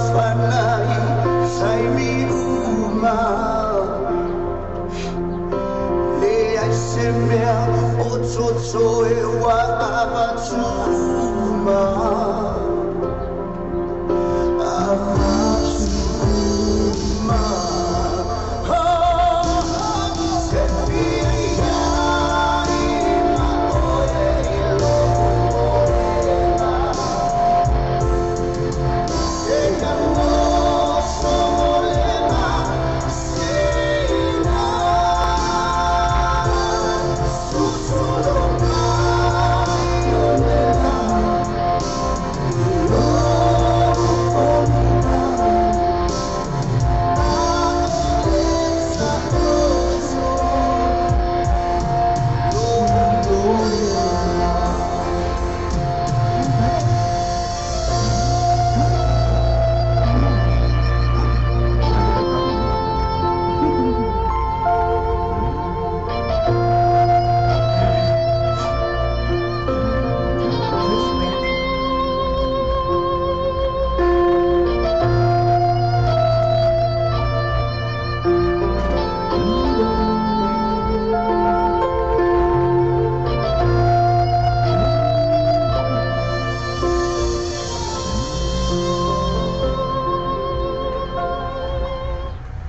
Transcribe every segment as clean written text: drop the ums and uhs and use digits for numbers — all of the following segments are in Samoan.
Mafana taimi uma le ai se mea o toto e wa avatuma avatuma oh se pia i ma oe i loa e ka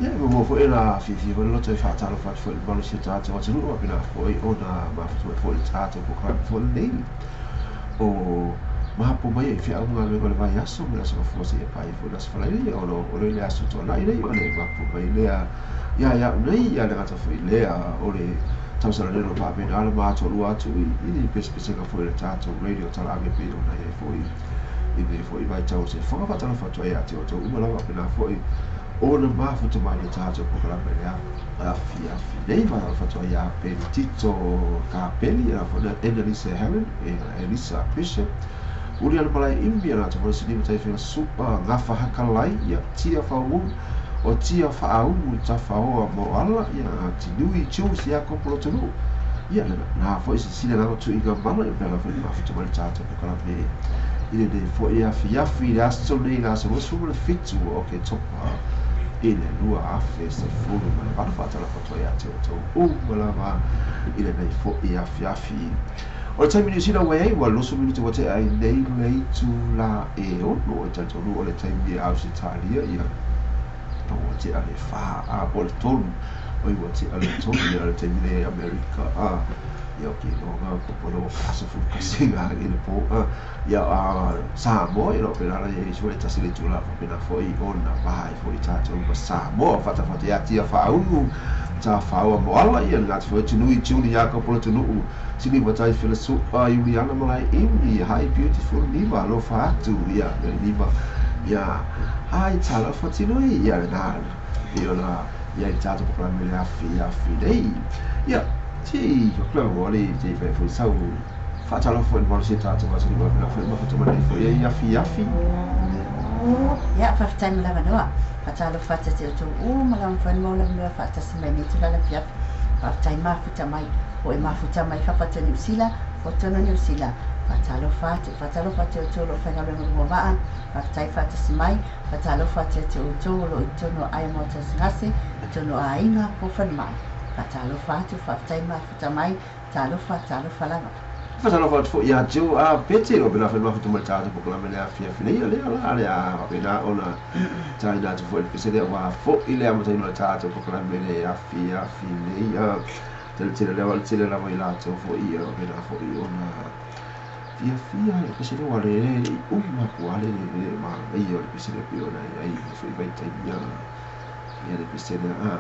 Ia, e muamua foi ona fiafia foi le loto e faatalofa atu foi i le mamalu o si o tatou atunuu faapena foi ona mafuta mai foi le tatou polokalame foi lenei o mapu mai ai feau ma galuega o le vaiaso mai le aso Gafua seia paia foi le aso Faraile, ia ona oo loa i le aso Toonai nei o le mapu mai lea ia te au nei, ia le gata foi lea o le tausaga nei o lo o faapena ona matoalua atu i le pesepesega foi o le tatou radio talaave e pei ona i ai foi i lenei foi vaitau o le soifuaga. Faatalofa atu ai ia te outou uma lava faapena foi ona mafuta mai le tatou polokalame le afiafi nei. Faatalofa atu ai ia Penitito Kapeli, ia foi Annalisa Helen, Elisa Bishop, Uriana Malae Imi, ia latou foi Sini Mataifega Su'a Gafa Hakalai, ia Tia Faumu o Tia Faaumu Tafaoa Moala, ia Tinui Jules Iakopo Lotonuu, ia na foi sisila lava tuiga mala, ia pena foi mafuta mai le tatou polokalame i lenei foi afiafi i le aso nei, le aso 27 o Oketopa i le 2018. Faatalofa atu ai ia te outou uma lava i lenei foi afiafi. O le taimi Niu Sila ua i ai, ua 20 minute ua tea ai nei le itula e 6, e talitonu o le taimi e Ausetalia, ia ua tea le 4 a po o le 3, oi ua tea le 3 ia le taimi nei Amerika a ia o ke loga po po lo ka aso fulu kasi ngā i le po a ia a Samoa ia lo pena la ia i le tasi le itula faapena foi ona vaai foi tatou ma Samoa. Fatafata ia tia faaulu ta whaua mo ala ia ngā te whai tunui tuni ia ka polo tunuu sini watai whila su'a Iuliana Malae Imi hi beautiful Niva alofa atu ia Niva ia hi talofa tinui ia ngā ia la ia i tātou polokalame le afi afi nei ia ti o klau o le te whai foi sau faatalofa foi malosi tātou asani ma pena foi mafuta mai foi ia afi afi. Ia, faafetai mo le avanoa. Faatalofa atu te outou uma lava mafai ona maua le avanoa faatasi mai nei itula le afiafi. Faafetai mafuta mai, o e mafuta mai fafo atu o Niu Sila, o totonu o Niu Sila. Faatalofa atu, faatalofa atu outou o lo o faigaluega luma vaa. Faafetai faatasi mai. Faatalofa atu ia te outou o lo o i totonu o aia moatagasegase, totonu o aiga po o falemai. Faatalofa atu, faafetai mafuta mai. Talofa, talofa lava. Faatalofa atu foi ia te a Pete o pena foi mafuta mai le tatou polokalame le afiafi nei, ia lea la le a faapena ona taina atu foi le pese lea ua foi le amataina o le tatou polokalame le afiafi nei. Tele tele lea le tele lava i latou foi ia faapena foi ona fiafia le pese lea ua le le uma atu a le le manaia o le pese lea pei ona i ai foi vaitaimi ia le pese lea a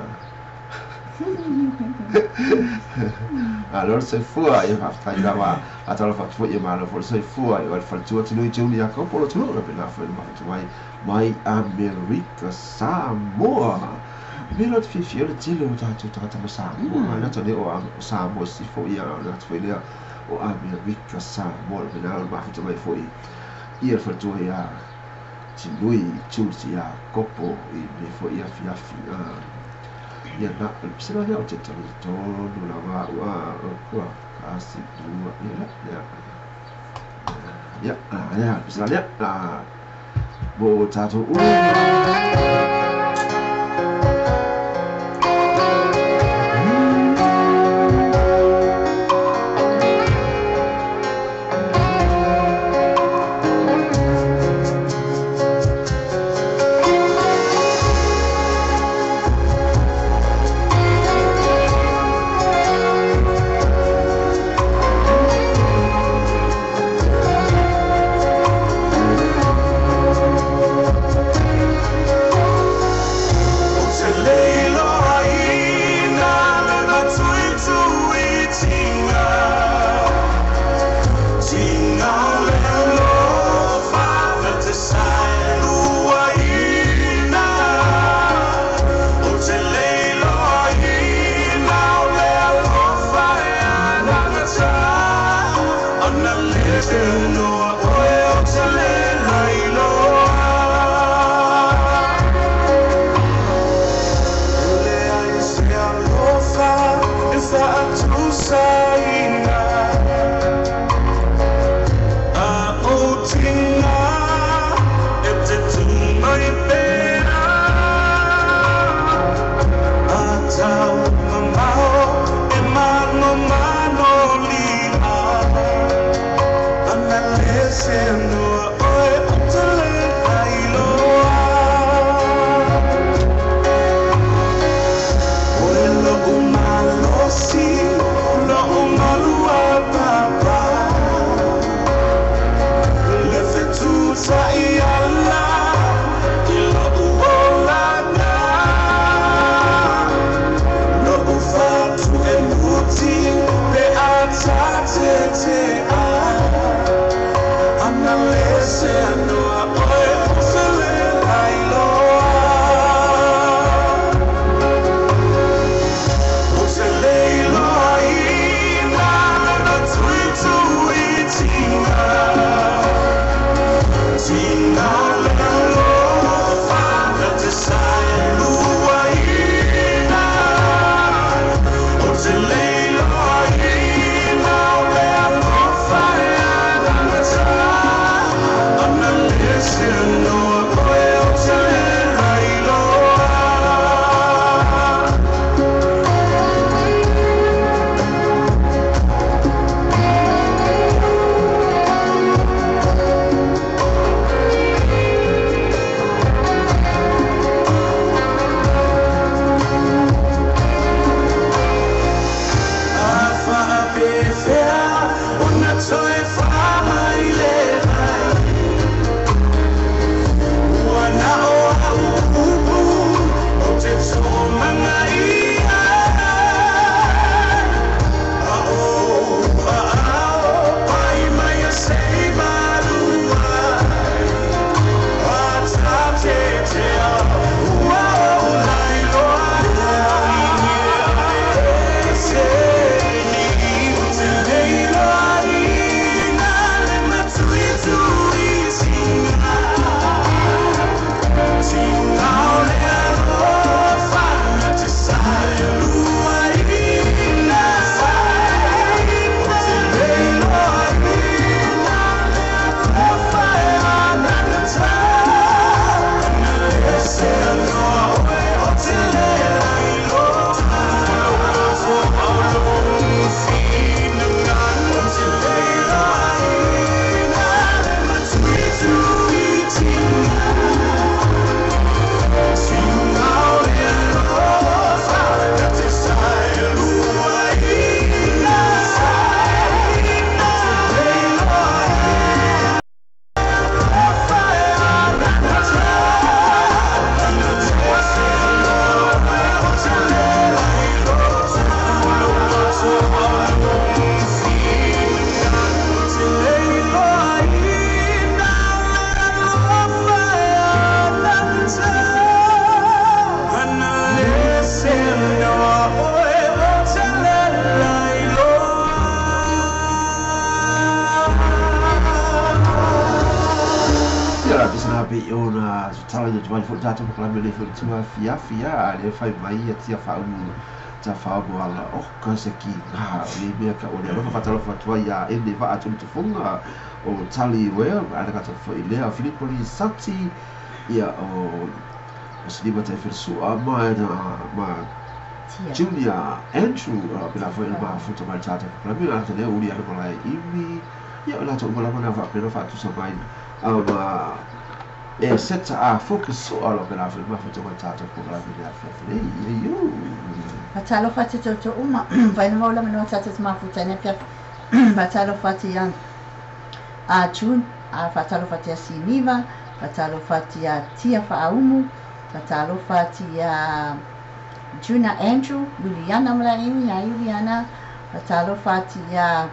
Malo le soifua, ia faafetai lava. Faatalofa atu foi ia malo foi le soifua i le faletua Tinui Juni Iakopo o le atunuu na pena foi le mafuta mai mai Amerika Samoa. E mea te fiafia le tele o tatou tagata ma Samoa, le ata lea o Samoa sisifo ia le ata foi lea o Amerika Samoa na pena o le mafuta mai foi ia le faletua ia Tinui Jules Iakopo i lenei foi afiafi. Ia na o le pese la lea o te talitonu lava au a o kua kasi lua ia la ia ia ia le pese la lea. Mo o tātou uma. tala ia tuai foi tatou pakalame nei foi tua fiafi a le fai mai ia tia faumu ta faumu ala o ka se ki ngā le mea ka o le alofa whatalofa tua ia ene waa tuli tufunga o Tali Wea ana kata foi lea Filipoli Sati ia o Silima tai Fersua ma ma Junior Andrew pela foi ma futa mai tatou pakalame ana te lea uri ana malae imi ia o latou uma lava na faapena faatusa mai ma e seta a focus so ala pela foi ma futa mai tatou pakalame le afiafi nei ia iu Fatalofa atu toutou uma vaina mau lava noa tatou te mafuta nei afiafi fatalofa atu ia a June a fatalofa atu ia Siniva fatalofa atu ia Tia Faaumu fatalofa atu ia Juna Andrew Juliana Malaeimi ia Juliana fatalofa atu ia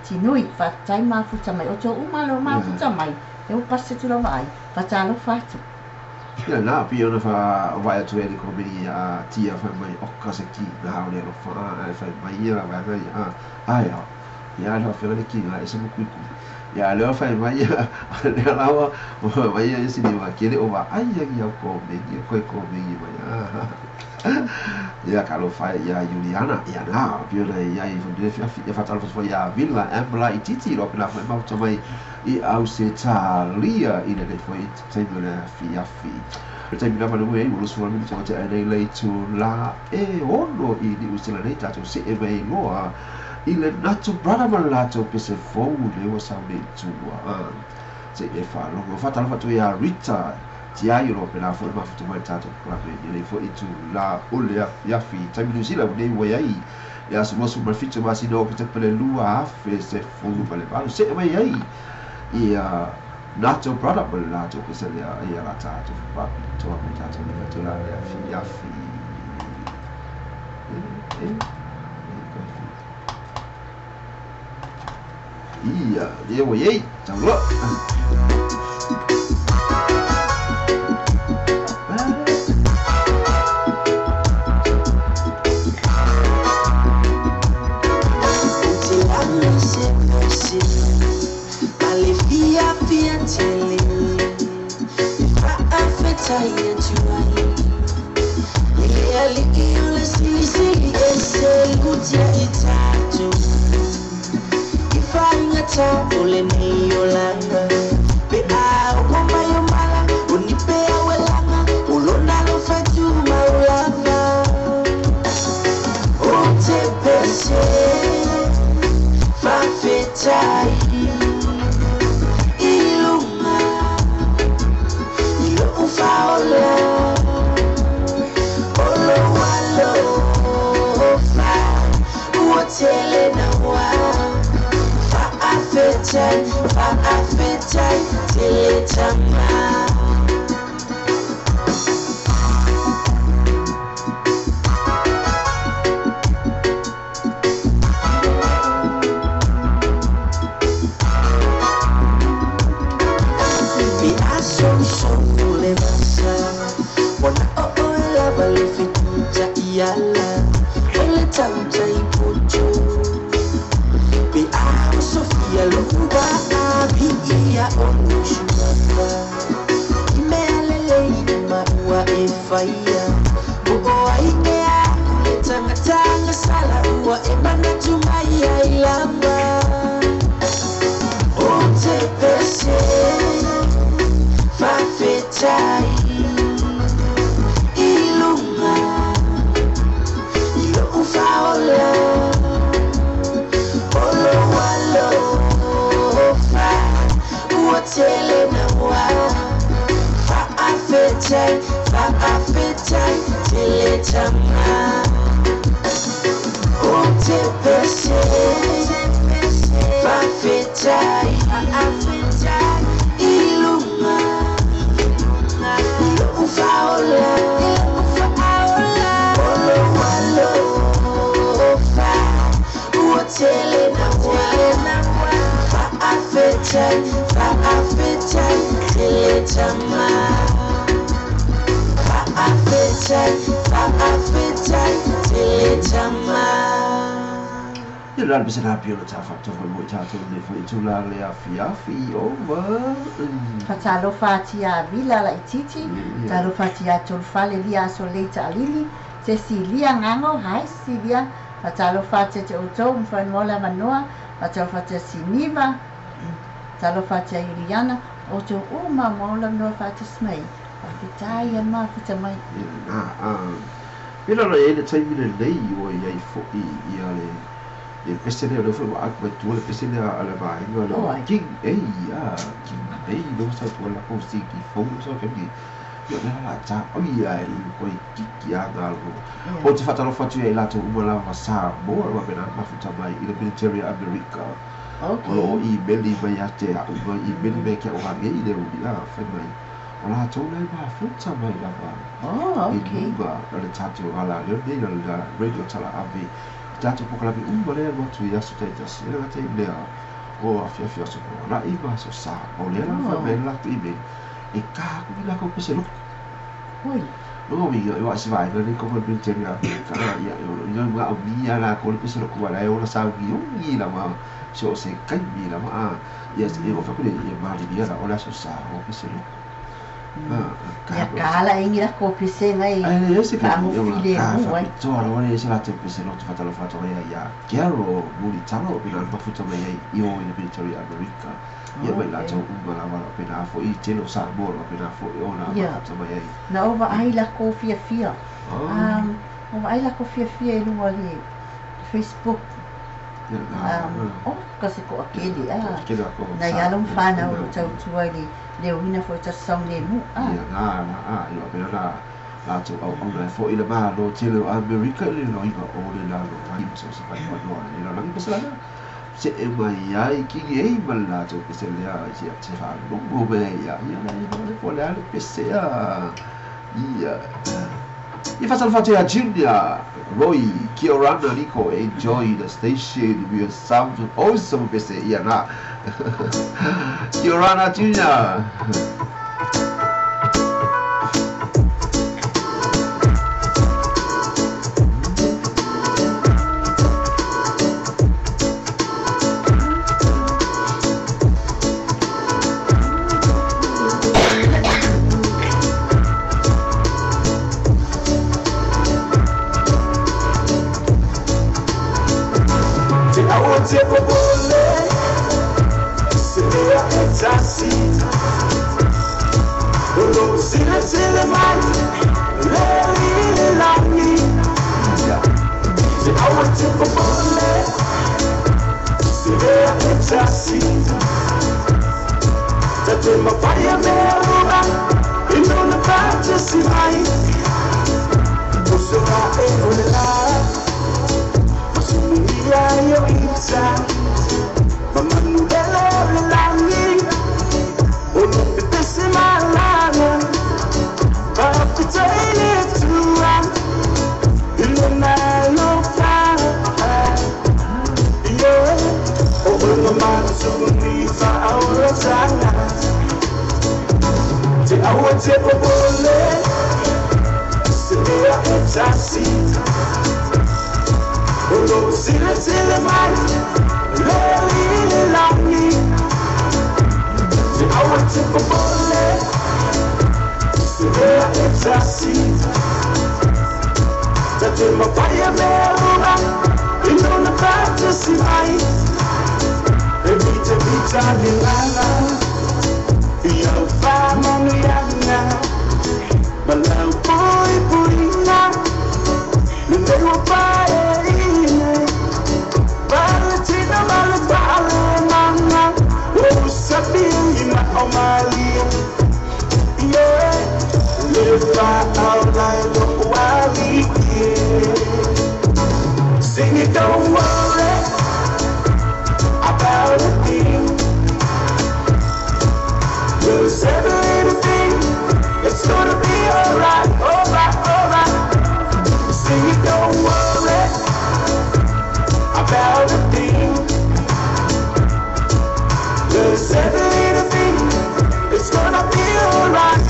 Tinui faafetai mafuta mai outou uma lo mafuta mai e ua pasi atu lava ai fatalofa atu. Ia na pei ona faavae atu ai le komeni a Tia fai mai oka se ki na o le alofa ae fai mai ia vaega ia ae a ia le faafeaga le kiga e se mokuikui ia lea fai mai ia lea lava mai ia sini wa kele o vaai ia ki au komeni koe komeni mai ia ka alofa ia Juliana ia na pei ona ia i fondele fiafi ia fatalofa atu foi ia Villa Embla i Titi lo pena foi mafuta mai i Ausetalia i lenei foi taimi o le afiafi. Le taimi lava le ua lusu minute o te ai nei le itulā e 6 i Niu Sila nei tatou see mai loa i le Natu Brother ma le latou pese fou le ua sau nei tua. Se e whaalogo. Whatalofa atu ia Rita Tiai o lo pena foi mafuta mai tatou pakalame i lenei foi itulā o le afiafi. Taimi Niu Sila nei ua iai le aso 27 masina o Oketopa le 2018. See mai ai ia Nato Brother ma le latou pese lea ia la tatou whapapitoa me tatou le whatula le afiafi. Ia, lea ua iai, tau loa. La le pese la pio le ta fa to foi mo ta to le foi tu la le afiafi over. Fatalofa ati a Vila la ititi, talofa ati a Tolufale lia aso leita alili, Cecilia Ngango, hi Cecilia, fatalofa ati te outou, mfai mola manoa, fatalofa ati a Siniva, talofa ati a Juliana, outou uma mola manoa fatasmai, fafitai a mafuta mai. Pela la e le taimi le lei o ia i fo i ia le le pese le fo a ma tu le pese le a le vaenga le King ei a King ei no sa tu la ko si ki fo so ke ni ia le la ta o ia i ko i ki ki a ga lo o te fatalofa atu ia i latou uma lava Samoa ma pena mafuta mai i le military America. O lo o imeli mai ia te a'u ma imeli mai ke a'u nei le uli a fai mai o latou le mafuta mai lava i luga o le tatou ala leo nei o le radio tala ave i tatou pokalame uma lea alu atu i aso taitasi e le gata i lea o afiafi aso la'i ma aso sa o lea la fai mai le latou imeli e ka aku i lakou pese lotu. Logo mi yo a si vai le ko military America ia yo nga o mi ala ko le pese lotu wala e ola sa ngi ngi la ma so se kai mi la ma ia e o fa ko le ma li la ola so sa o pese lotu. Ia kala ingi la ko pese ngai. Ai se ka mo file mo ai. To ala wale se la te pese lotu fatalofa atu ai ia Carol Mulitalo pena mafuta mai ai i o i le military America. Ia mai latou uma lava la pena fo i tele o Samoa la pena fo i ona mafuta mai ai. Na ova ai la ko fiafia. Ova ai la ko fiafia i lunga le Facebook. O ka se ko akele a. Na ia lo mfana o tautua i le leo hina fo ta saung le mu a. Ia na na a i pena na latou au au na fo i le malo tele o America le loiga o le lalo ai ma so se fai no le la pese la se e mai ai ki ei ma latou pese le a se se fa longo me ia ia la i le fo le ale pese a ia I fatalofa atu ia Junior Roy Kiorana Nico, enjoy the station with sound awesome pese ia na Kiorana Junior. Sing it, don't worry about a thing. Cause every little thing, it's gonna be alright, alright, alright. Sing it, don't worry about a thing. Cause every little thing, it's gonna be alright.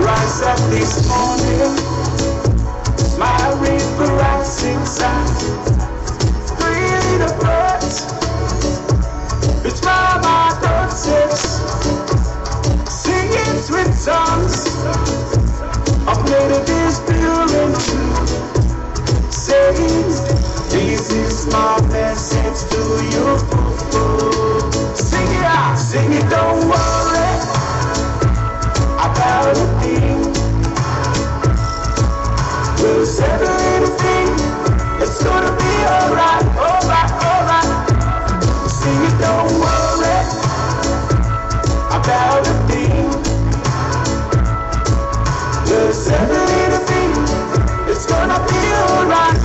Rise up this morning, my river rising sun. about a thing. Just every little thing, it's gonna be alright.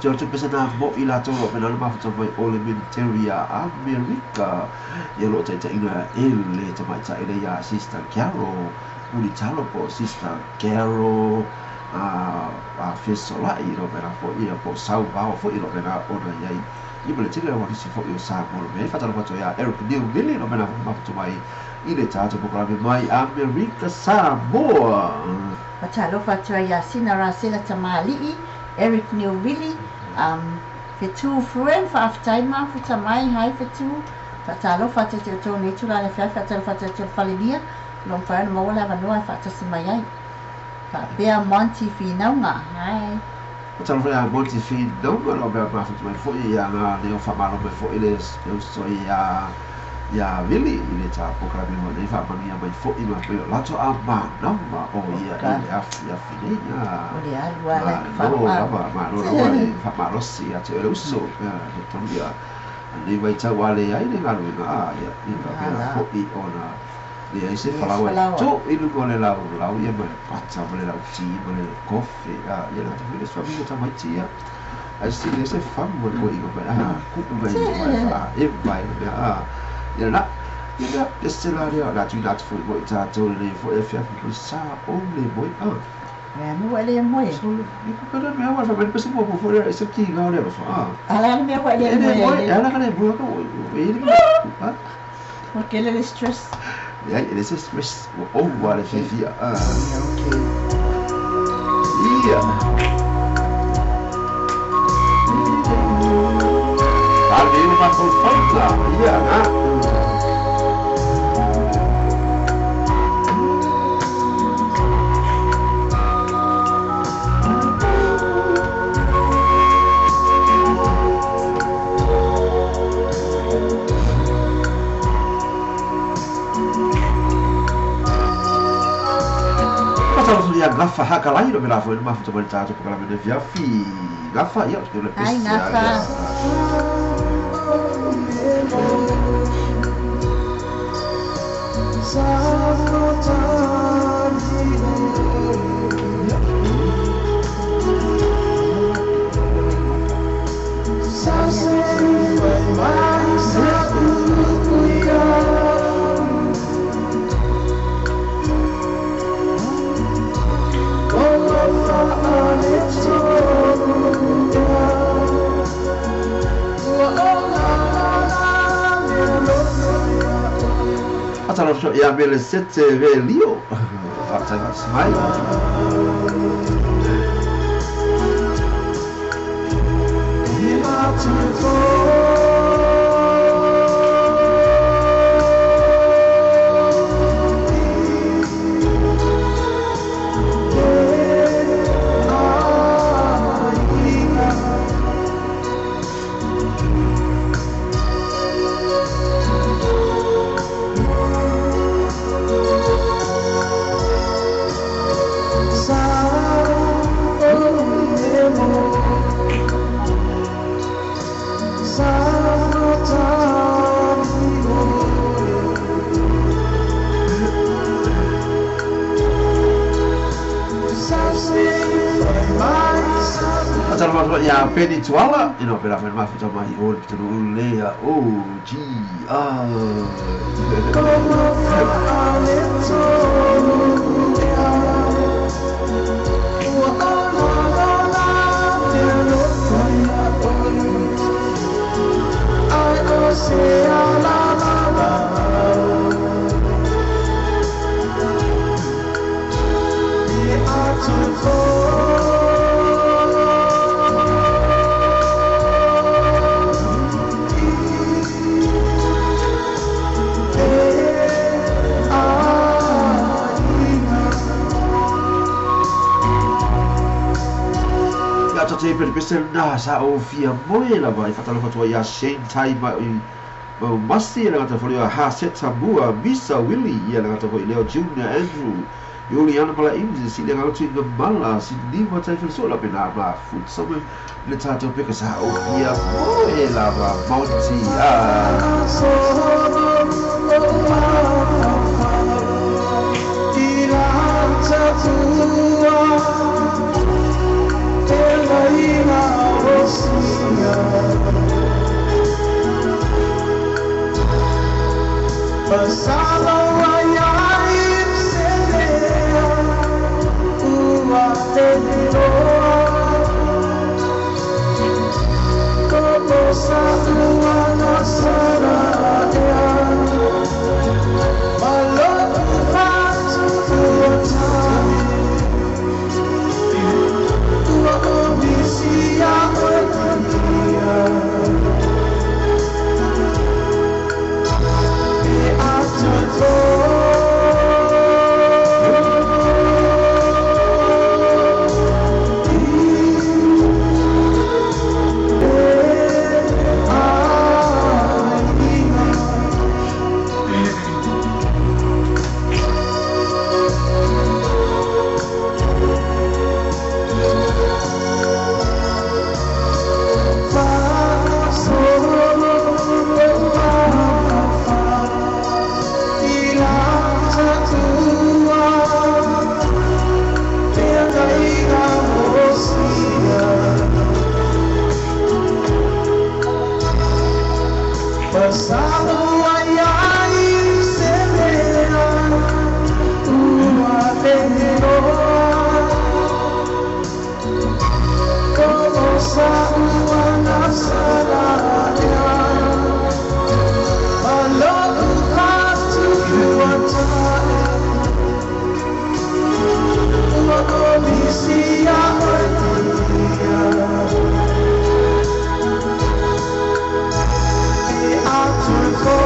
Wha pesa na mo i la tolo pena le mafuta mai o le military a Amerika ia lo taita ina ele tamaita ina ia Sister Carol Mulitalo po Sister Carol a Fesolai lo pena fo ia po sau vao fo i lo pena ona iai i mele tele wa nisi fo i o sa mo me fatalo fato ia Eric Neil Mili lo pena mafuta mai i le tato pokalame mai Amerika Samoa. Fatalo fato ia Sina Rasela Tamali'i Eric Neil Willie, Fetu Fruen, whaaftai mafuta mai, hai Fetu, whatalo whatete o tō nei tūrā le whia, whatalo whatete o whalinia, lo mwhaena maua le awanoa whatasi mai ai. Whaapea Monty Whinaunga, hai. Whatalo whaea Monty Whinaunga, lo mea mafuta mai fo ia ngā neo whamalo mai fo i le uso ia ia Willie i le tā pokalame mo nei whaamania mai fo i mai o lato a manama o ia i le afi afi nei ia. O le alua la whaamalo. Lava, malo lava le whamalosi a te ore uso he tonu ia nei mai tau ale ai le ngaluenga a ia i whapea fo i ona le ai se whalawa tō i lunga o le lau lau ia mai le pata ma le lau ti ma le kofe a ia le tawhi le swami o tamaiti ia ai si le se whamu mo le koe inga mai a kupu mai mai wha e mai le mea a ia la ia le se la lea la tui nā te fo i mo i tātou le nei fo e whia fo sa o le moi a mea mua le moe so i ku pera mea wa fa pese mo fo le se ki ga le fa a ala le mea wa le moe ala ka le moe ka o e le a porque le stress ia ele se stress o wa le fifia a okay ia Ali uma confronta ia na Ia gafa haka lai no mela foi mafuta mai tātou pokalame ne fiafi gafa ia o le pesi ai gafa. Atalo ia mele sete ve lio. Whatai whatai mai. Fatalofa ia Penny Tuala, ina pela fai mafuta mai o le pitanu lea o G A. Te pere pese na sa o fia moe lava i fatalofa tua ia Shane Tai ma masi le ngata foli ha seta mua Misa Willie ia le ngata foi Leo Junior Andrew Juliana Mala Imzi si le ngata inga mala si ni ma tai fele sola pena ma fut sa me le tatou peka sa o fia moe lava Monty ah. Oh.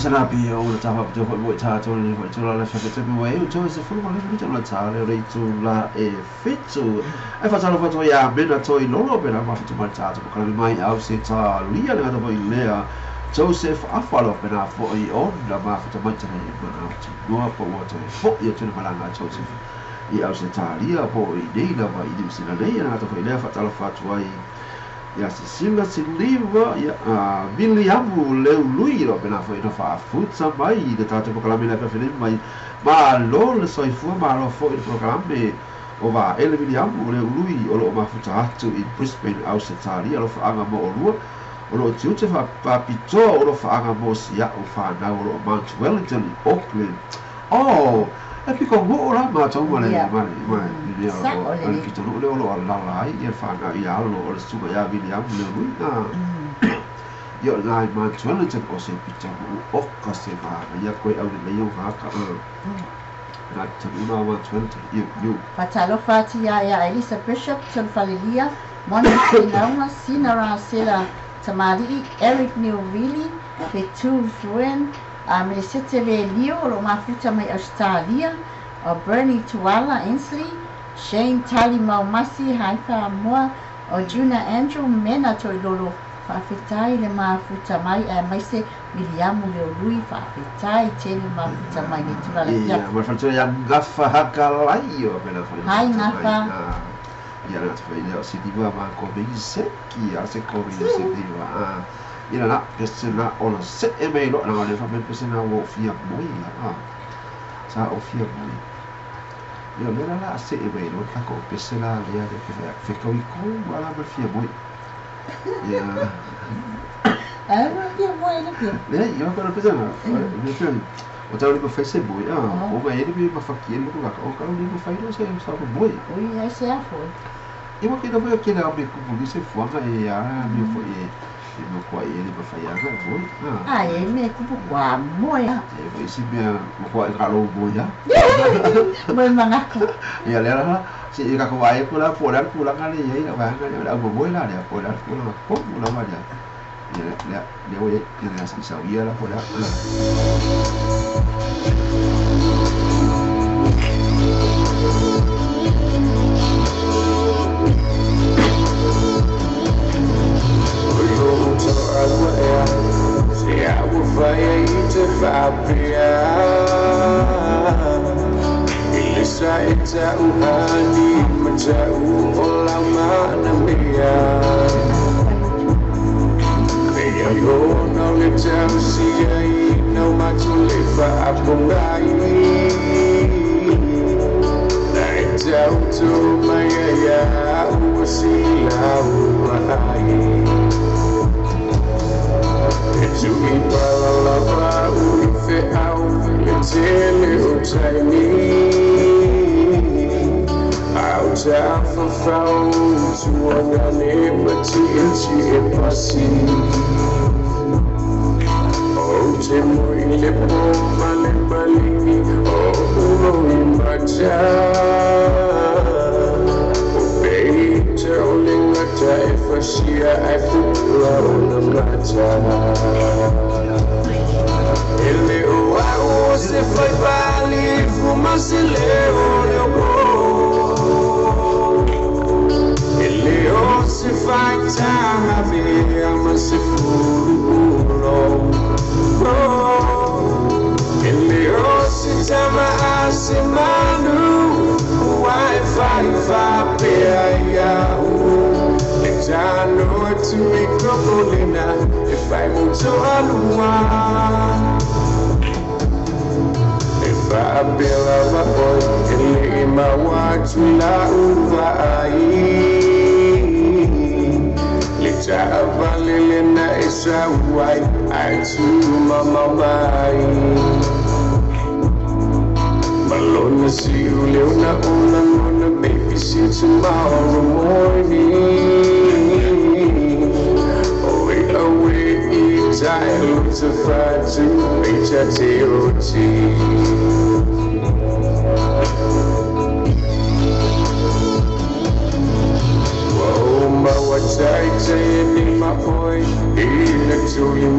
sana pi o le tafa te foi mo ta to le foi to la fa te mo e to se fu mo le to la ta le re to la e fitu e fa talo fa to ya mena to i lolo pena ma fitu mai ta to ka mai au se ta lia le to i lea Joseph Afalo pena foi on la ma fitu mai te ma au te noa po o te fo ia te malanga Joseph i au se ta lia po i nei la ma i ni se nei na to foi lea fa talo fa tu ai ia Cecilia Siliva ia Williamu Leului ro pena foi no fa futsa mai de tato programa le pe mai ma lo le soifua ma lo foi programa o va ele Williamu Leului o lo ma futsa atu i Brisbane Australia lo fa anga mo olua o lo tiute fa papito o lo fa anga mo sia o fa na o lo Mount Wellington i Auckland oh e piko mo la ma to ma le ma ma le o le pito le o lo la la i fa na i alo o le suga ya William le lui na yo na ma Wellington o se pito o ka se ma ya ko au le yo ha ka na te una ma Wellington yo yo Fatalo fati ya ya Elisa Bishop Tolfalelia Monica Sinauma Sinara Sela Tamari Eric Newvili Fetu Fluen Melisete Leo lo mafuta mai Australia o Bernie Tuala Ainsley Shane Tali Maumasi Haifa Moa o Juna Andrew Mena Toilolo faafetai le mafuta mai a mai se Williamu Leului faafetai tele mafuta mai le tula le ia ma fa ia gafa hakalai o pena fa hai gafa ia na te ia o sidiva ma ko se ki a se ko sidiva ia na pese na o se e me lo na le fa me pese na o fia moi a sa o fia moi ia le la se e me lo ka ko pese la le ya ke fa ko i ko ala ma fia moi ia a ma fia moi le fia le ia ko pese na le fia o tau le fa se moi a o ma ele me ma fa ki ele ko ka o ka le fa ile se sa ko moi o ia se a foi e mo ke no mo ke na me ko mo se fuanga e a me foi e no kwa ele ma fa ya moi ah e me kupu kwa moi e foi si me mo kwa ka lo moi ya moi manga ko ia le la si ka ko ai ko la po la ku la ka le ia ba ka le au moi la le po la ku la ko la ma ya le le le o ye le sa sa ia la po la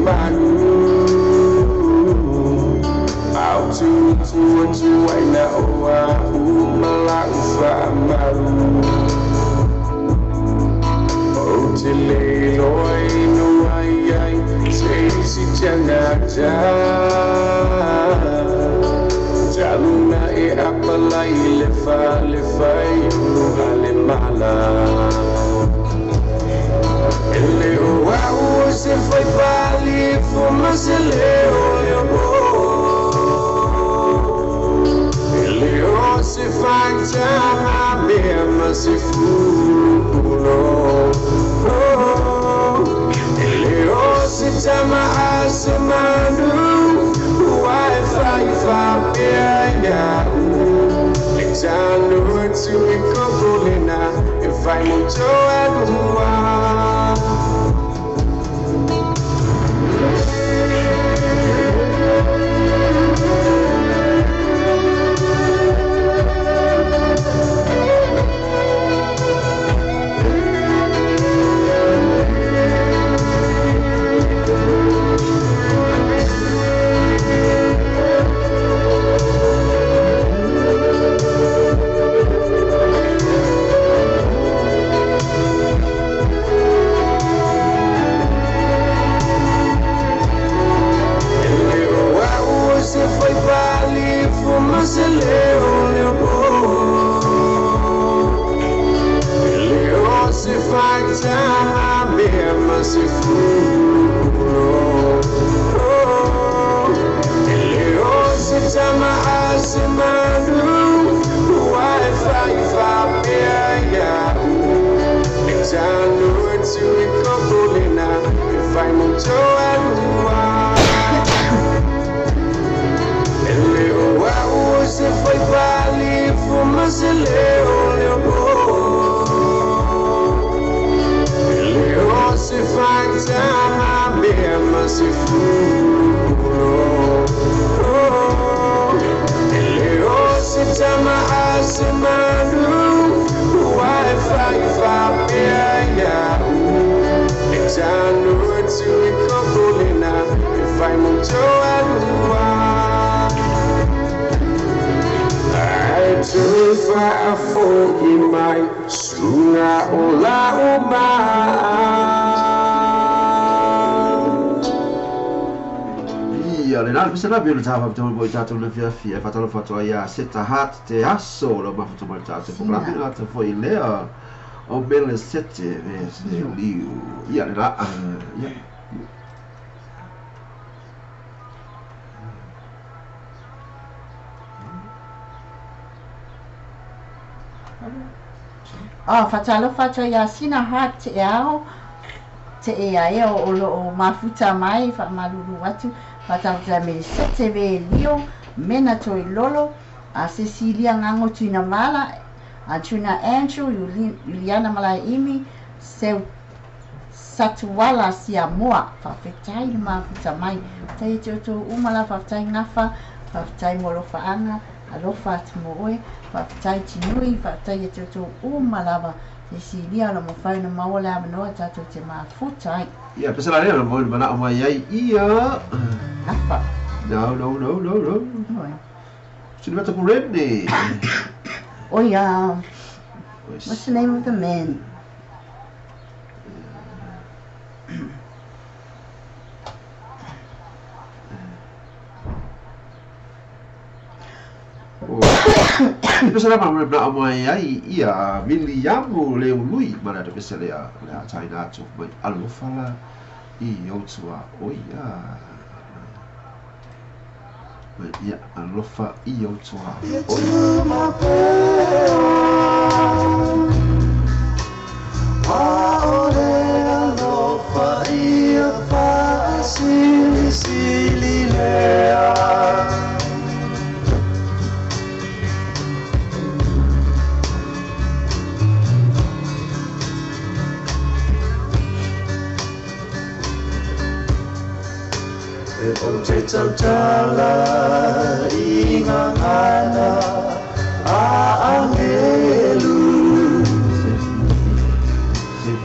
Manu. Au tu tu tu ai na oa u malau whaamaru. O te lelo ai no ai ai se isi tangata. Taluna e apalai le fa le fai ulu ale mala. Ele o au se fai pali fuma se leo leo. Ele o se fai tama mea se fulo. Ele o se tama ase manu. Wai fai fa pea ia u. Le tanu tu i kokolena e fai moto anua. Pese tātou le fiafia, whatalo whatua ia seta hat te aso lo mafuta mai tātou programme la te foi lea o mele sete ve se liu. Ia le la ia. Ah, whatalo whatua ia sina hat te ao te ea ea o lo o mafuta mai wha malulu atu. Whatalo me sete ve lio mena toi lolo a Cecilia ngango tuina mala a tuna Andrew Juliana Malaimi seu Satuala Siamoa whawhetai le mafuta mai tai te oto umala whawhetai ngawha whawhetai molofaanga alofa atu mo oe whawhetai tinui whawhetai te oto umalawa Cecilia lo mawhai na maua manoa tātou te mafuta ai. Ia, pese la lea, mo mana o mai ai ia. Ngawha. No, no, no, no, no. Sini mata ku Redney. Oh yeah. What's the name of the man? Pese la mana o mai ai ia Williamu Leului mana te pese lea lea taina atu mai alofa la i otua o ia. Ia alofa i otua o ia. Aole alofa ia whaasilisili lea. O te tautala i ngā ngana a angelu.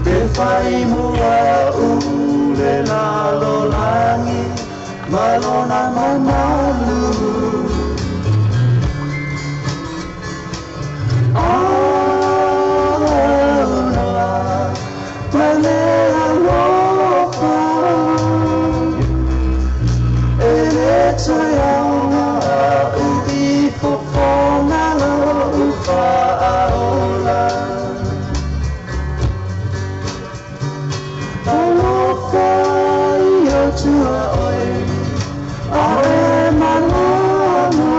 Pe whai mua ule lalo langi malona mamalu. tua oe Ae malama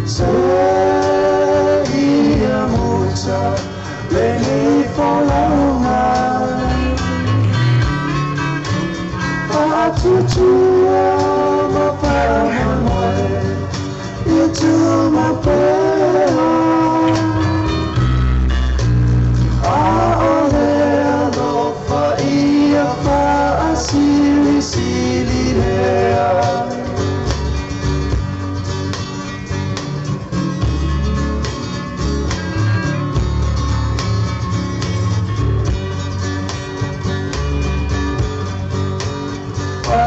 Se ia muta lenei folauga Faatutua ma faamoemoe i tuma pea Aole alofa ia faasilisili lea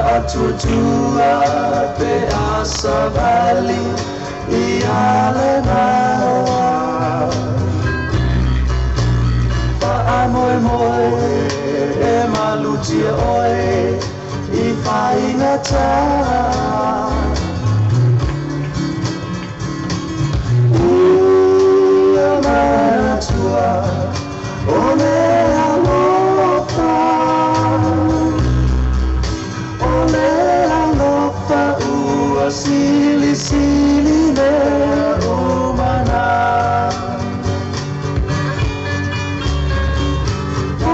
Faatuatua pe asavali ia le naoa Faamoemoe e malutia oe i faigata Ia manatua o le alofa O le alofa ua silisili mea umana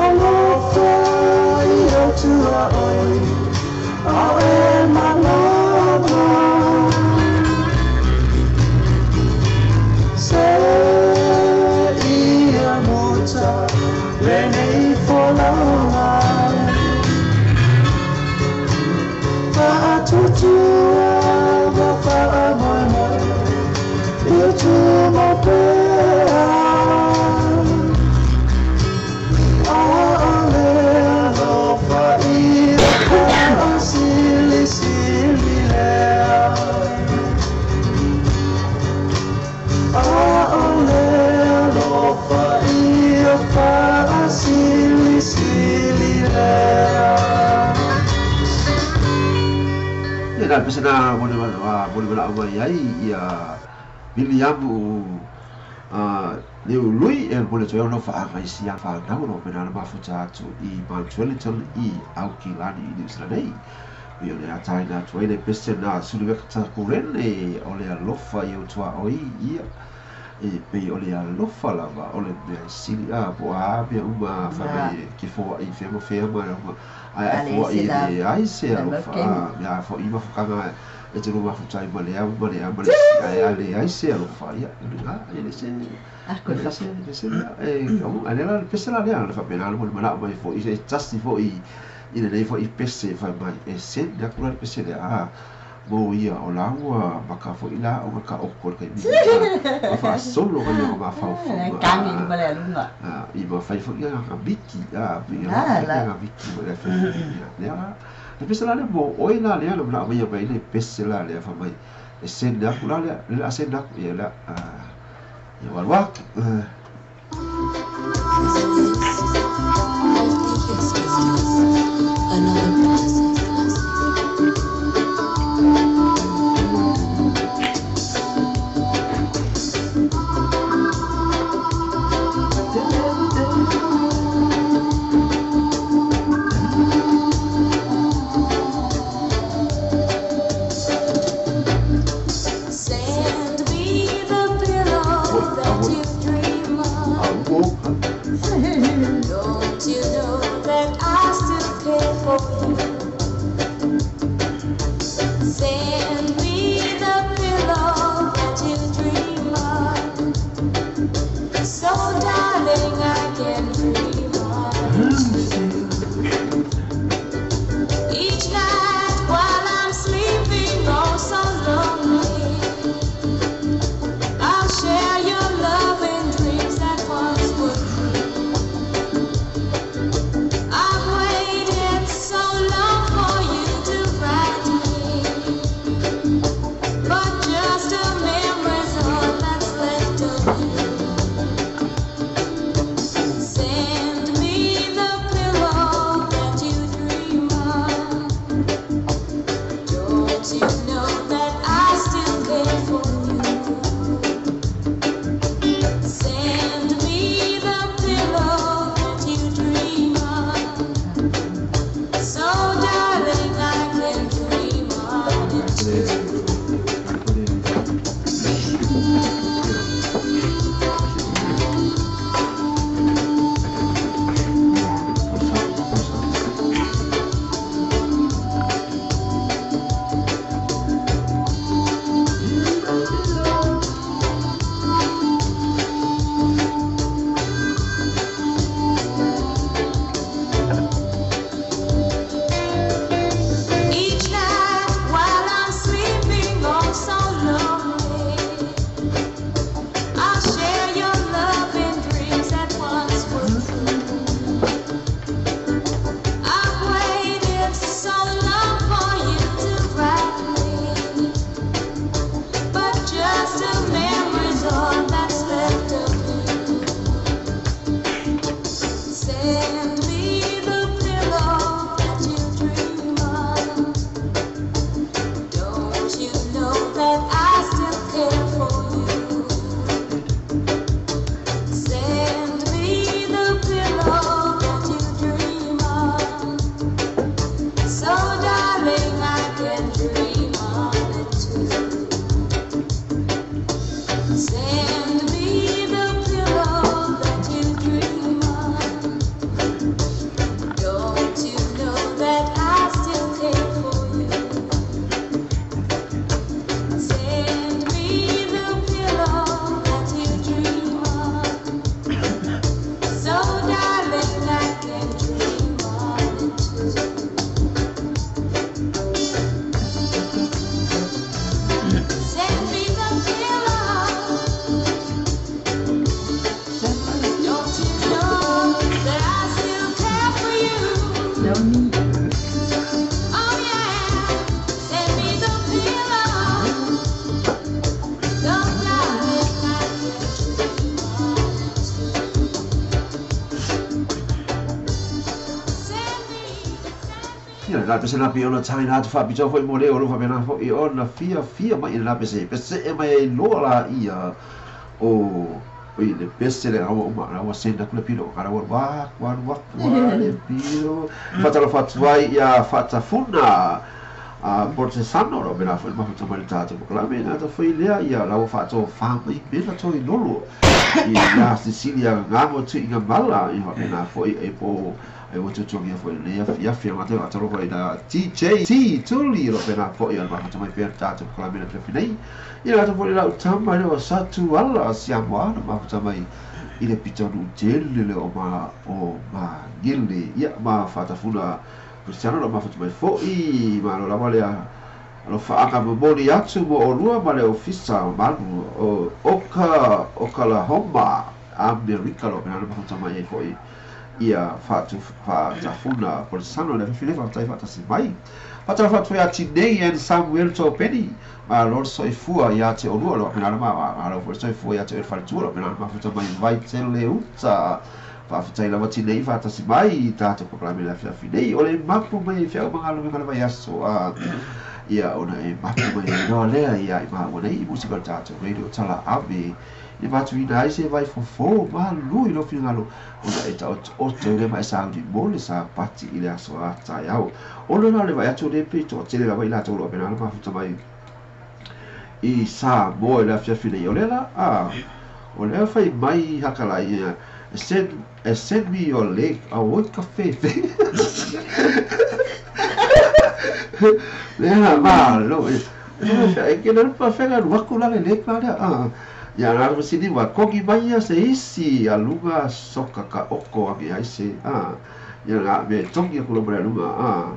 Alofa ia tua oe Ae malama Se ia muta lenei folauga Faatuatua ma faamoemoe i tuma pea Aole alofa ia faasilisili lea Aole alofa ia faasilisili lea Ia na pese na mo le mo le mai ai ia William le lui e mo le toe no whaanga i sia whanau no pena na mafuta atu i Mount Wellington i Aukilani i New Zealand nei. Ia le atai na atu ai le pese na sulu weka ta kurene o le alofa i utua o i ia. E pei o le alofa lava o le mea sili a po a mea uma fa mai ke fo i fe mo fe ma uma ai ai fo i le ai se alofa mea fo i mafukanga e te luma futai ma le au ma le au ma le ai ai le ai se alofa ia a le se le se le se e o a le la pese la le le fa pena le mo mala mai fo i se tasi fo i i le nei fo i pese fa mai e se na kula le pese le a mo ia o la ua maka fo i la o ka o ko kai mi ma fa solo ka ia ma fa fo Kangi i male alunga. I ma fai fo ia ka miki a mi ia ka miki ma le fa ia le pese la le mo oi la le la ma ia mai le pese la le fa mai e se na kula le le a se na ia la ia wa Another blessing. Send me the pillow that you dream Tony. Oh yeah, send me the pillow. Don't lie like you Send me, send me. Ia le pese la pi ona tai na fa pi foi mo le o lo fa pena fo i ona fia fia mai le pese pese e mai lo la ia o i le pese le awa uma la wa senda kula pilo kala wa wa wa wa wa le pilo fatalo fatuai ia fatafuna a Portesano ro mena foi ma futa mai tata ko la mena ta foi lea ia la wa fato fa mai mena to i lolo i ia Sicilia ngamo tu inga mala i fa mena foi e po e o tu tongi foi le ia fia ma te atoro foi da TJ T Tuli ro mena foi al ma futa mai per tata ko la mena te finei ia la foi la utama le o satu ala sia moana ma futa mai i le pitonu tele le o ma gile ia ma fatafuna Cristiano lo mafuta mai foi ma lo lava lea lo faaka momoli atu mo olua ma le ofisa manu o oka Oklahoma Amerika lo mena mafuta mai ai foi ia fatu fatafuna Polisano le fili fatai fatasi mai fatala fatu ia Tinei and Samuel Topeni ma lo soifua ia te olua lo mena ma lo soifua ia te faletua lo mena mafuta mai vai tele uta Faafetai lava tinei faatasi mai tatou pakalame le afiafi nei o le mapu mai e feau magalo me vai aso a ia ona e mapu mai e noa lea ia i maua nei i musika o le tatou radio tala ave e matuina ai se vai fofo malu i lo finagalo ona e taoto'oto i le ma e sauni mo le sapati i le aso a taeao ona la o le vai atu o le pe to'atele lava i latou loa pena le mafuta mai i Samoa i le afiafi nei o lea la a o lea fai mai hakalai ia send me your leg. Oh, what cafe? Lea ma lo. E ke le pa fega waku la le leg la a. Ia la ro sini wa kogi mai ia se isi aluga soka ka oko ake ai se a. Ia la me tongi ko lo lunga a.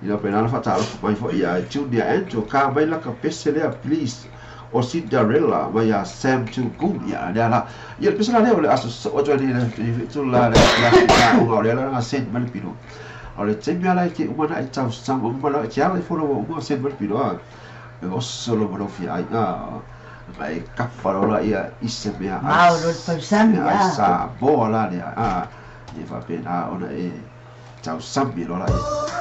Ia pe na fa ta mai fo ia Junior Angel ka mai la ka pese lea please. O Cinderella mai a Sam Tuku ia lea la ia pese la lea o le aso so o ni le tu la la la o le la send mai pilo o le taimi ala e te umana e tau sam umana e te ala e folo uma send mai pilo a e oso lo mo fia ai a mai kapa lo ia ise mea Mau lo pausami ai sa boa la lea a e fa pena ona e tau sambi lo la ia.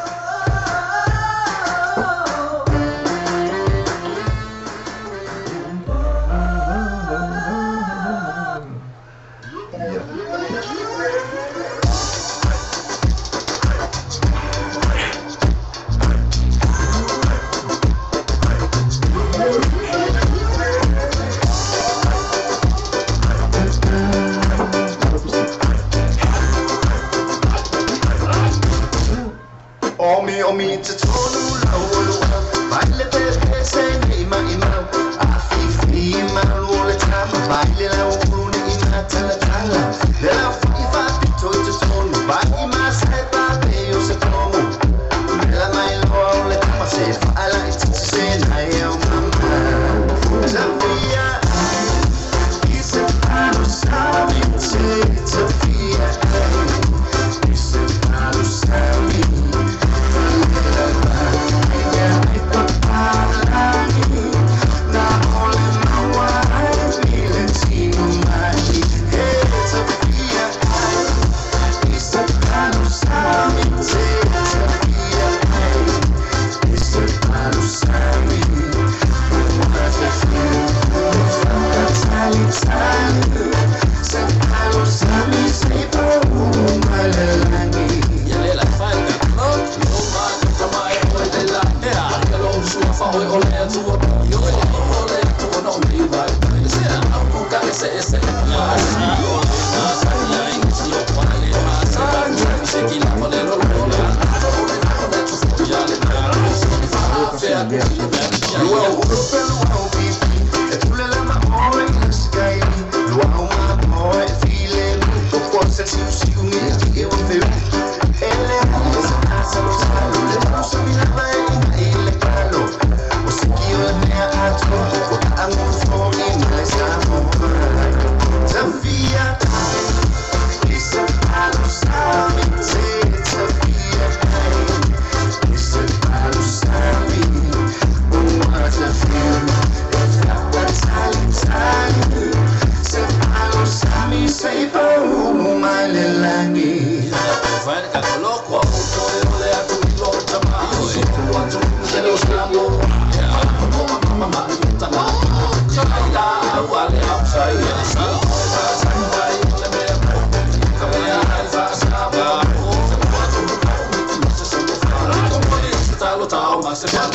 Ia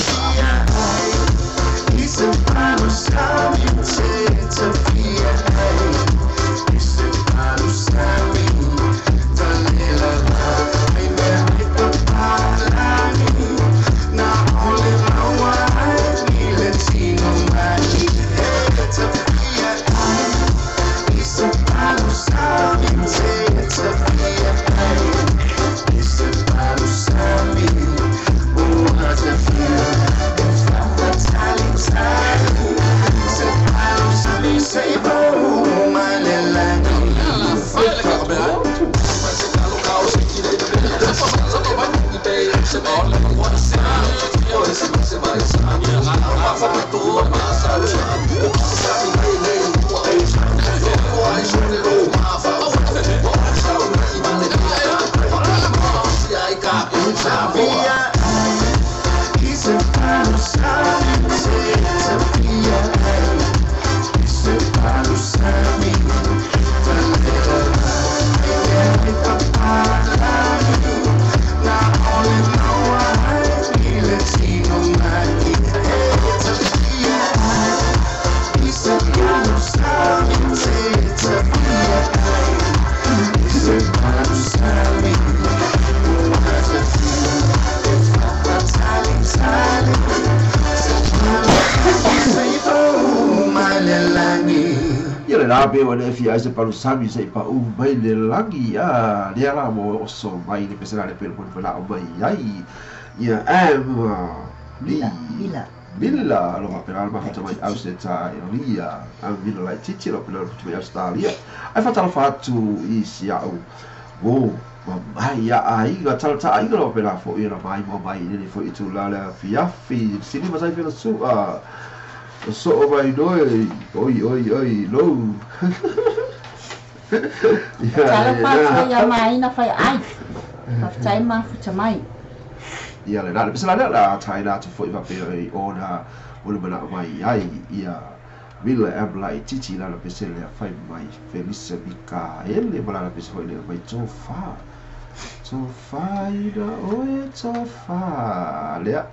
palusami se pa u mai le lagi a le ala mo oso mai le pesela le pelo pelo o mai ai ia em mila mila mila lo pela ma fata mai au se ta ria a mila lai titi lo pela fata mai Australia ai fata lo fatu i sia au o mai ia ai ga tal ta ai lo pela fo ia mai mo mai le fo itu la la fiafi sini ma sai pela su a so mai noi oi oi oi lo Tala fai ia mai na fai ai. Fai ma futa mai. Ia le la pesela la tai la tu foi va pe ona o le mana mai ai ia mila am lai titi la pesela fai mai Felice Micaele ma la pesela foi le mai tofa. Tofa ina oe tofa. Le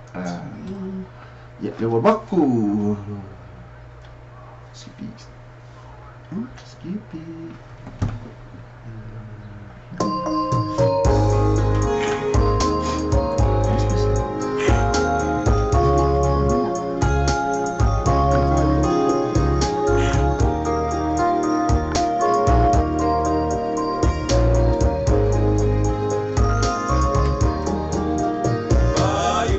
ia le wabaku. Skippy. Skippy. Ai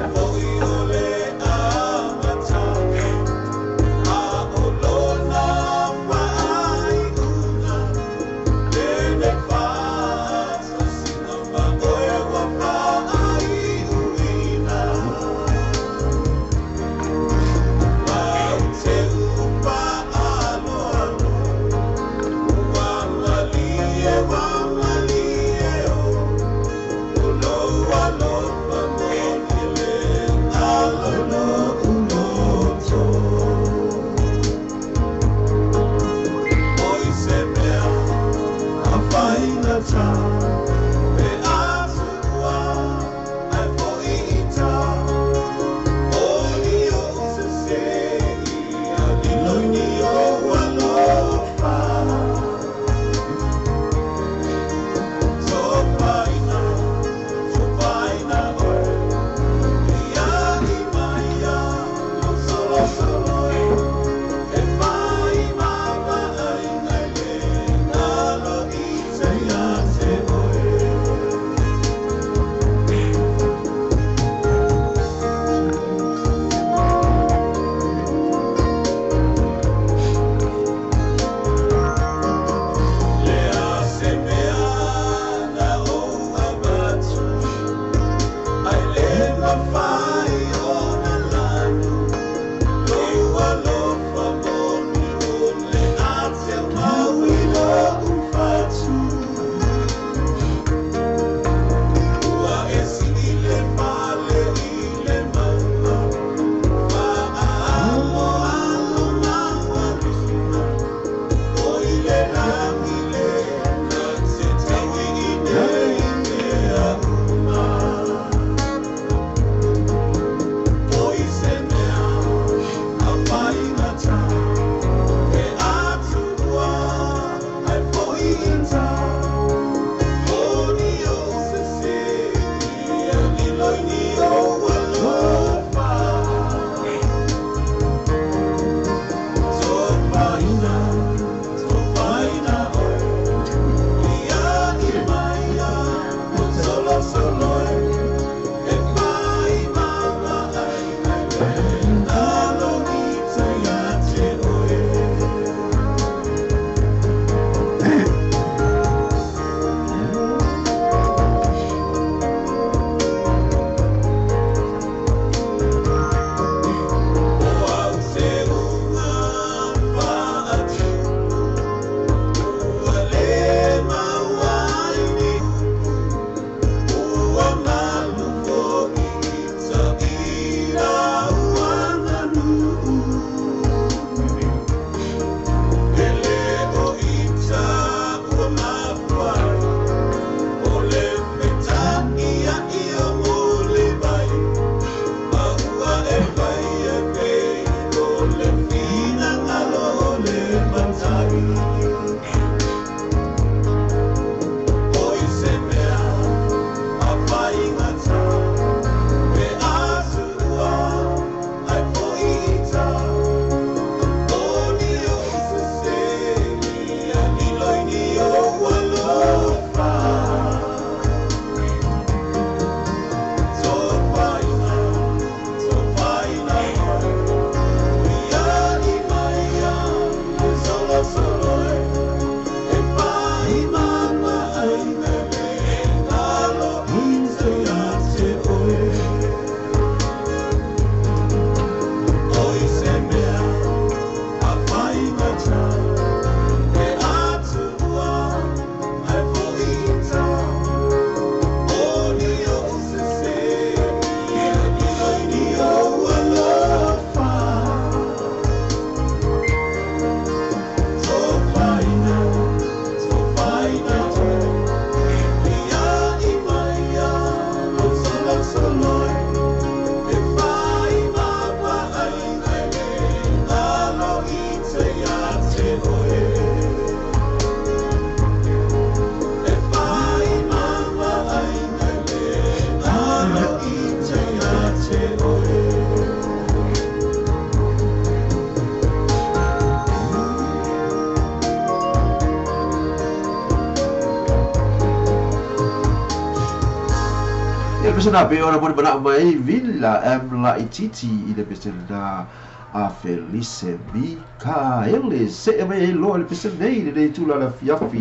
Ia pese na pe ora moni mana mai villa em la ititi i le pese na a Felice Mikaele se e mai lo le pese nei le tula la fiafi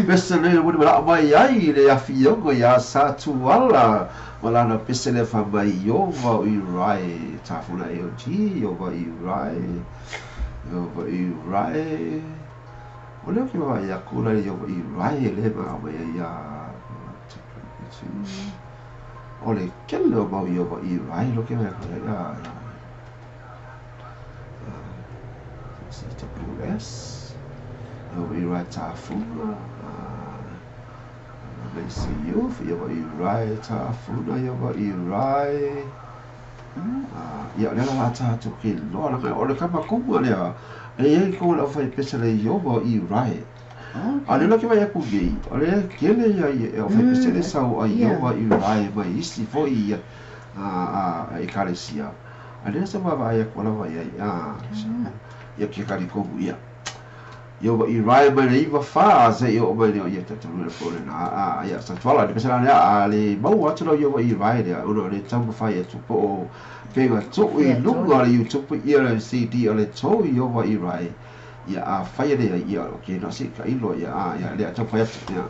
pese nei moni mana mai ai le afiongo ia sa tuala malana pese le fa mai ova i rai tafuna e o ji ova i rai ova i rai o le ke va ia kula i ova i rai le ma mai ia o le kele o mau i ova i rai lo ke mea kula ia CWS ova i rai tafuna ACU i ova i rai tafuna i ova i rai ia le la tātou ke loa langa o le kama kumu lea e ai ko le fai pese le i ova i rai a le ke vai aku nei o le kele ia e o fai pese le sau ai ova i rai mai isi foi ia a ekalesia a le sa vai aku la vai ai a ia ke kari komu ia ia i rai mai le iwa wha se i o mai le ia tatu le pole na a ia sa twala le pese la a le mau atu lo ia i rai le ona le tau whai atu po o penga tu i lunga le YouTube ia le CD o le tau i ova i rai ia a whai le ia o ke no se ka ilo ia a ia le tau whai atu ia.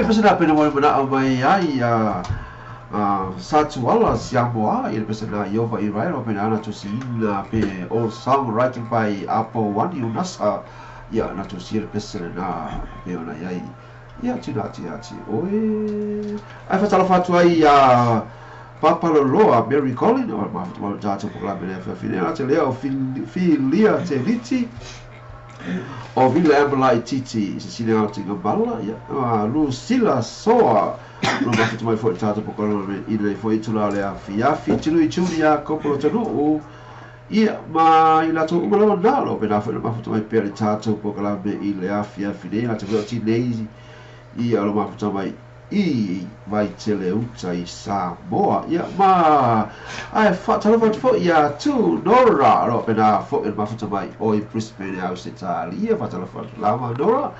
E pese na pena mo mana o mai ai Satuala Siamoa i le pese na Iova i Raelo pena ana tusiina pe all song writing by Apo Wani Unasa ia na tusi le pese na pe ona iai ia tina ati ati oe ai fatalofa atu ai ia Papa Loloa Mary Collin o mafuta tatou polokalame le afiafi nei la te lea o Filia Te Liti o Vila Emela i Titi se sine ao tinga mala ia Lucila Soa no mafuta mai foi tatou polokalame i le foi tula le afiafi tinu i tuni ia kopolo tanuu ia ma i latou uma lava nalo pena foi no mafuta mai pea le tatou polokalame i le afiafi nei la te foi o tinei ia o lo mafuta mai i Vaitele uta i Samoa ia ma ai faatalofa atu foi ia tu Nora ro pena foi le mafuta mai o i Brisbane au se talia faatalofa atu lava Nora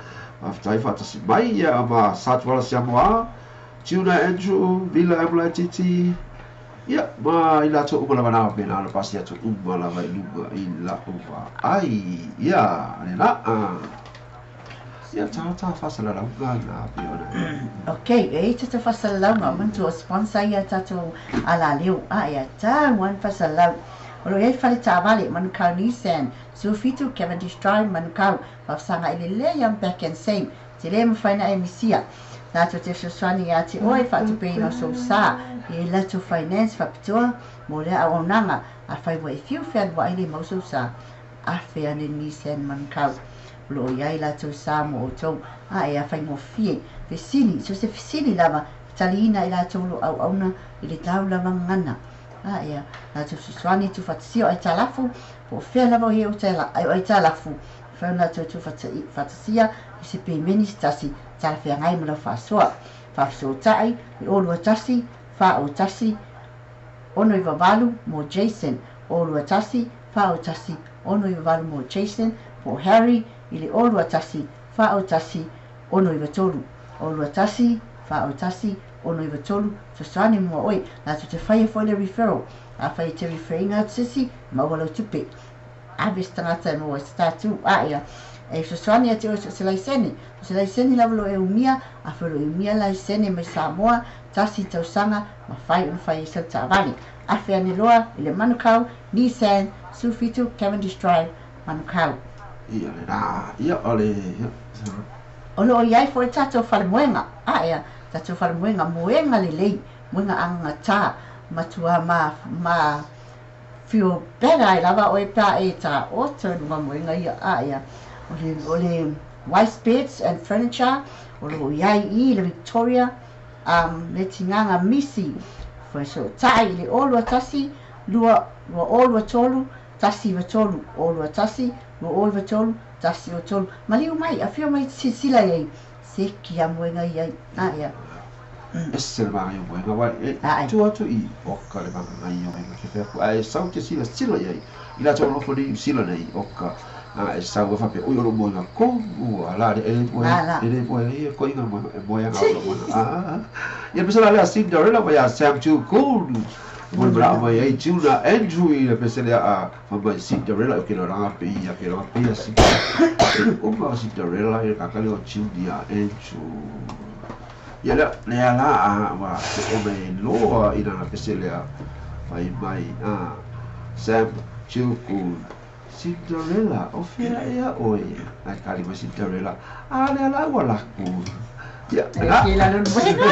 mafutai faatasi mai ia ma Satuala Siamoa Tuna Andrew Vila Emela Titi ia ma i latou uma lava na pena na pasi atu uma lava i luga i lau ai ia lena ia tata fasalalauga na pe ona. Okay, e tata fasalalauga mantu o sponsor ia tatou ala leo a ia ta one fasalalau. O lo iai fale taavale Manukau Nissan, Sufitu Cavendish Drive Manukau, faafesaga i le lelei am back and same. Te le mafai na e misia. Latou te fesoasoani ia te oe faatupeina o sousā i latou finance faapitoa mo lea auaunaga a fai ua e fiu fealuai le mau sousā. Afe ane Nissan Manukau. O lo iai latou sa mo outou a e a faigofie fesili so se fesili lava taliina i latou lo auauna i le tau lava gagana a e a latou fesoasoani tuufatasia o aitalafu po o fea lava o i aitalafu fai ona latou tuufatasia i se pemeni se tasi talafeagai ma lau faasoa faafesootai i 021 401 698 mo Jason 021 401 698 mo Jason po Harry i le 021 401 693 021 401 693 fesoasoani mua oe latou te faia foi le referral a fai te referinga atu sesi maua lau tupe ave se tagata e maua ai se tatou a ia e fesoasoani ia te oe so o se laisene o se laisene lava lo e umia a fai lo e umia laisene mai Samoa tasi tausaga ma fai ona fai ai sau taavale afe ane loa i le Manukau Nissan Sufitu Cavendish Drive Manukau. Ia le la ia o le ia. O lo o iai foi tatou falemoega a ea tatou falemoega moega lelei moega agagatā matua ma ma feel better ai lava oe pe a e taoto i luga moega ia a ea o le o le Wise Beds and Furniture o lo o iai i le Victoria le tigaga misi fesootai i le 021 2 223 193 021 223 103 maliu mai afio mai silasila i ai seki a moega i ai a ia. Ese le maga i o moega wai e tu atu i oka le maga ngai o moega ke whea ku ai sau te sila sila i ai i latou nofo nei sila nei oka a e sau e whape oi o lo moega komu a la e moe e le moe e ko inga moe e moe nga o moega a ia pesa la lea Cinderella mai a Sam Chu Kun mo le mai ai Tuna Andrew i le pesa lea a fa mai Cinderella o ke lo ranga pe ia ke lo pe ia Cinderella o ma Cinderella e ka le o Junior Andrew ia lea lea la a wa te o me loa i nana pese lea fai mai a Sam Chu Kun Cinderella o fea ea oe ai kali mai Cinderella a lea la ua laku ia la ke la lo moega.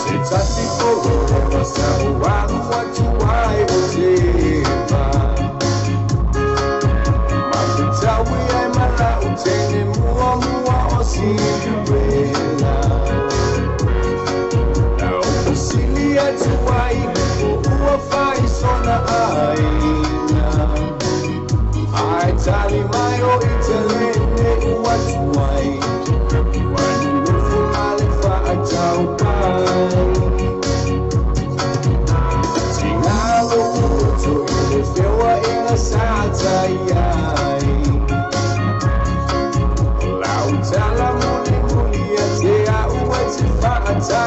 Se tasi o sa o alu atu ai o tema Mafutawi ai mala o tene mua mua o Cinderella Na o sili atu ai o ua fai sona aina Ai tali mai o itelene ua tuai Wani nufu male whaatau pai Tingalo uto i le fewa ina sa tai ai Lau tala muli muli a te au e te whaatau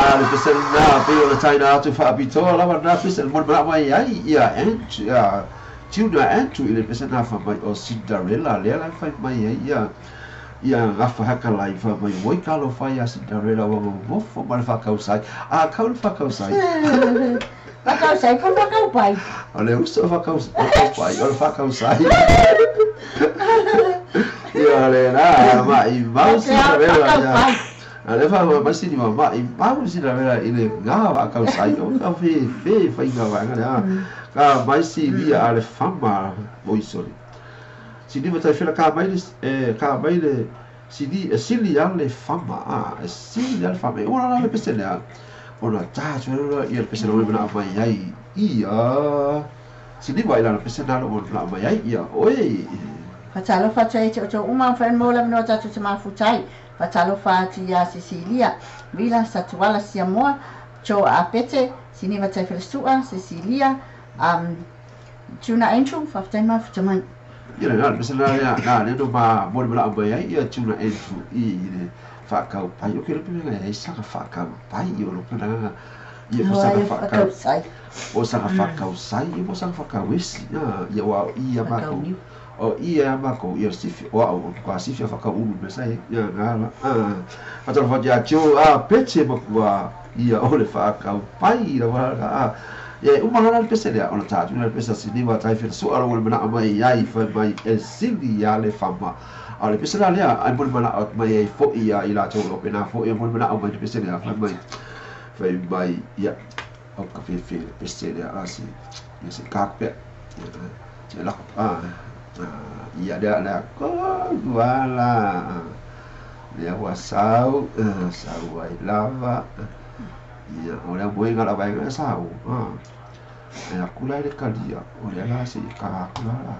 Le pesena pe o le taina atu faapitoa lava na pese mo le mai ai ia ia Tuna Andrew i le pesena fa mai o Cinderella lea la fai mai ai ia ia gafa haka lai fa mai oi kalo fai a Cinderella wa mo fo ma le whakausai a kau le whakausai whakausai ko whakaupai o le uso whakaupai o le whakausai ia le na mai mau Cinderella ia a le fa mai sini ma i mau Cinderella i le ngā whakausai o ka fe fe whainga wanga le ka mai si lia a le fama oi sorry sini ma tai fela ka mai le sini sili a le fama a sili a le fama o la le pese le o la ta tu ia le pese le mana mai ai ia sini mai la pese na lo la mai ai ia oi fatalo fatai te o uma fa mo la no ta tu mafutai fatalo fati ia Cecilia Vila Satuala Siamoa Jo Apete sini ma tai fela sua Cecilia Tuna Andrew fatai ma fatai ia le pese la na le no ma mo le mai ai ia Tuna Andrew i le whakau pai o ke le pena e saka whakau pai o lo pena ia mo saka whakau sai o saka whakau sai mo saka whakau esi ia wa ia mako o ia mako ia sifi o au ko sifi whakau ulu me sai ia na a fatalo fatia jo a peche makua ia o le whakau pai la wa a ia uma la le pese le ona ta tu le pese sini wa tai fe so alo le mana mai ai fa mai e sili ia le fama a le pese la lea ai mo mana mai ai fo ia i la to lo pena fo ia mo mana mai le pese le fa mai ia o ka fe fe le pese le a si ia se ka pe ia la a ia le la ko wala le wa sau sau ai lava ia o le moenga la vaega sau e akula le kalia o le ala se ka akula la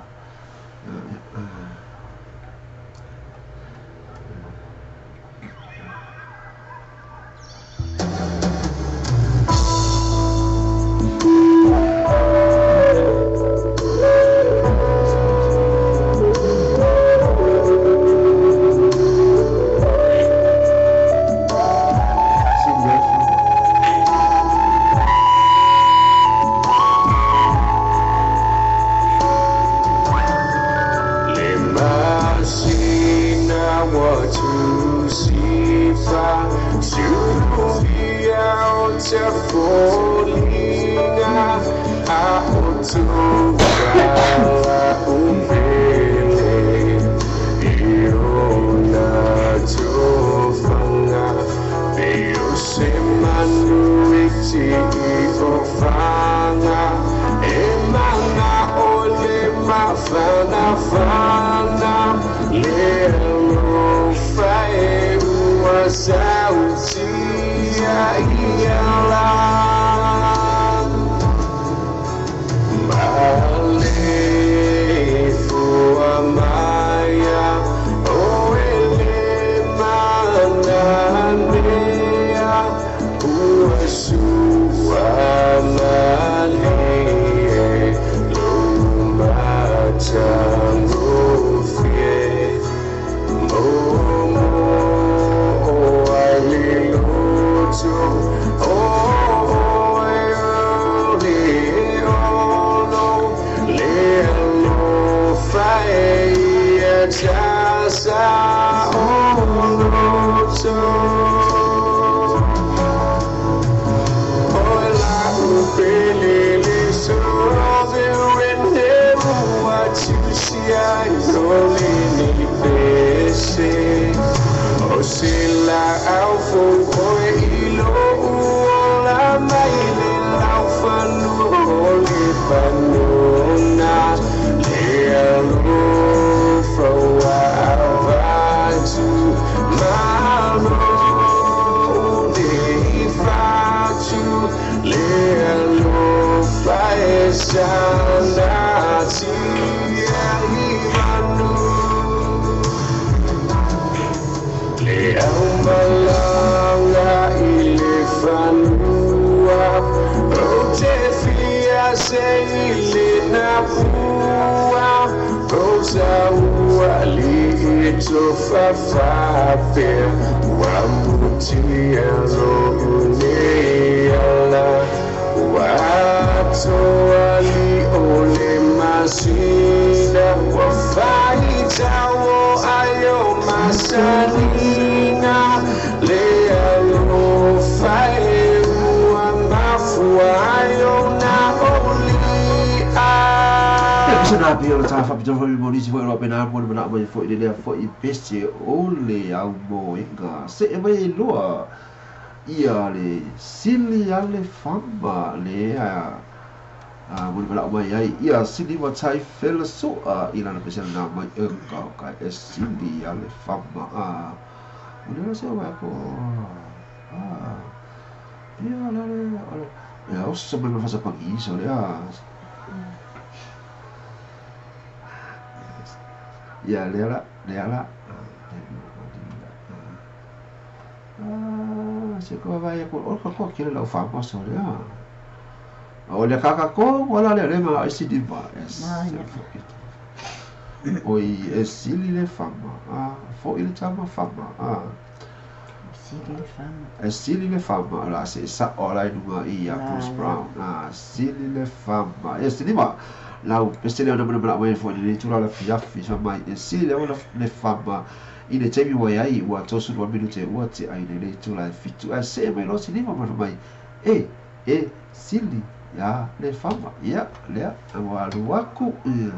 le ala ua atoa li o le masina ua faitau o ai o masanina le alofa e ua mafua ai ona olia. Se na pia o le tā whapita whai mo nisi foi roa pena mo le mana mai foi le lea foi pese o le au moenga. Se e mai loa ia le sili a le fama le a mo le mana mai ai ia sili wa tai fela soa i lana pese na mai e ka ka e sili a le fama a. O le se wa ko a ia le le ia o se mai ma pangi so le a. Ia lea la, lea la. Se ko vai ko o ko ko kile lau fa so le a. O le kaka ko wala le le ma e si di ba. Es. O i e sili le fama. A fo i le tama fama. A. Sili le fama. E sili le fama la se sa o la nunga i a Bruce Brown. A sili le fama. E sili ma. Lau pese lea ona mana mai foi le tula la fiafi fa mai e sili le ona le fama i le taimi ua iai ua 32 minute ua te ai le tula e 7 ae see mai loa siliva ma mai e sili ia le fama ia lea ua alu aku ia.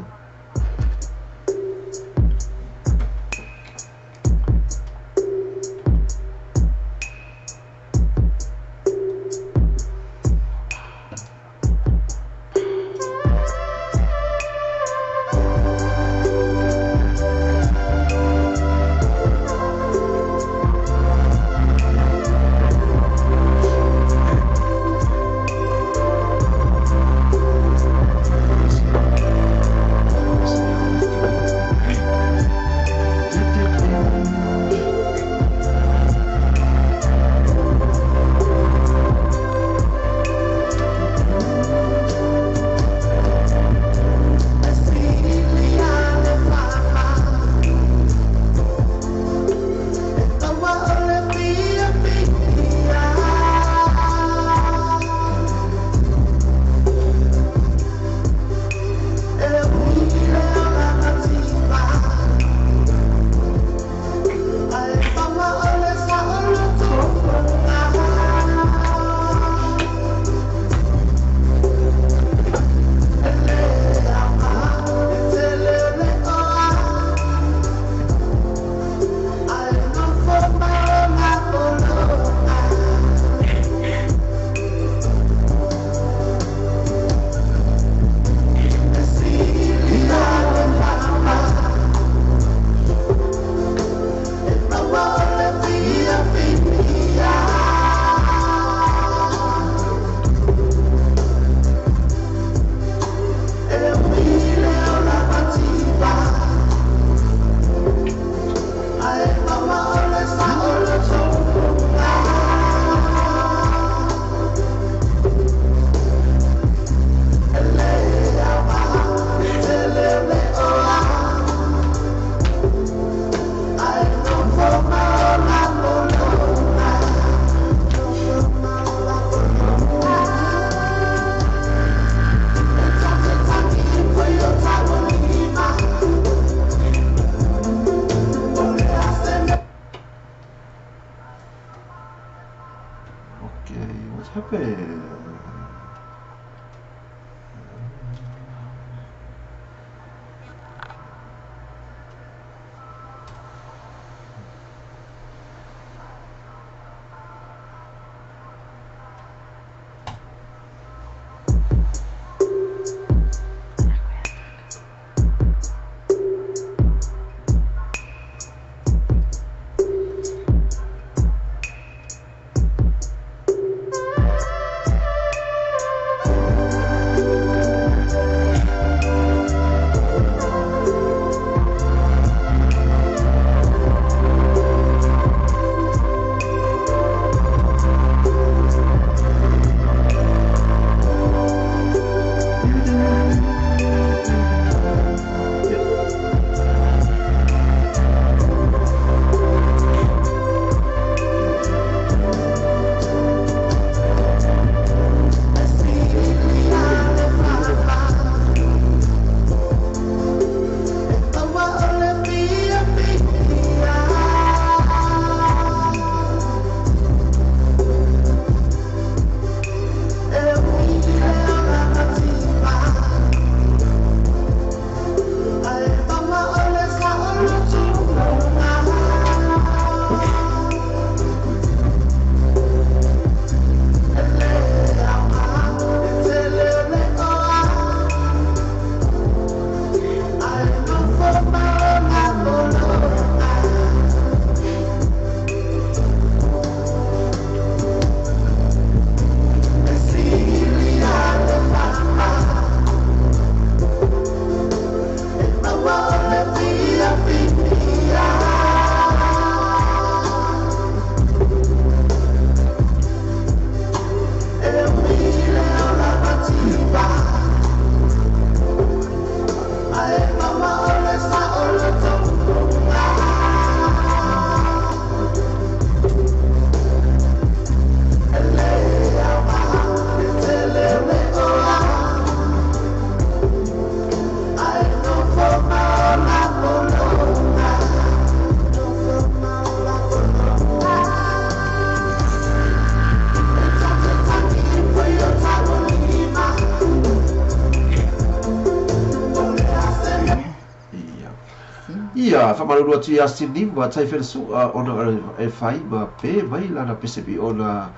Ia faamalulu atu ia Siniva Taifelesu'a ona e fai ma pe mai lana pese pi ona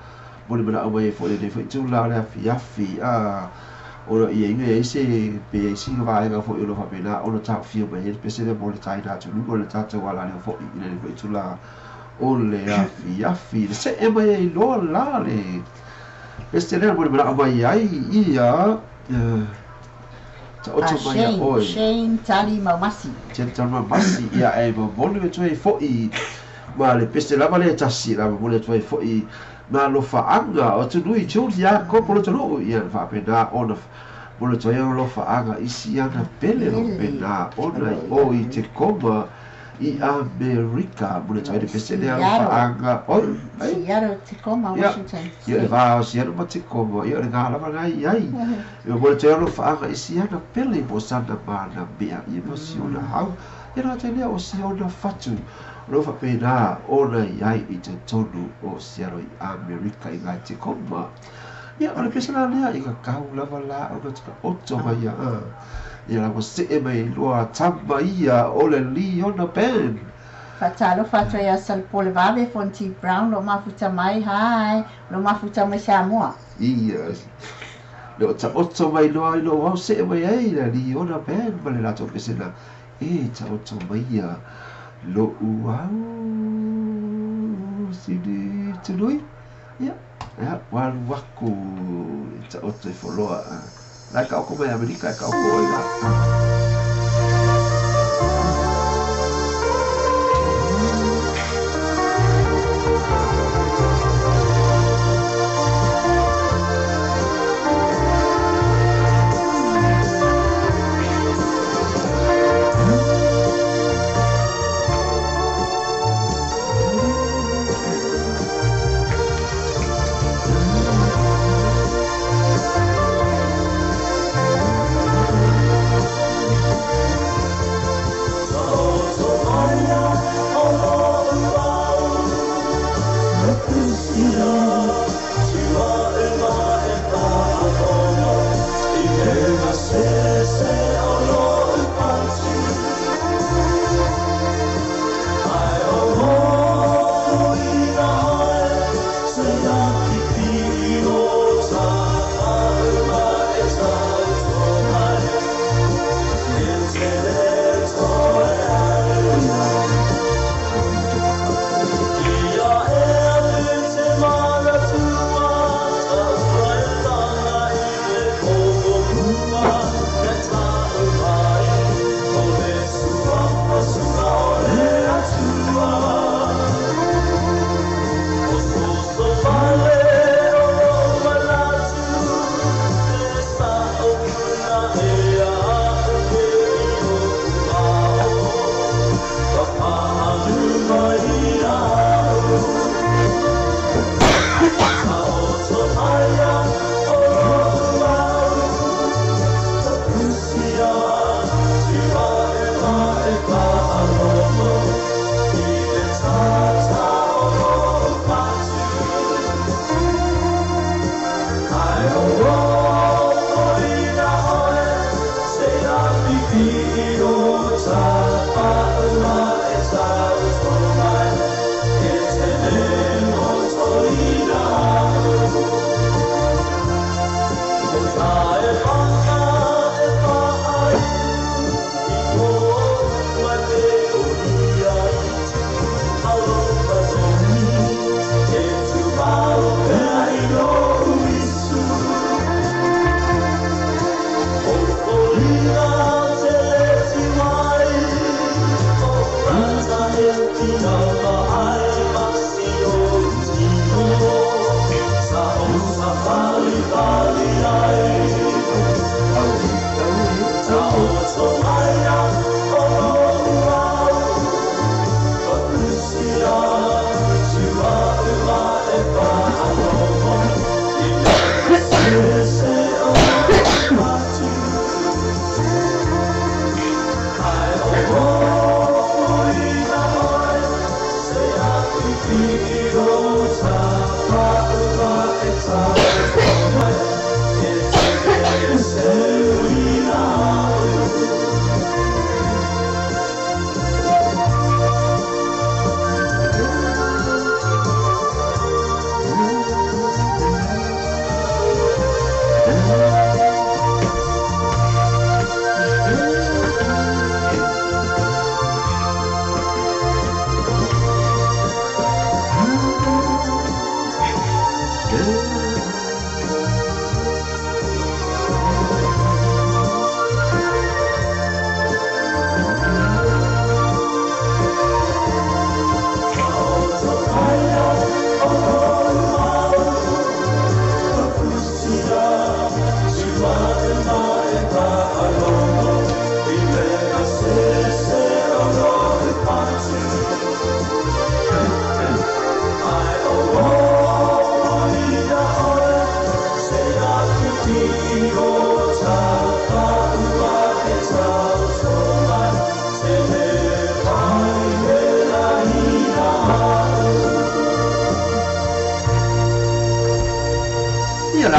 mo le mana'o mai ai fo'i lenei fo'i itula o le afiafi a ona ia iga ai se pe ai sina vaega fo'i o lo faapena ona taofia mai ai le pese lea mo le taina atu luga o le tatou alaleo fo'i i lenei fo'i itula o le afiafi le se'e mai ai loa la le pese lea mo le mana'o mai ai ia ta'oto mai ia Shane oe Shane Tali Maumasi. Shane Tali Maumasi ia e momoli atu ai fo'i ma le pese lava le tasi la momoli atu ai fo'i ma alofa'aga o atunui Jules Iakopo le atunuu ia faapena ona momoli atu ai alofa'aga i siana pele lo pena ona i o i te koma i Amerika momoli atu ai le pese lea alofa'aga oi ai Seattle, Tacoma, Ia Washington ia le State. va o Seattle ma Tacoma ia o le gā lava na i ai e momoli atu ai alofa'aga i siana pele mo sana manamea ia ma siona hau ia na te lea o siona fatu o lo faapena ona i ai i totonu o Seattle i Amerika i ngai Tacoma ia o le pese la lea i ka kau lava la o ka oto mai ia ia la ua se'e mai loa tama ia o le Leona Band. Faatalofa atu ai ia Salepole Vave Fonti Brown lo mafuta mai hi lo mafuta mai Samoa. Ia le o ta'oto mai loa i lou au se'e mai ai le Leona Band ma le latou pesena e ta'oto mai ia lo'u au sini tului ia ia ua alu aku ta'oto i foloa la e ka'oko mai Amerika e ka'oko oi la.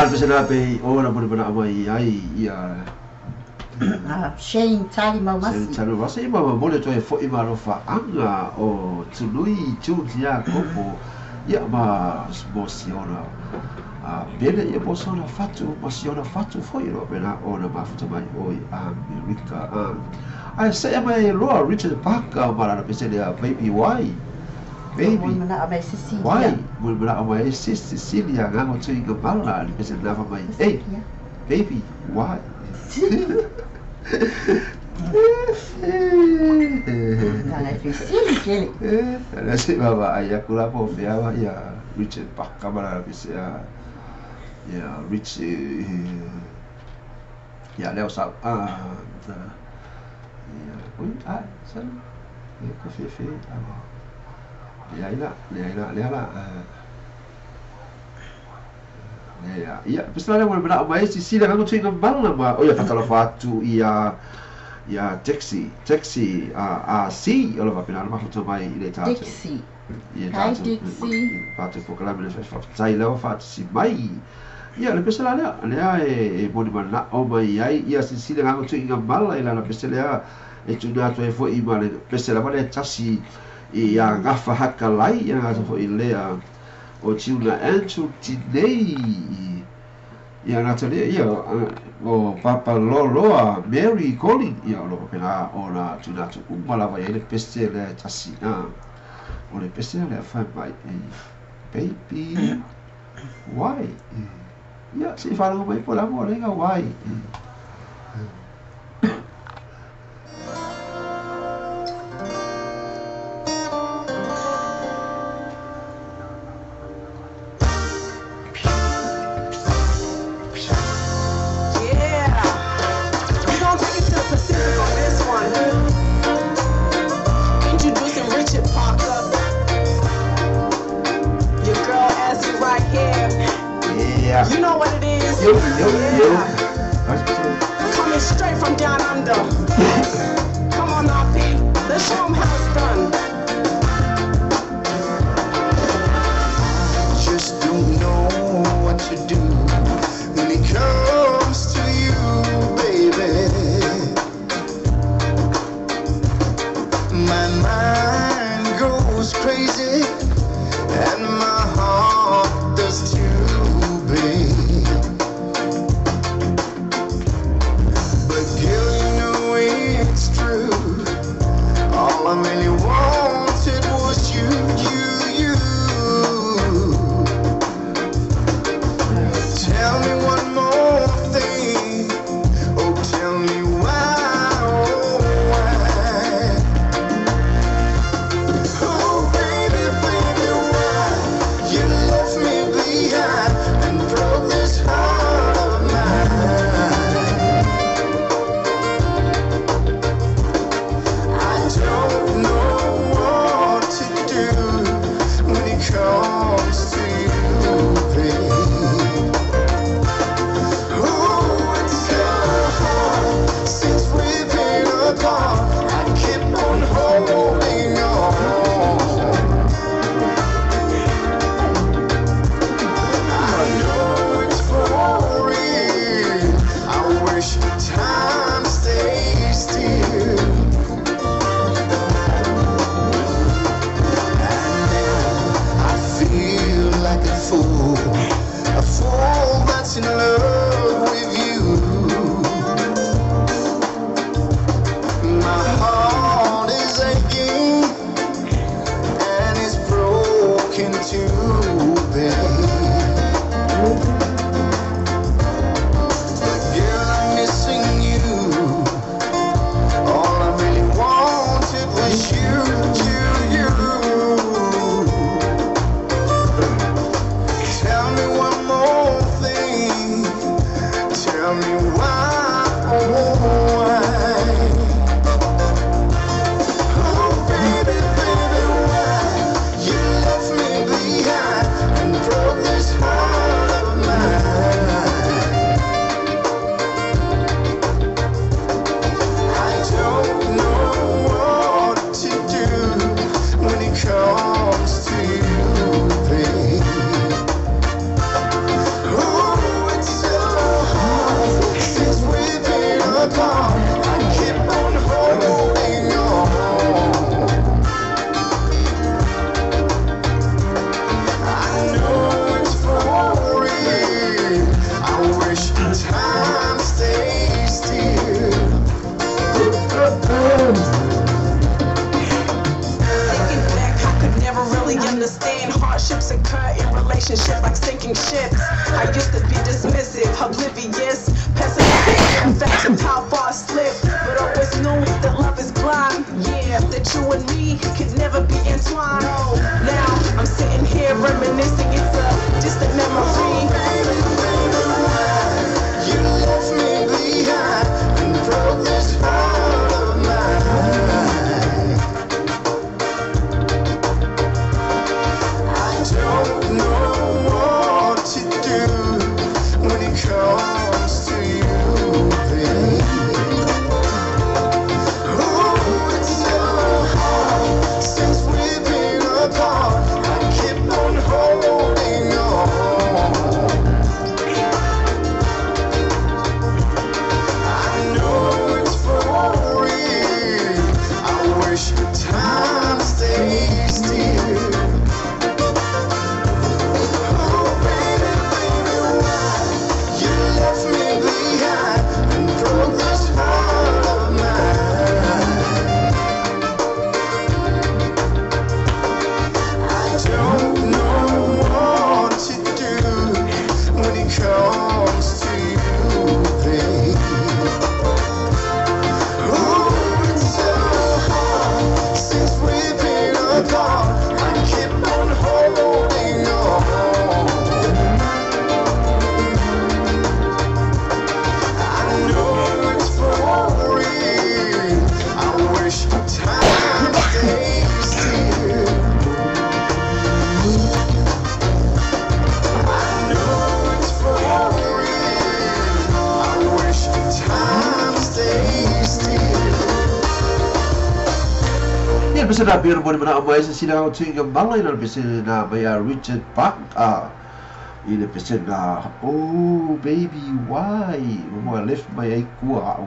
pese na pe o na mone mana mai ai ia Shane Tali Maumasi. Shane Tali Maumasi ma mone toe fo'i ma alofa anga o Tunui Tunes ia kopo ia ma mo siona pele ia mo siona fatu ma siona fatu foi ro pena o na mafuta mai oi Amerika ai se mai loa Richard Parker ma la pese le baby why baby why mo mana mai Cecilia nga tui nga mala le pese na fa mai hey baby why Richard ia Rich ia leo sa ia oi a sa ia ka fe ia ila lea la ia ia pesla le mo mai Cecilia nga tui nga mala ma o ia fatalofa atu ia ia taxi a C o la pena ma foto mai ile tatu Dixie ia Dixie patu pokalame le fa tai leo fa si mai ia le pesla lea lea e moni mana o mai ai ia Cecilia nga tui nga mala ila la pesla e tuna atu e foi ma le pesla ma le tasi ia gafa hakalai ia nga foi lea o tiuna Andrew Tinei ia Natalia ia o Papa Loloa Mary Colin ia o loko pena o na tuna atu uma lava ia le pese le tasi o le pese le fa mai baby why ia se falo mai por amor lenga why. You know what it is. Yo. Coming straight from down under. Come on, RP. Let's show 'em how it's done. Just don't know what to do when it comes to you, baby. My mind goes crazy and my heart does too. But girl, you know it's true. All I really wanted was you, you. Tell me one more thing. Oh, tell me why, oh, why. Oh, baby, baby, why you left me behind and broke this heart of mine. I don't know what to do when it comes to you, babe. Oh, it's so hard since we've been apart. I keep on holding on. I know it's for real. I wish time stays still. And now I feel like a fool that's in love with you. My heart is aching and it's broken too, babe. But girl, I'm missing you. All I really wanted was you, you. Tell me one more thing. Tell me why, oh, why. Oh, baby, baby, why you left me behind and broke this heart of mine. I don't know what to do when it comes to you, babe. Oh, it's Friendships occur in relationships like sinking ships. I used to be dismissive, oblivious, pessimistic, effects of how far I slipped. But always knew that love is blind. Yeah, that you and me could never be entwined. Now I'm sitting here reminiscing, it's a distant memory. Baby, baby, why you left me behind and broke this heart of mine? I don't know what to do when it comes to you, babe. Oh, it's so hard since we've been apart. I keep on holding on. I know it's for real. I wish time stays still. Oh, baby, baby, why you left me behind and broke this heart of mine? I don't know what to do when it comes to you, babe. Oh, it's so hard since we've been apart. I keep on holding on. I know it's for real. I wish time stays still. I know it's for real. I wish time stays still. Ia pese na pira mo ni mana mai se sina o tinga mala ina pese na mai a Richard Buck a i le pese na oh baby why mo left mai ai kua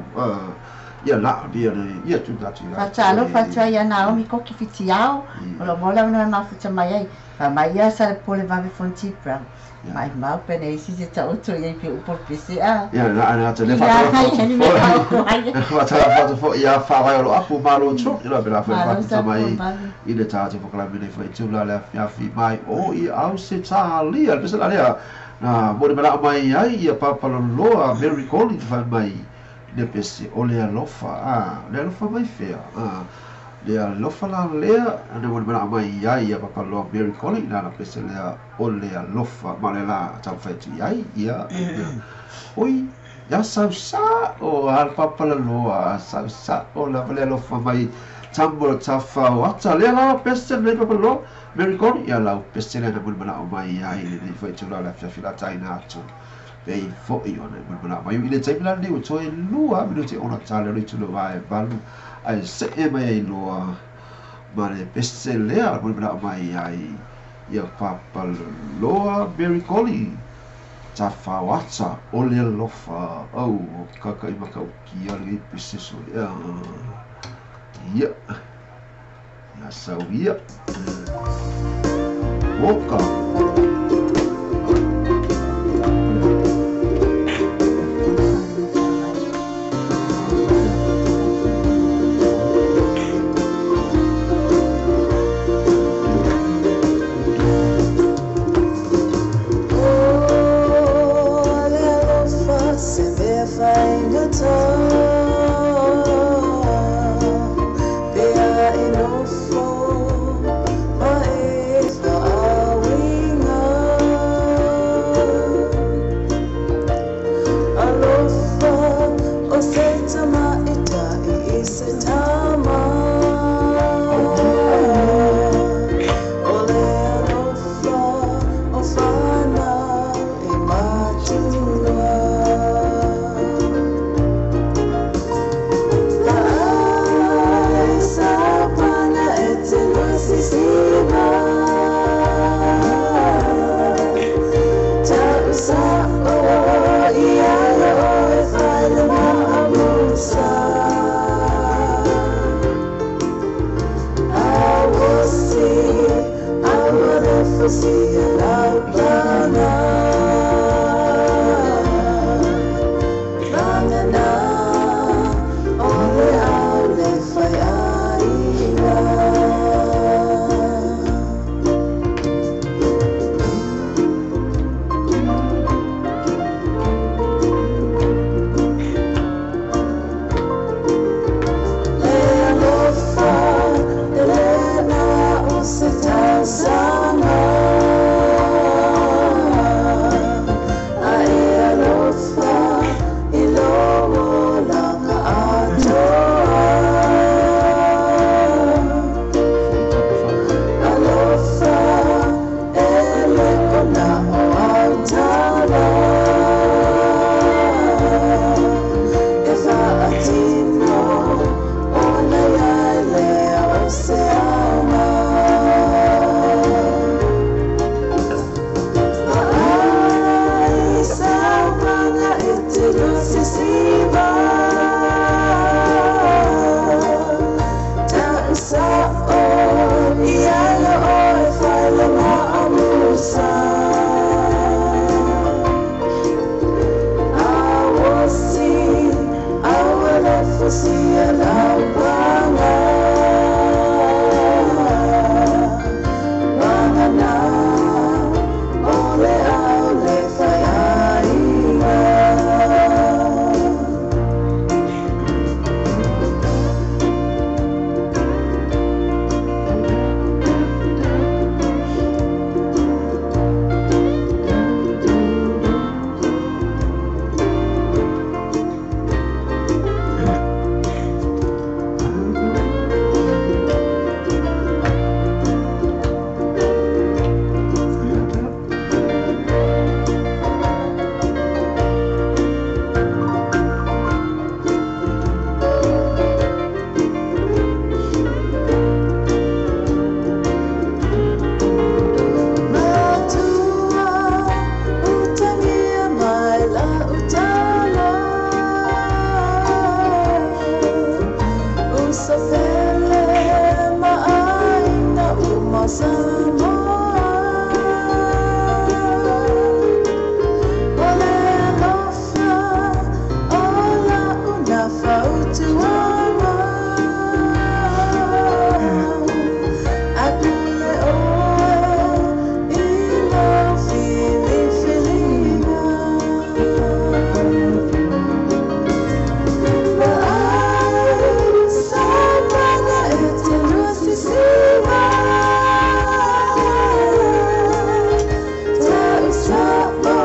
ia la ia ia tu ta tu Fatalo fatua ia Naomi koki fitiao o lo mola no mafuta mai ai fa mai ia sa pole vave fonti brown mai mau pene isi se ta oto ia pe upo pese a ia na ana te le Ia, hai, ni me tau ko ai. fa fo ia fa vai o apu malo tu ila bela fa Malo fa sa mai po i le tāte whakalame nei whai tūla le awhi mai o i au se tālia le pese la lea na mo le mala mai ai ia papaloloa Mary Collins whai mai le pese o le alofa a le alofa mai fea a le alofa la lea na mo le mala mai ai ia papaloloa Mary Collins na pese lea o le alofa ma le la tau whai tu ai ia oi ia sau sa o al papaloloa sau sa o la le alofa mai tambo tafa o ata lea la pese le papaloloa Mary Collins ia lau pese lea na mo le mala mai ai le whai tu la fiafi la taina atu pei foi ona mo le mala mai i le taimi la nei o toe lua minuti ona tale o le tulu vai valu ai se e mai ai loa ma le pese lea mo le mala mai ai ia papaloloa Mary Collins tafa o ata o le alofa au o kaka i makau kia le pese so ia ia ia sau ia Oka. Oh, le alofa se mea faigata Pea e nofo ma e whaawinga Alofa o se tama e tai i se tama O le alofa o whanau e matua Lai sa pana e te lusi sima Tau sa o ia ia o e whaile ma amusa I will see, I will never see a laupana Langana, o le au le whai aina. Fusia laupanga Wangana Ole au le whaiainga. Matua utangia mai la utala Usafele ma'aina uma Samoa Ole alofa o la una fautuaga Akule oe i lau filifiliga Ma'ai sapaga e te lusisiva Ta'usa'o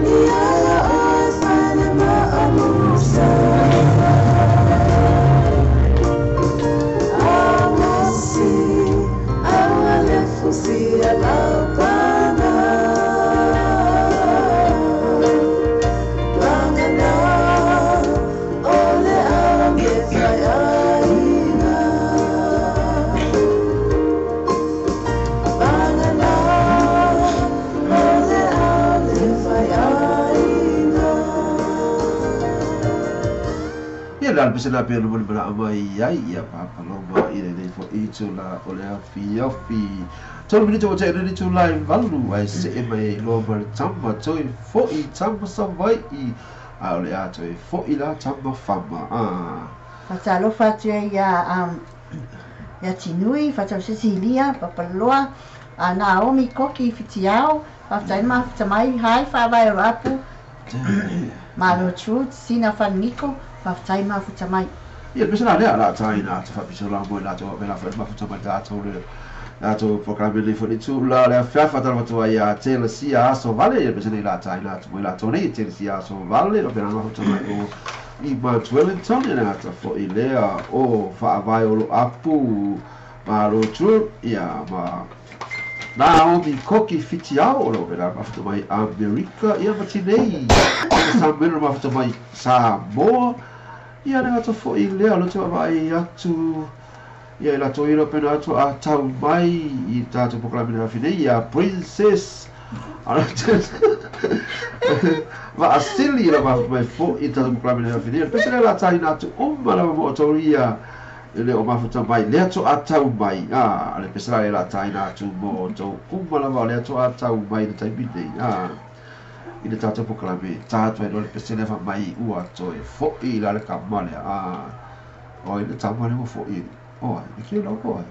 i ala oe whale ma'amusa Amosi, awale fusia laupanga Wangana, ole au me whaiainga Wangana, ole au le whaiainga. Ia le alpese la pea lumani mala mai ai ia papaloma i le nei fo i tula o le afiafi. Tolu minute o te ere tula i valu ai se e mai loa ma le tama toi fo i tama savai i a o le a toi fo i la tama fama. Ah. Fatalofa atu ai ia ia Tinui, Fatausi Ilia, Papaloa, a Naomi Koki Fitiao, faafetai le mafuta mai, hai faavae o apu, Malo Truth, Sina Faniko, faafetai mafuta mai. Ia pese la lea la taina te whapiso la mo la to me la wha mafuta mai tātou le tātou programe le fo tu la le fiafa tala matua ia te le sia aso vale ia pese nei la taina atu mo la tau nei te le sia aso vale lo pena mafuta mai o i Mount Wellington ia ngata fo i lea o whaavae o lo apu Malo Truth ia ma Naomi Koki Fitiao o lo pena mafuta mai Amerika ia matinei sa mena mafuta mai Samoa ia le ngata fo i lea lo te vai atu ia i latou ilo pena atu a tau mai i tātou programe na whine ia Princess va asili la mafuta mai fo i tātou programe na whine pese le la taina atu uma lava mo o ia le o mafuta mai lea to a tau mai a le pese le la taina atu mo o tau uma lava lea to a tau mai le taimi nei a i le tātou programe tātou ai le pese le fa mai ua toe fo i la le kamale a o i le tamale mo fo i o ai e ki lo ko ai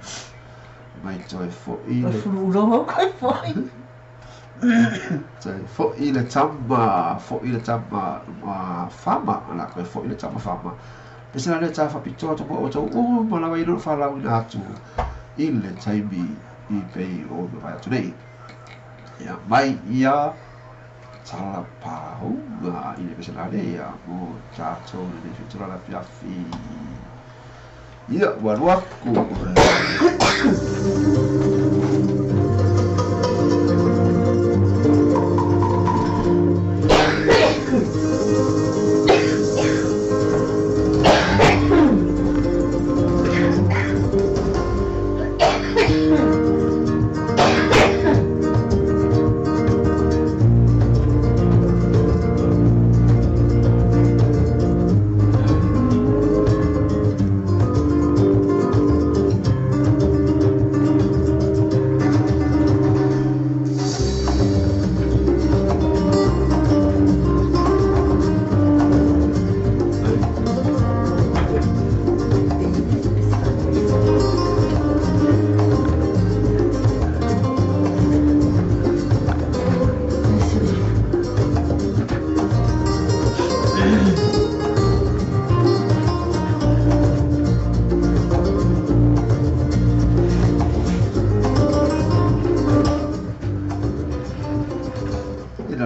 mai toe fo i O le fuluuloho koe foi. toe fo i le tama fo i le tama ma fama ala koe fo i le tama fama pese la le tā whapitoa tō mo o tau o malawa i lo whalau ina atu i le taimi i pei o me vai atu nei ia mai ia tala pāhunga i le pese la le ia mo tātou le nei whitura la fiafi ia waruaku.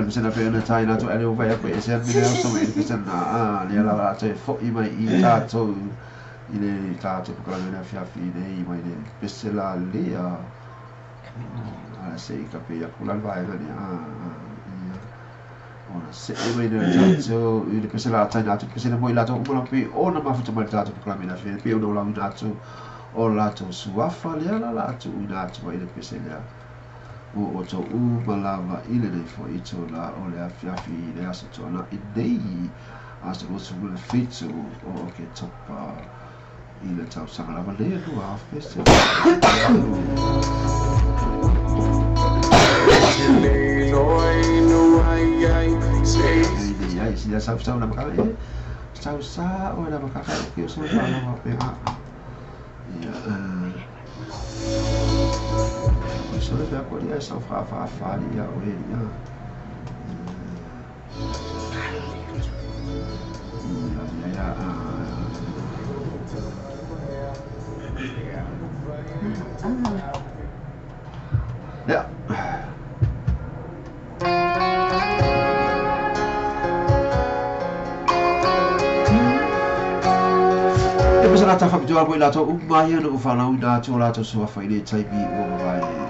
Pese na pe na tai na to ale o vai ko e se me le so me pese na a le la la te fo i mai i tātou i le tātou pokala na fia fi nei mai le pese la le a a se i ka pe ya kula vai na ni a ia ona se e mai le tātou i le pese la tai na to pese na mo i la to mo la pe ona mafuta mai tātou pokala na fia pe ona la na to o la to suafa le la la to ina to mai le pese le o o to u malava i le nei fo i to la o le afiafi i le aso toana i nei aso o su le fitu o ke topa i le tausaga lava lea lua afe se ai si sa sa na makaka e sa sa o na makaka e ki o sa na pe a ia så det der går de så fra fra fra de ja og ja. Ja ja. E pesa la tafa pitoa ko i latou uma ia na ufalau ina atu o latou suafa i le taimi ua mavae.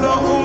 No.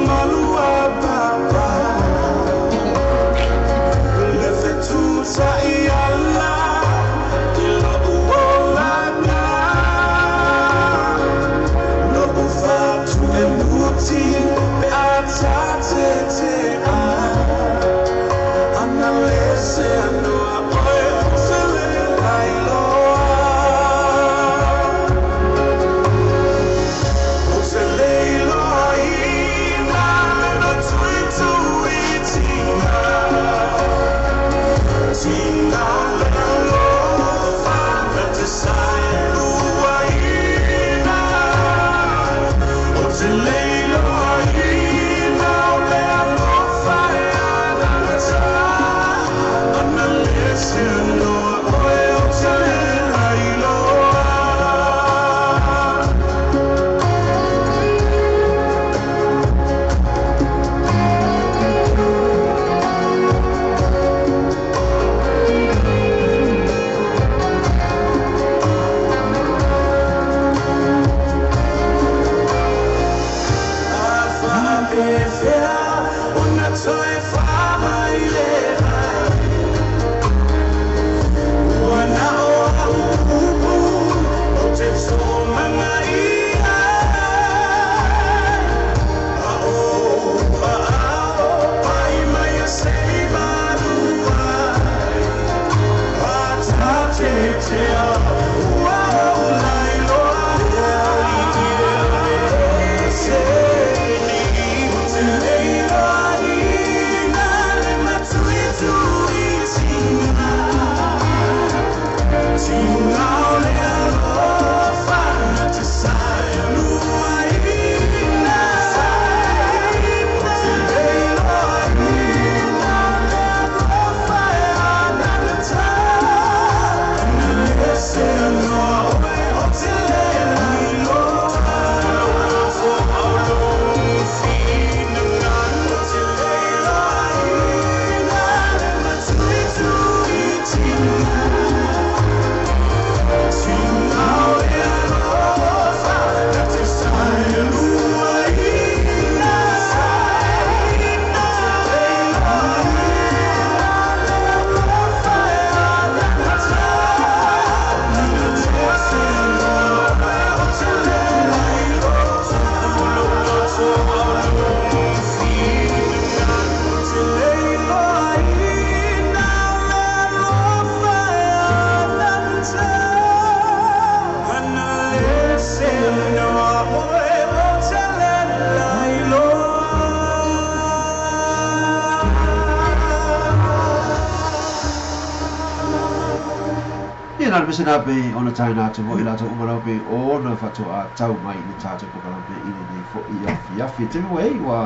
pese nā pe ona taina atu mo i lātou uma lau pe ona whatoa tau mai i le tātou pokalame i le nei fo i afi afi. Te mua ei wa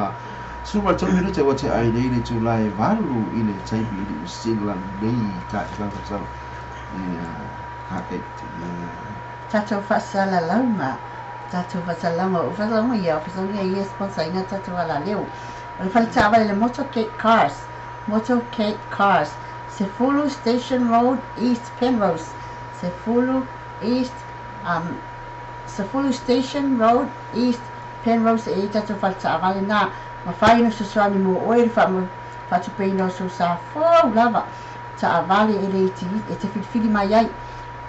suma tolu minute wa te ai nei le tūlae valu i le taimi i le usila nei tā i whakatau. Ia, hake te ia. Tātou whasala lauma, tātou whasalama, o whasalama ia, o whasalama ia sponsor ina tātou ala leo. O le whale tāwale le Motorcade Cars, Motorcade Cars, Sefulu Station Road, East Penrose. Sefulu East, Sefulu Station Road, East Penrose e tātou whale tāwale nā. Ma whai no susuani mō oe wha whatupeina o so sa fō lava. Taavale e le iti, e te whiriwhiri mai ai.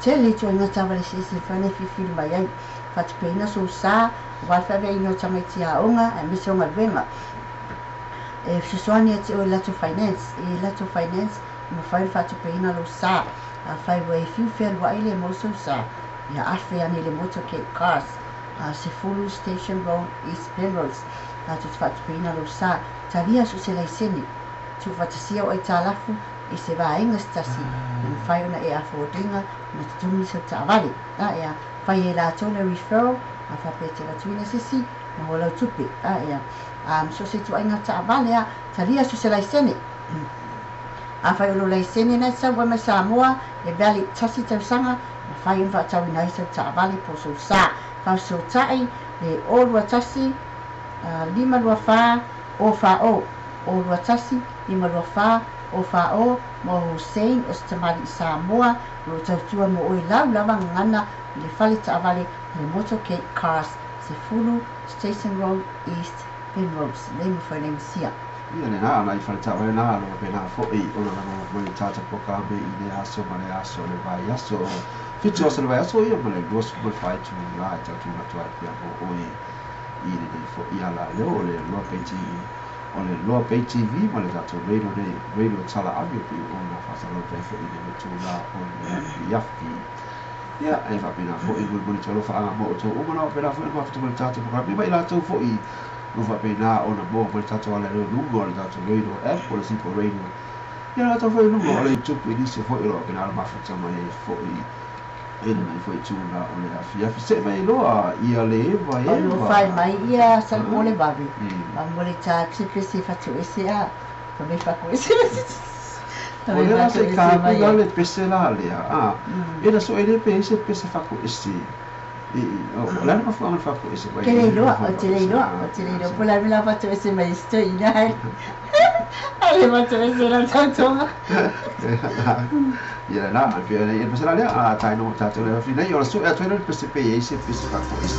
Te le tō inga tāwale se se whane whiriwhiri mai ai. Whatupeina so sa, wawhawhe ino tamaiti a onga, e mise onga luenga. E susuani e te o Lato Finance, e Lato Finance, ma whai whatupeina lo sa. A whai wai whiu whenua ile mo so sa. Ia awhe ane le Motorcade Cars, Sefulu Station Road, East Penrose. Lato te whatupeina lo sa. Talia so se laisene. Tu whatasia o e tālafu, i se vaenga se tasi. E mwhai ona e awhordinga, na te tungi sa taavale. A ea, whai e lātou le referral, a whape te ratuina sisi, ma o lau tupe. A ea, so se tuainga taavale a, talia so se laisene. A whai o lo laisene nei sau wa mai Samoa, e vali tasi tausanga, ma whai o whaatau ina i sau taavale po so sa. Whau so tai, le o rua tasi, lima lua wha, o wha o. O rua tasi, lima lua wha, o wha o, mo Hussein o Tamari Samoa, lo tautua mo oi lau lava ngana i le fale taavale le Motorcade Cars, Sefulu Station Road, East Penrose. Nei mo whai nei msia. Ia le nā, nai whare tāwale nā, lo pe nā fo i ona langa mai tātou pokalame i le aso ma le aso le vai aso. Whitu aso le vai aso ia ma le 25 tū la e tau tūna tua pia mo oe i le nei fo i ala leo o le Loa Pay TV. O le Loa Pay TV ma le tātou radio nei, radio tala ave pi o nā whasalau tai fo i le tū la o le afi afi. Ia, e whapena fo i muli muli tolo whaanga mo o tō umana o pena fo i mawhatu mo le tātou pokalame mai lātou fo i no whapena o na mō mo le tātou ala leo lunga o le tātou radio app o le Simple Radio. Ia lātou fo i lunga o le YouTube i nisi fo i roa pena ala mawhatu mai e fo i e nei fo i tū la o le afi afi. Se mai loa ia le eva O lo eva. whai mai ia salpole wawe. Ma mo le tā tipese whatu ese a. Ko me whaku ese. O le la se ka ku la le pese la lea. A, e na so e le pese pese whaku ese. E, o la na mafu anga whaku ese. Ke le iloa, o te le iloa, o te le iloa. Pula mila whatu ese mai sto ina hai. Ale whatu ese la tautonga. Ia la, pe e pese la lea, a tai no tātou le afi nei, o la so e atu le pese pe e se pese whaku ese.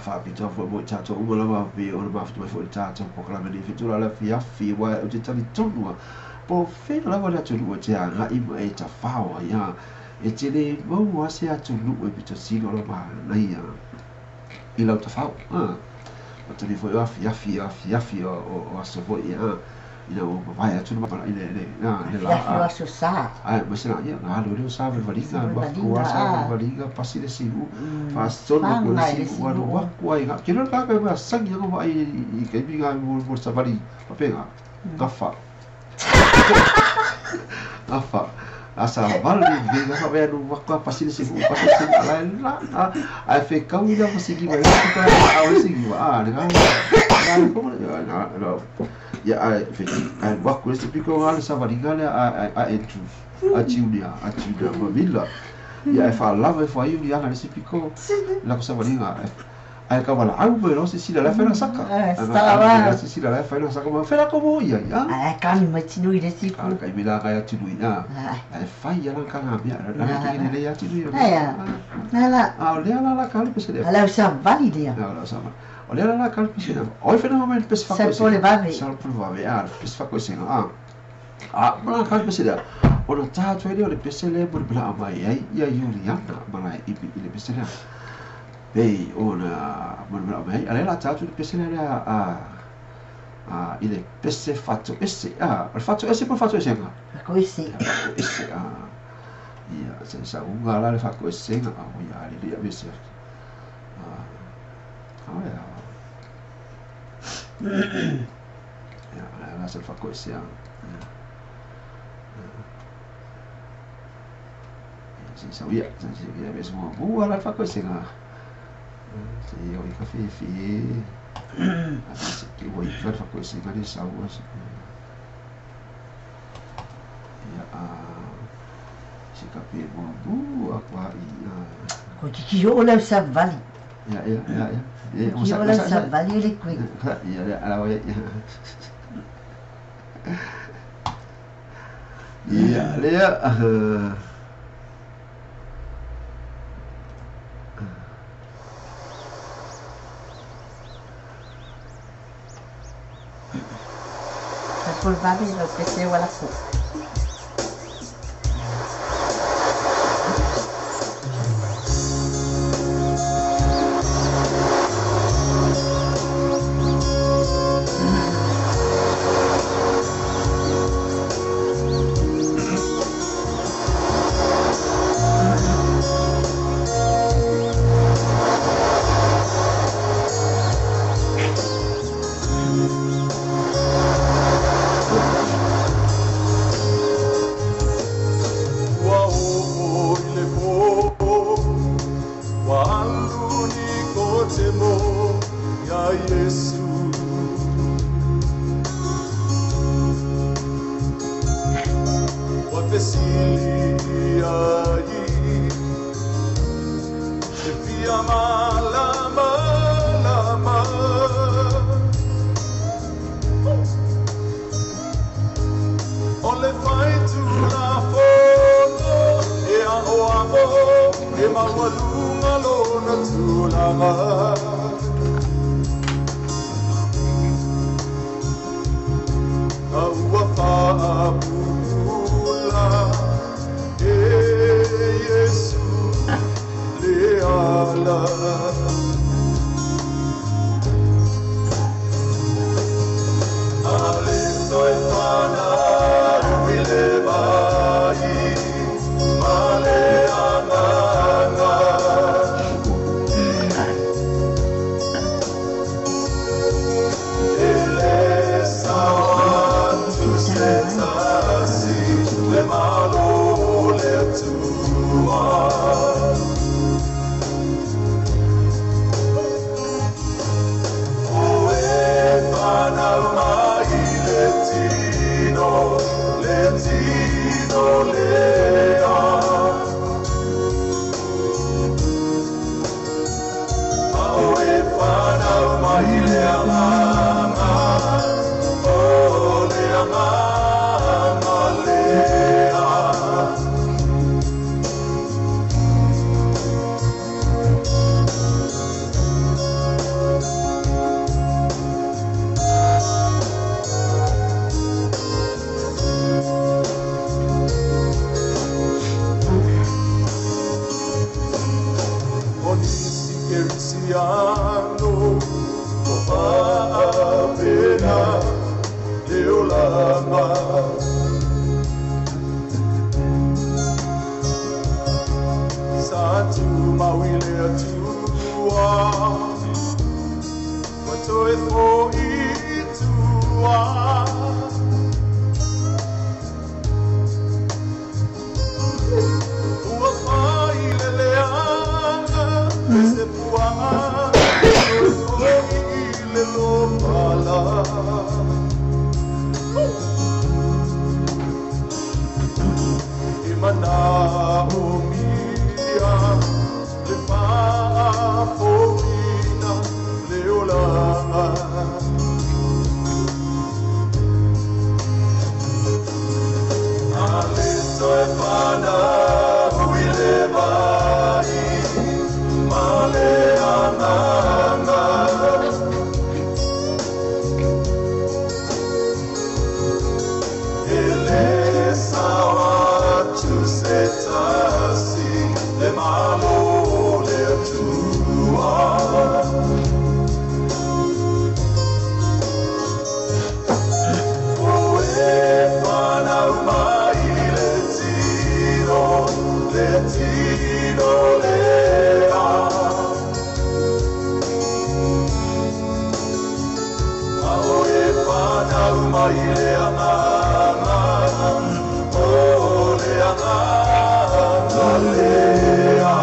Whaapitoa foi mo i tātou uma lava pe ona mafuta mai foi i tātou polokalame nei fetula le afiafi uae ou te talitonu po o fea lava le atunuu e te agaʻi ma e tafao ai a e te lē maua se atunuu e pitosili o lau manaia i lau tafao matani foi o afiafi afiafi o aso foi ina ua mavae atu le malaʻi le Afiafi o aso sa. Ae ma se laia na alu ai lea o savalivaliga alu aku a savalivaliga pasi le siuʻu faasolo atu ai le siuʻu alu aku ai ke loa le tagata e masani ai ona vaai i taimi na mo le savali faapena gafa gafa a savali lelei faapea alu aku a pasi le siuʻu pasi le siuʻu ala e laa ae fekau la ma siliva ai le siliva a lena ia ae ae alu atu le isi pito le savaliga lea a Andrew a Junior ma Mila ia ae faalava ifo ai Iuliana i le isi pito latou savaliga ae taualaau mai loa silasila la e fai lana saka silasila la e fai lana saka ma fai latou mo ia ia Ae kami mai tinui le isi a kai mila kai atunui a ae fai ala kana mea la la lelei atunui la a o lea la la ka le pese lea lau savali lea lau savali o lea la la ka le pese lea oi fena mai le pese fakoesega Salpole vave Salpole vave a le pese fakoesega a ma la ka le pese lea ona tā atu ai lea o le pese lea mo le malaa mai ai ia Iuliana ma la e imi i le pese lea pei ona mo le malaa mai ai a lea la tā atu le pese lea a i le pese fatoese a o le fatoese po o le fatoesega Fakoese fakoese a ia se sauga la le fakoesega a o ia le ia vese a o ia ia la se fakoese a se sau ia se ia vese mo mua la fakoesega se ia o i ka fefe a se ke ua i ka fakoesega le sau ia a se ka pe muamua aku ai Ko kiki o lau savali. Ia ia ia ia. Kiki o lau savali o le koe. Ia ia ala ia. Ia lea. Salpole vave lau pese o alako. maualuga lona tulaga. A ua faapupula e Iesu le ala. Ale toe fanau i le vai ma le agaga. E le sao atu se tasi le malo o le Atua. O e fanau mai le tino lea. A o e fanau mai le agaga, o le agaga lea. O nisi kerisiano o faapena le olaga. Sa tumau i le Atua, ua toe fo'i i tua. Ua fai le leaga e se pua'a toe fo'i i le lopala. E manaomia le faafouina le olaga. Ale toe fanau i le vai ma le agaga. E le sao atu se tasi le malo o le Atua. O e fanau mai le tino lea. A o e fanau mai le agaga, o le agaga lea.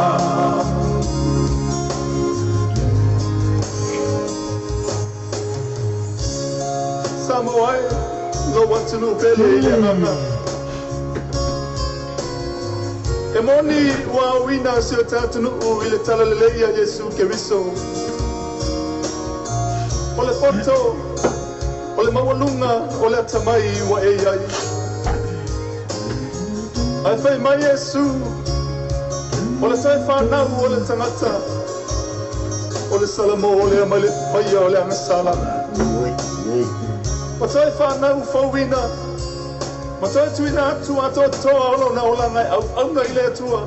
Samoa e, lou atunuu pele i le agaga. E moni ua aoina si o tatunuu i le talalelei a Iesu Keriso. O le poto, o le maualuga o le atamai ua e iai. Ae fai mai Iesu, o le toe fanau o le tagata, o le salamo o lea mai le faia o le agasala. Ma toe fanau fouina, ma toe tuuina atu atoatoa o lona olaga e auauna i le Atua,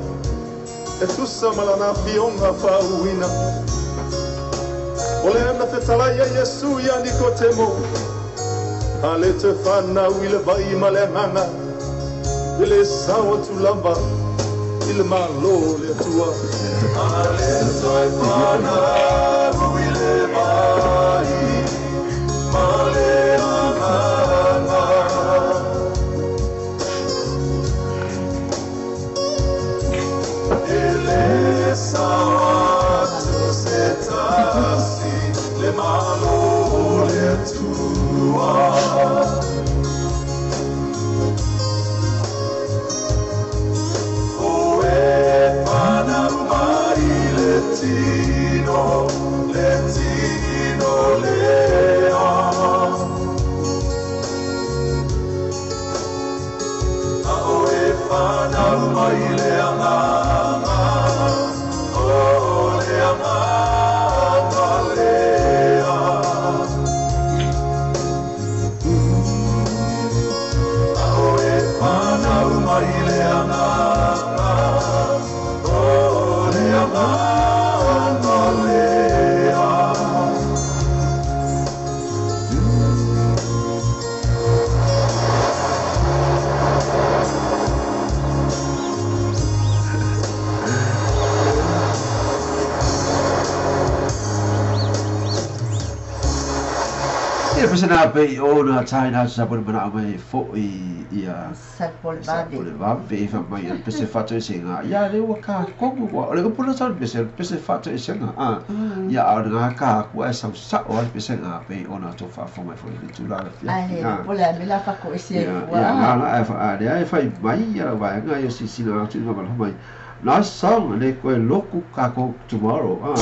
e tusa ma lana afioga faauuina. O lea na fetalai ai Iesu ia Nikotemo, a le toe fanau i le vai ma le agaga, e le sao atu lava i le malo o le Atua. Ale toe fanau i le vai ma le agaga. E le sao atu se tasi le malo o le Atua. O e fanau mai le tino lea. A o e fanau mai le agaga, pese na pe o na tai na sa pole mana mai fo i ia Sa pole vave. Pole vave e fa mai pese fato e senga. Ia le ua ka kongu wa. O le pula sa pese pese fato e senga. Ah. Ia a nga ka ku e sa sa o le pese nga pe o na to fa fo mai fo i tu la fia. Ai le pole me la fa ko ese wa. Ia nga la e fa a le e fai mai ia wa nga ia si si na tu ma mai. Nice song le ko loku ka ko tomorrow. Ah.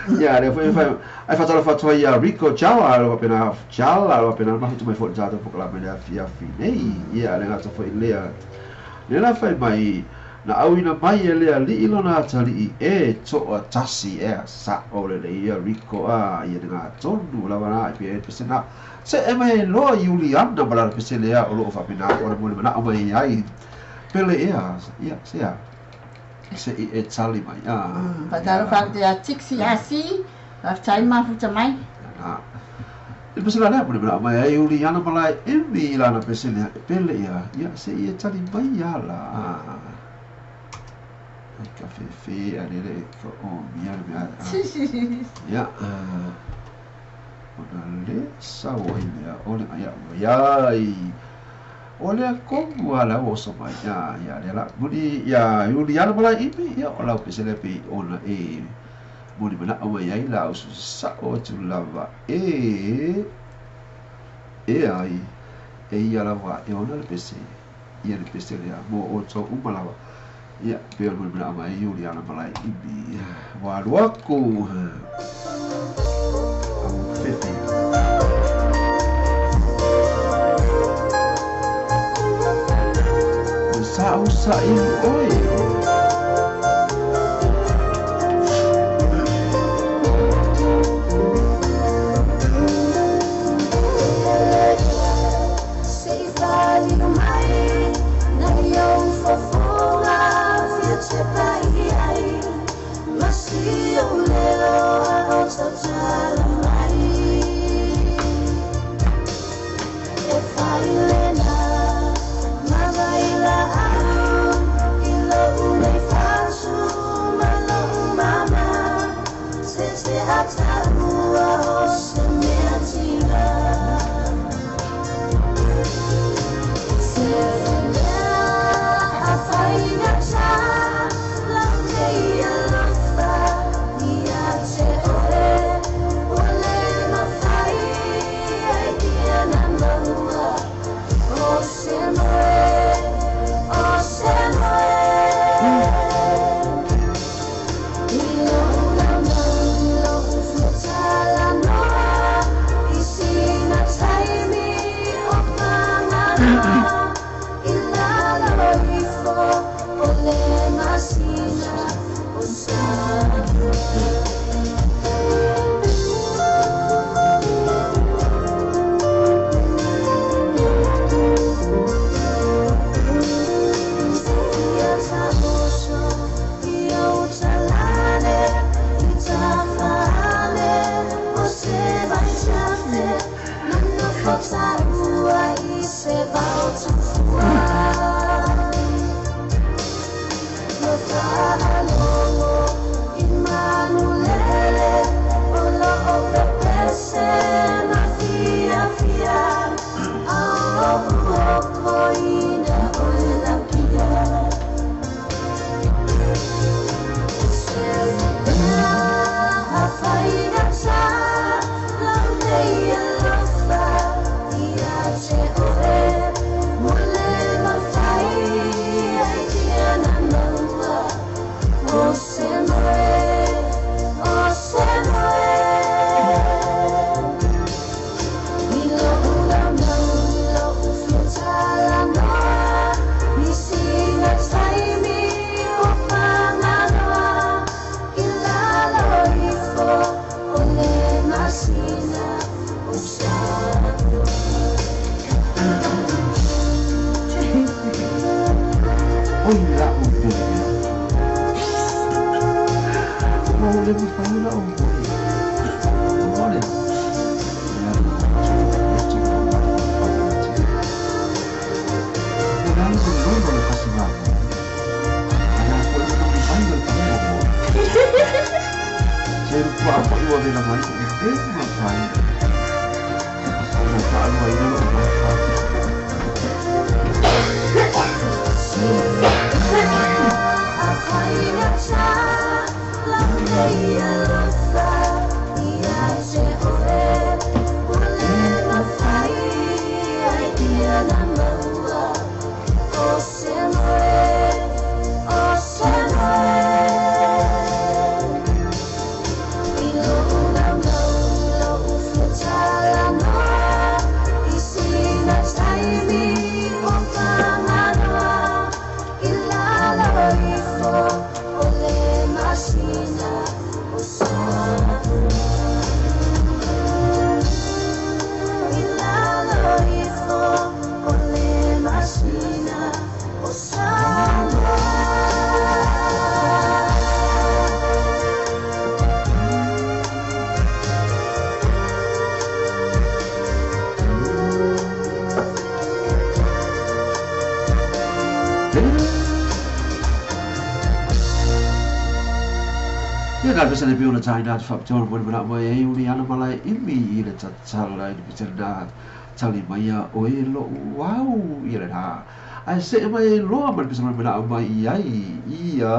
Ia le foi foi ai fatalo fatua ia Rico Jawa lo pena Jala lo pena ma tu mai foi jata po la mea fia fi nei ia le ngata foi lea le la fai mai na au ina mai e lea li ilo na atali e to a tasi e sa o le ia Rico a ia nga tonu la wana pe pe na se e mai lo Juliana bala pe se lea o lo fa pena o le mo na o mai ai pele ia ia se ia se e tali mai a patalo fa te a tiksi asi aftai mafuta mai na e pese la lea pone mai ai Juliana malai emi la na pese lea pele ia ia se e tali mai ia la ai ka fe a le ko o mia mia ia ona le sa o ia o le ia ia i o le kongu ala o so mai ia ia le la muni ia Juliana malai imi ia o la pese le pe ona e muni mana o mai ai la o sa o tu lava e e ai e ia la wa e ona le pese ia le pese le mo o to uma lava ia pe o muni mana mai Juliana malai imi wa luaku au fefe. Sa o sa i oi. Se fali mai na yo fofoga fia te pai ai masi o leo a o tala mai e fai lena Ua vela mai e e ma fai. faaluaina lo'u gafa. Ia na pesa le pio na tai na whapitoa mo mana mai e uri ana malai imi i le tatala i le pita na tali mai a oe lo wau i le na. Ai se mai loa ma le pesa mana mai i ai ia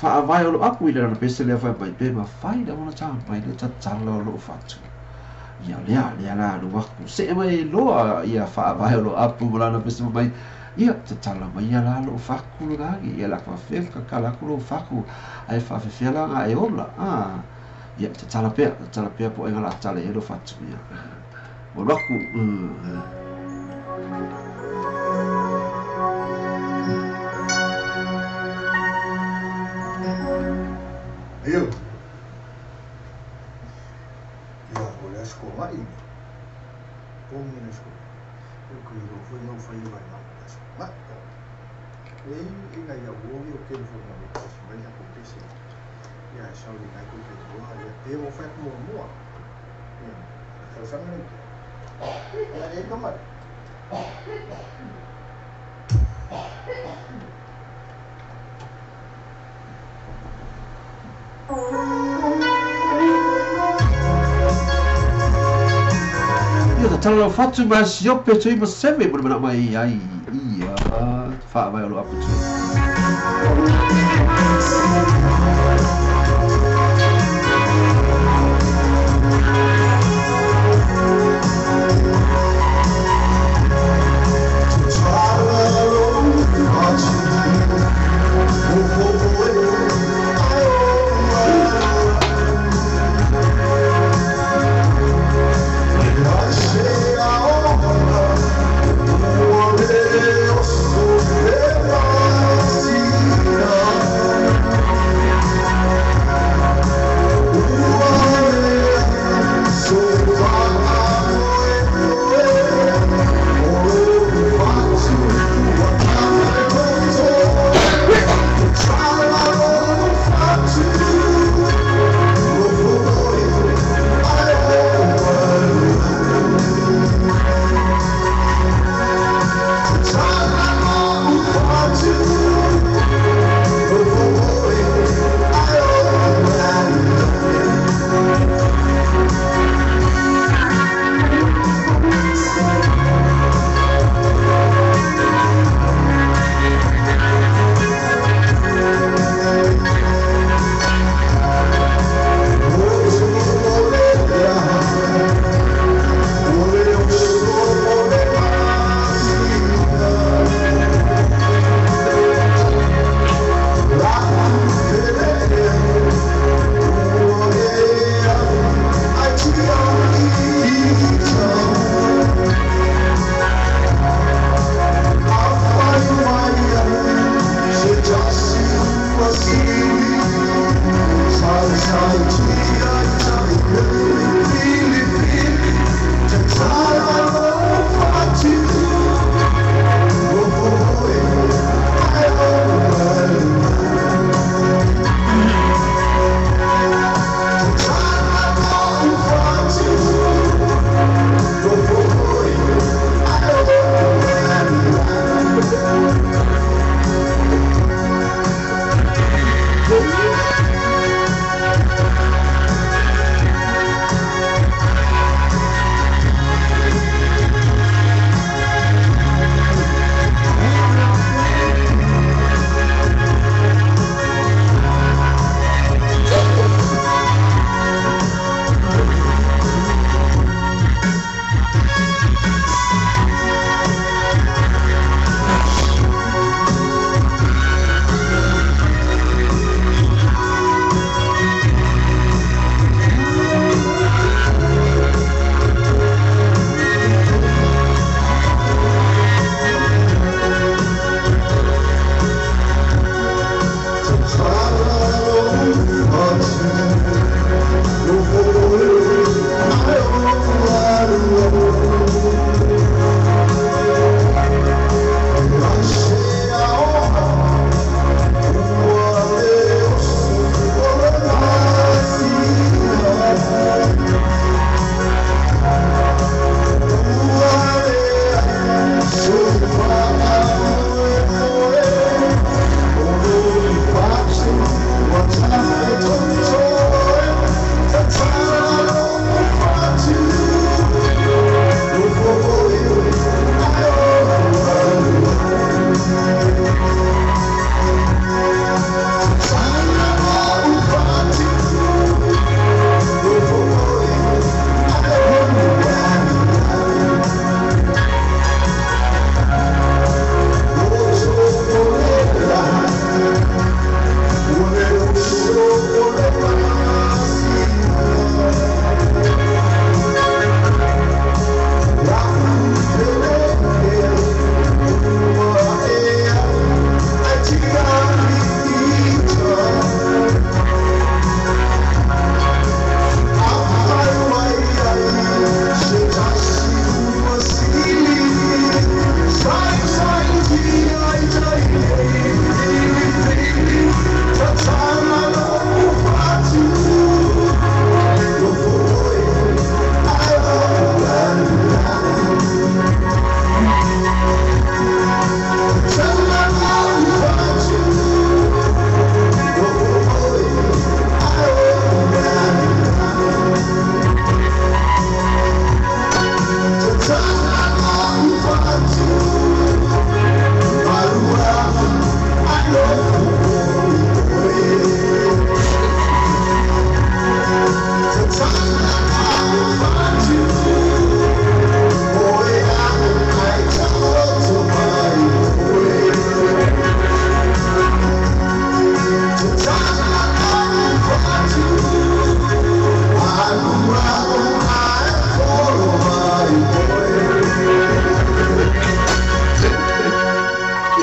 whaavai o lo aku i le rana pesa lea whai mai pe ma whai na wana tā mai le tatala o lo whatu. Ia lea lea la no waku se mai loa ia whaavai o lo apu ma lana pesa mai. Ia tatala mai ia la lo faku lo nagi ia la whawhef ka kala ku lo faku ai whawhewhea la ngā e ola ia tatala pea po e ngā la tale e lo whatu ia o waku. Ayo. Ia o le asko mai. O mi asko. Eu que eu fui não foi vai não asko. Ma. Ei ina ia o o que foi não vai já acontece. Ia só ni nai ko te boa ia te o fa mo mo. Ia. Sa sa ni. Ia e toma. Ia tatala lau whatu ma siope tui ma seme mo mana mai ai ia whaavai o lo apu tui.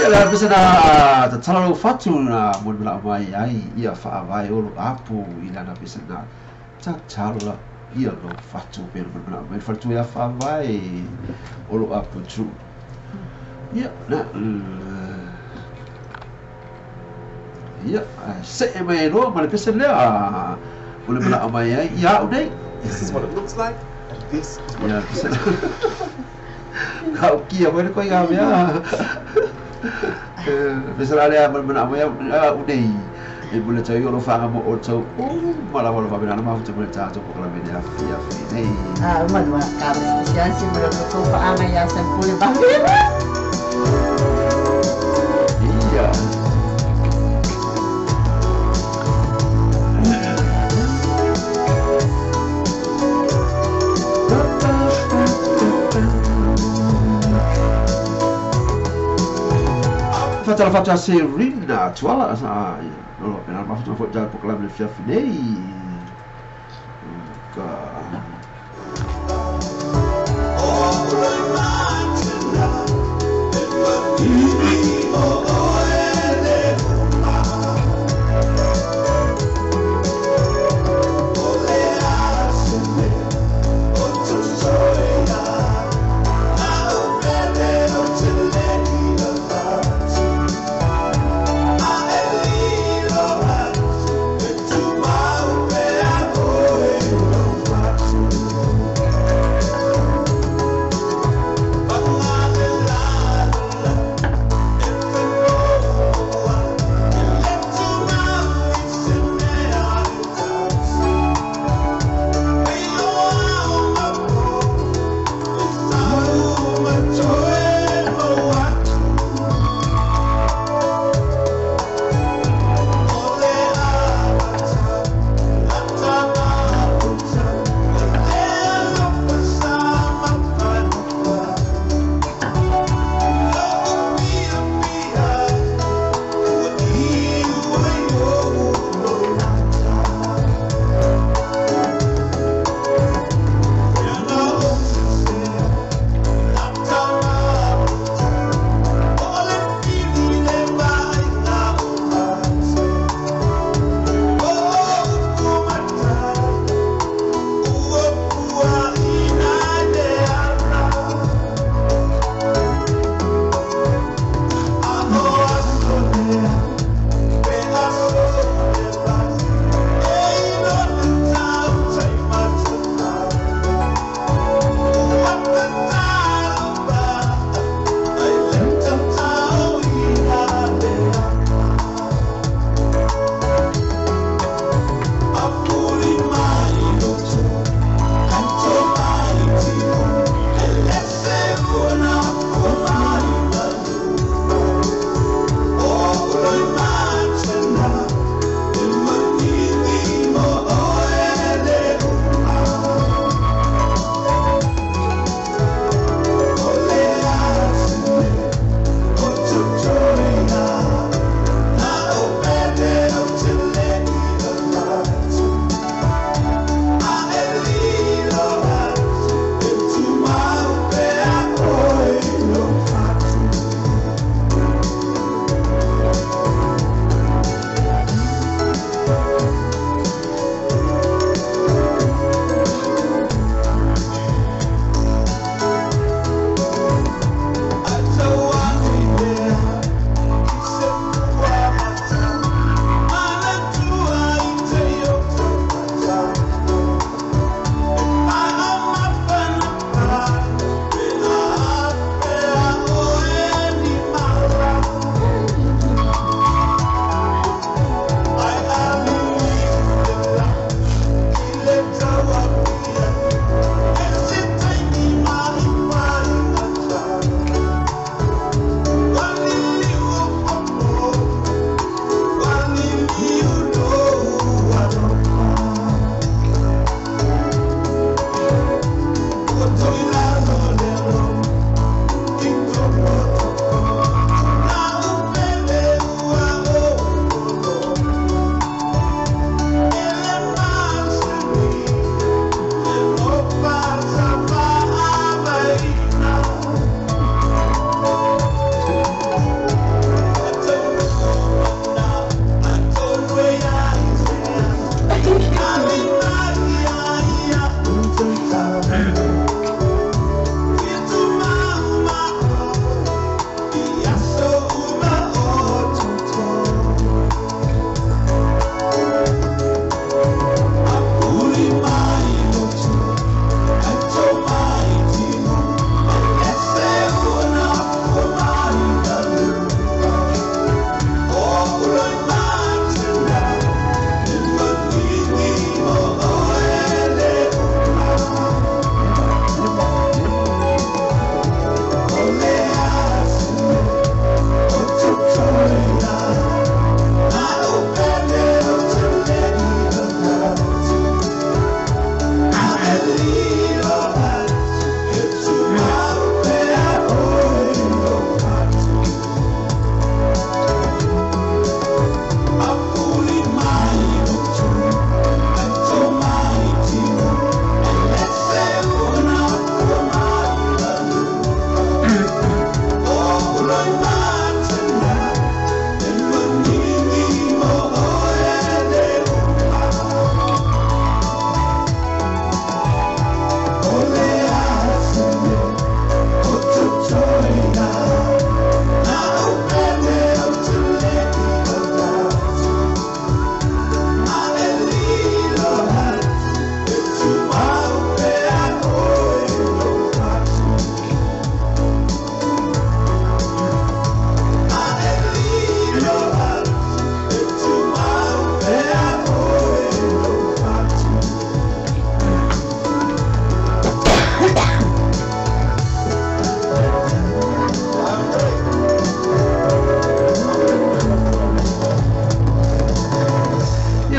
Ia le pese na tatala lau fatu na mo le malao mai ai ia faavae o lo apu i lana pese na tatala ia lo fatu pe le malao mai fatu ia faavae o lo apu tu. Ia na ia se e mai loa ma le pese lea o le malao mai ai ia au nei. This is what it looks like, and this is what Ia it pese feels like. Kau kia mai le koe ngā mea. Pese la lea ma le malao mai au nei. E mule tau i o lo whanga mo o tau o mala wala wapena na mafuta mule tātou po kala mene afi afi nei. Ah, uma lua ka siasi mo lo ko pa anga ya sa pule ba. Ia. Fatala fatu se rina tuala sa no lo pena mafuta fo tātou po kala mene afi nei. Ka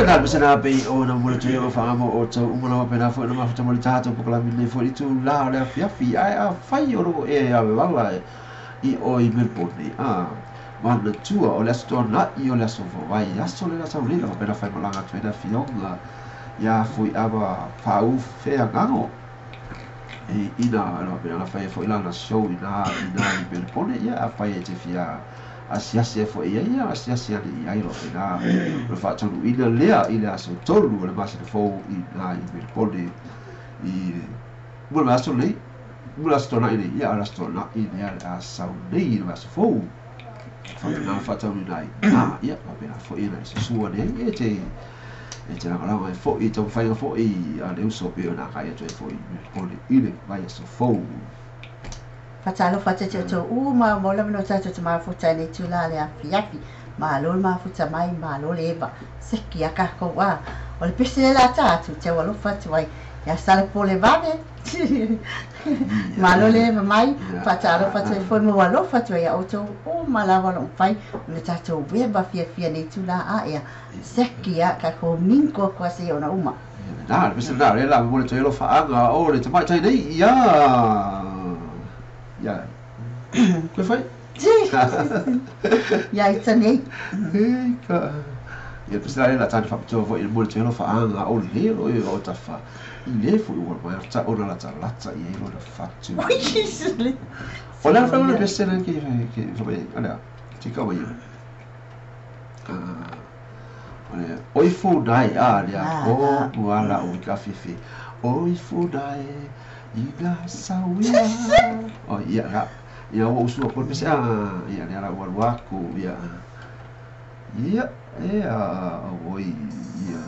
na pese na pe o na mo te o fa mo o tau uma na pe na fo na ma fa mo le tato po kala mi fo itu la le afiafi ai a fai o ro e a wala i o i Melbourne a mana tua o le aso toana'i o le aso vai aso le aso lila faapena faimalaga atu ai le afioga iā Fuiava Paau Feagago i ina le faapena na faia fo'i lana show ina ina i Melbourne ia afai e te fia asiasi ai fo'i ai ia asiasi ane i ai faapena o le faataunu'uina lea i le aso 3 o le masina fou ina i Melbourne i mo le aso nei mo le aso toana'i nei ia o le aso toana'i lea le a sau nei i le aso fou faapena faataunu'uina ai a ia faapena fo'i na susua ane ai e te lagolago ai fo'i taumafaiga fo'i a le uso pe ona agai atu ai fo'i i Melbourne i le vaiaso fou. Faatalofa atu te outou uma mo lava no tatou te mafuta nei tula le afiafi. Malo le mafuta mai, malo le eva. Seki a kākou a. O le pese le la tātu, te alofa atu ai. Ia sala po le vave. Malo le eva mai, faatalofa atu ai foi mo alofa atu ai a outou uma lava lo mawhai. O le tātou weba fiafia nei tula a ea. Seki a kākou minko kua se ona uma. Na, le pese le na, le la mo le te alofa anga o le tamaitai nei, ia. Ia. Koe whai? Ia i tanei. E ka. Ia pese la le la tani whapitoa foi i mo le te alofa anga o le leo i o tawha. I le fui ua mai ta ona lata lata i e lona whatu. O le whai o le pese le ki whai alea, tika wa ia. O le oi fūnai a lea o muala o i ka fifi. Oi fūnai i ngā sauia. O ia nga. Ia o usua ko pese a ia le ala ua aku ia. Ia e a oi ia.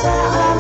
I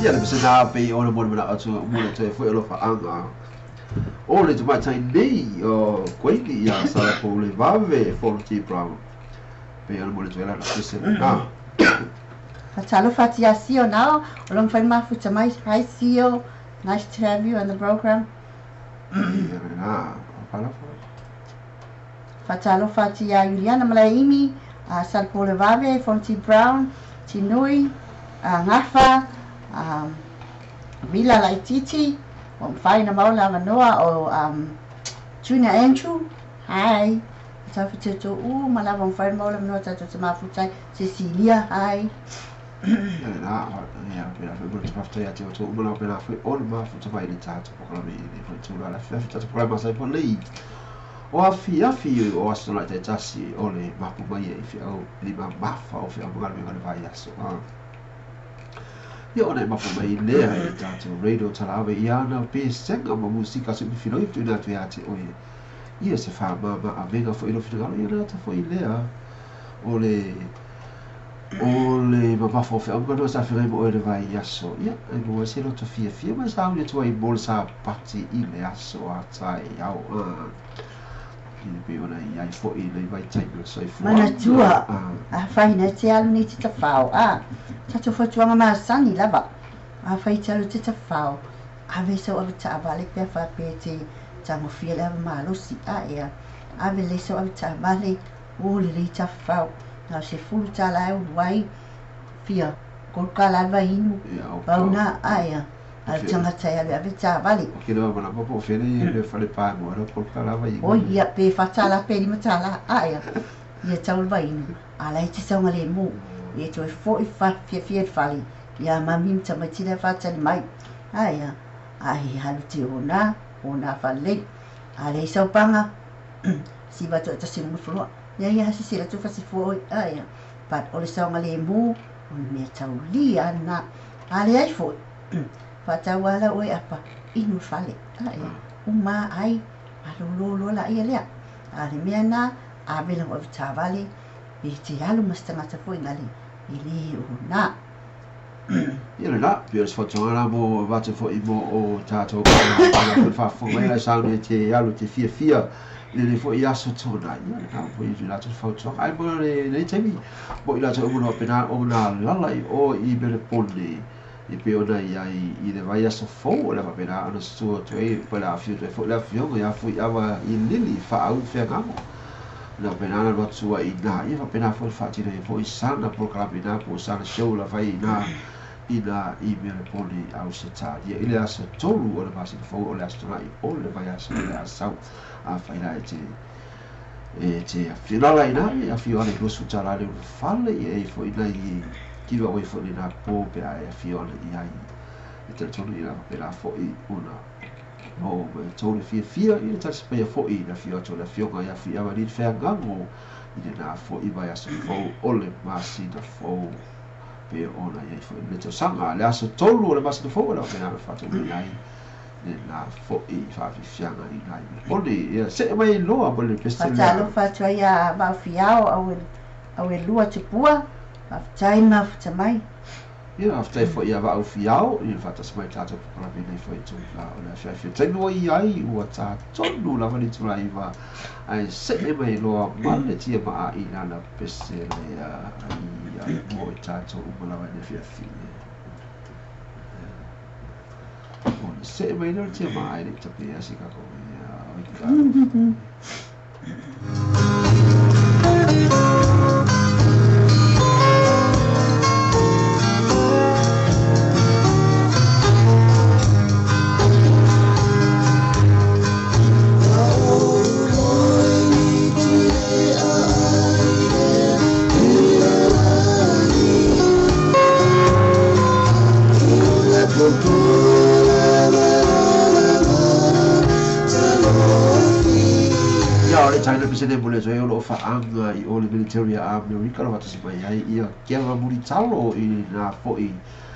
Ia le pese pe o le mo le atu mo le te foi o fa anga. O le te mai tai nei o koili ia sala po le vave Fonti Brown. Pe o le mo le te la pese na. Fatalofa atu ia Sio now. O lo mafai mafuta mai. Hi Sio. Nice to have you on the program. Ia na. Pala. Fatalofa atu ia Juliana Malaimi, Salpole Vave, Fonti Brown, Tinui, Ngafa, Vila Laititi, o mawhai na maula manoa o Junior Andrew. Hi. Fatalofa te tō u, malawa mawhai na maula manoa tātou te mafutai, Cecilia, hi. Ia na, ia pera foi mo te pafta ia te o tō umana pera foi o le mafuta mai le tātou pokalame i le foi tūra la fiafi tātou pokalame masai po lei. O afi afi o aso lai te tasi o le mapu mai e i au lima mafa o whiau mga le vai aso. Ia ona e mapu mai lea e tātou radio talawe i ana pe senga ma musika se mifilo i tūna atu ia te oe. Ia se wha mama a venga fo ilo whitangalo ia nā ta fo i lea o le mamafa o whiau mga noa sa whirai mo oe le vai aso. Ia, e mua se loto fia fia ma sa uli tua i mole sa pati i le aso a tai au. I pe ona i ai fo i le vai tai o soifua. Manatua, a whai nei te alu nei te tawhao. Tatou fautuaga masani lava. A whai te alu te tawhao. Ave sau ave taavale pea whapea te tagofia le ava malosi. A ea. Ave le sau ave taavale o le lei tawhao. Na o se fulu tāla e ulu ai. Fia koluka la le vainu. Pauna a ea. A le tagata e alu ave taavale. O ke lewa mana papo o whene i le whale pā mo ara koluka la vainu. O ia pe whatala pe lima tāla a ea. Ia tau le vainu. A lai te saunga le mō. Ia toe foi fa fia fia le fale. Ia mami ma tamaiti lea whātali mai. A ia. A he halu te ona. Ona whalei. A lei saupanga. Si watu e tasi lunga fuloa. Ia ia hasi se latu whasi fua oi. A ia. But o le saunga le mō. O le mea tau li ana. A le ai foi. Whātau ala oe apa. Inu fale. A ia. Uma ai. A lo lo la ia lea. A le mea nā. A vela o tāvale. I te alu mas tangata foi ngale. I le o nā. Ia le la, pia se whatonga rā mō wātou fo i mō o tātou ana fo whāwhanga mai lai sauni e te alu te fia fia i le fo i aso tōna. Ia le nā fo i te lātou whautuanga. Ai mō le nei taimi, mō i lātou umuna o pena o ngā lala i o i mere pone. I pe ona i ai i le vai aso fō o le whapena ana stua tu e pela awhio tu e fo le awhionga i awhi awa i lili wha au whia ngamo. Na pena ana rotua i nā ia whapena fo le whaatina i fo i sana polokalame nā po sana show la whai i nā i mere pone au se tāria. I le aso tolu o le masina fou o le aso tōna i o le vai aso o le asau a whaina e te awhilala i nā i awhio ane luasu tāla le ulu whale i e fo i nā i kiwa o i fo i nā pō pe a e awhio ane i ai e te tonu i nā whapena fo i una. O tōre fia fia i le tasi pea fo i nā whio atu le whionga i a whia wani i whia ngango i le nā fo i vai aso fou o le masina fou pe ona i fo i le tausaga. Le aso tolu o le masina fou o le whapena whātou mai ai le nā fo i whawhiwhianga i nā i pone. Ia se e mai loa mo le pese lea. Fatalofa atu ai a Maufiao au e lua tupua. Faafetai mafuta mai. Ia, faafetai foi ia Vaau Fiao i le faatasi mai tatou polokalame nei foi itula o le afiafi. O le taimi ua i ai ua tatonu lava le itula 9 ae see mai loa ma le tia maa i lana pese lea ai mo i tatou uma lava i le afiafi. O le see mai lea o le tia maa i le tapea se kako ia oi ka. Ia, o le China pese le mole toi o lo whaanga i o le military a Amerika lo watasi mai ai ia kera muri talo i nā foi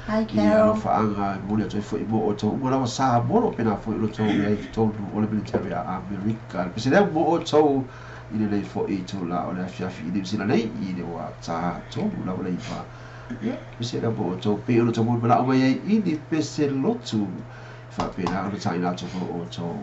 Hi i alo Carol. whaanga mole toi foi mo o tau uma lawa sa molo pena foi lo tau i ai tonu o le military a Amerika. Le pese lea mo o tau i le lei foi i tau la o le afiafi i le sila nei i le wa tā tonu lawa lei pa. Ia, pese lea mo o tau pe o lo tau mo mala o mai ai i ni pese lotu. Whapena o le tai lātou mo o tau.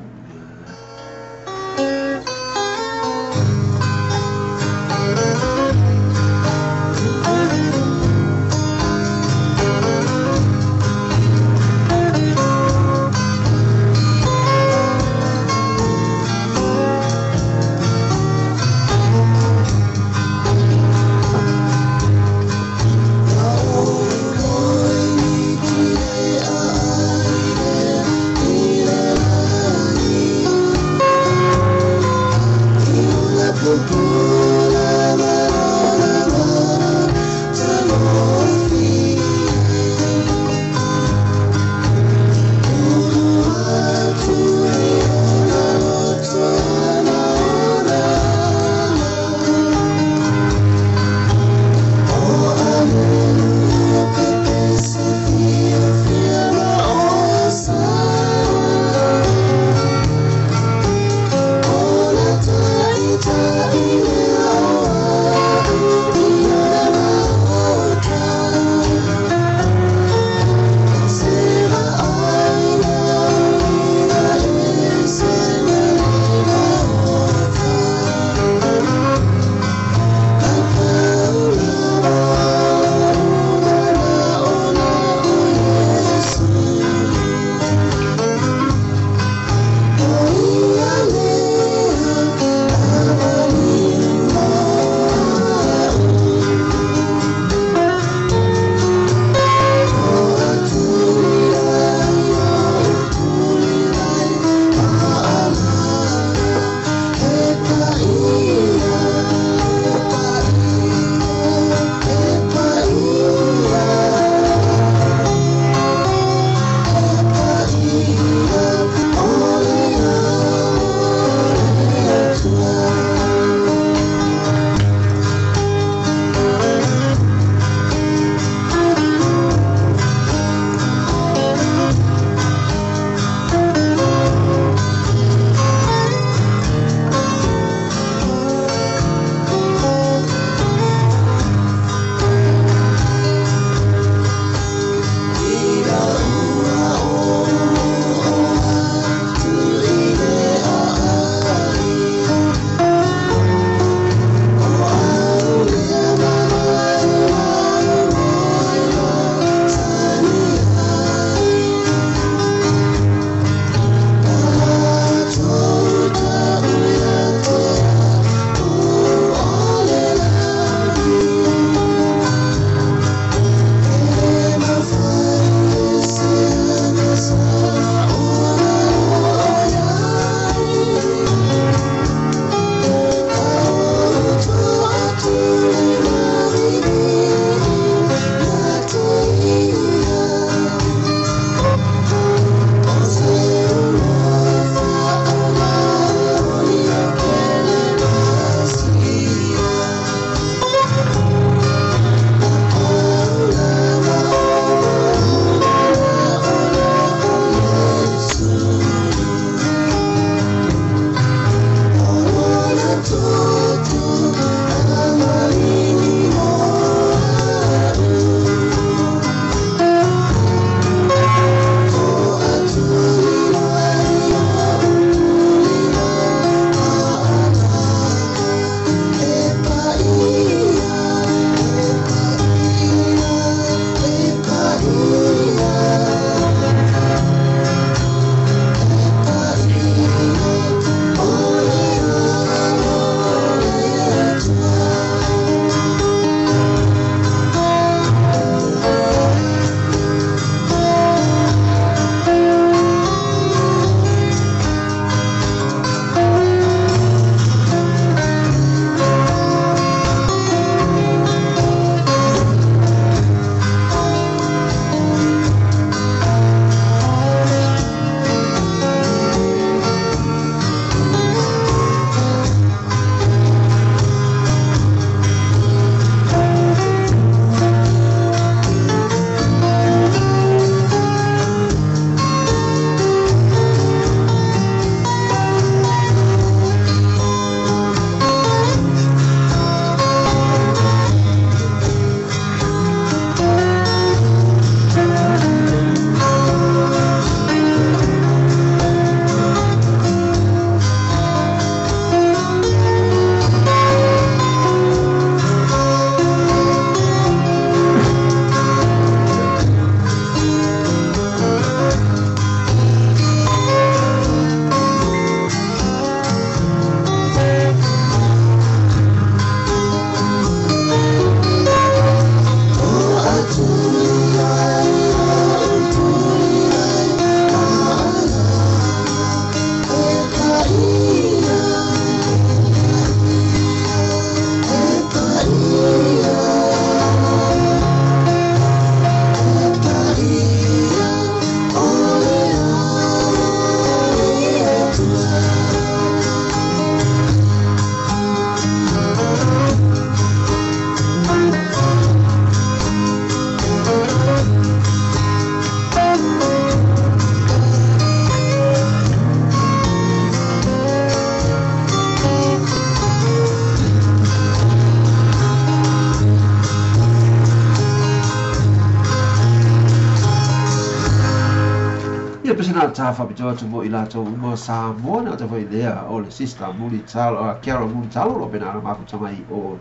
pese na ta faapitoa atu mo i latou uma o Samoa na ta foi lea o le Sister Mulitalo a Carol Mulitalo lo pena na mafuta mai o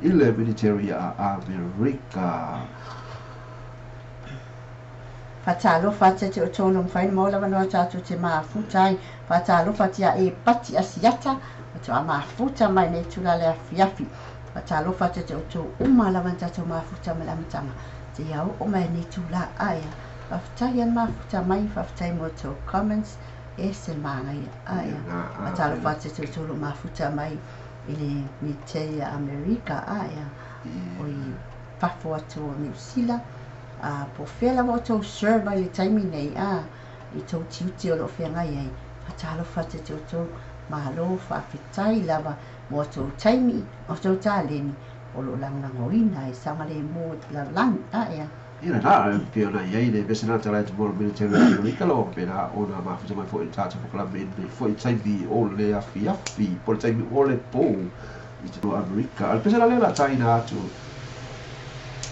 i le military a Amerika. Faatalofa atu te outou lo mafai ona maua le avanoa tatou te mafuta ai. Faatalofa atu ia e Pati Asiata faatoa mafuta mai nei itula le afiafi. Faatalofa atu te outou uma lava na tatou mafuta mai le amataga seia oo mai nei itula aia. Faafetai ia le mafuta mai, faafetai mo outou comments, ese le manaia aia. Faatalofa atu te outou lo mafuta mai i le military a Amerika aia. O i fafo atu o Niu Sila. A po o fea lava outou serve ai i le taimi nei, a, i tou tiute o lo o feagai ai, faatalofa atu ia te outou, malo, faafetai lava mo a outou taimi, o outou taleni o lo o lagolagoina ai saogalemu o le lalolagi. A, ea. Ia lena, e pei ona i ai le vese na tala atu mo le military a Amerika lo faapena ona mafuta mai foi i le tatou polokalame i lenei foi taimi o le afiafi po o le taimi o le po i totonu o Amerika. A o le pese la lea o le a taina atu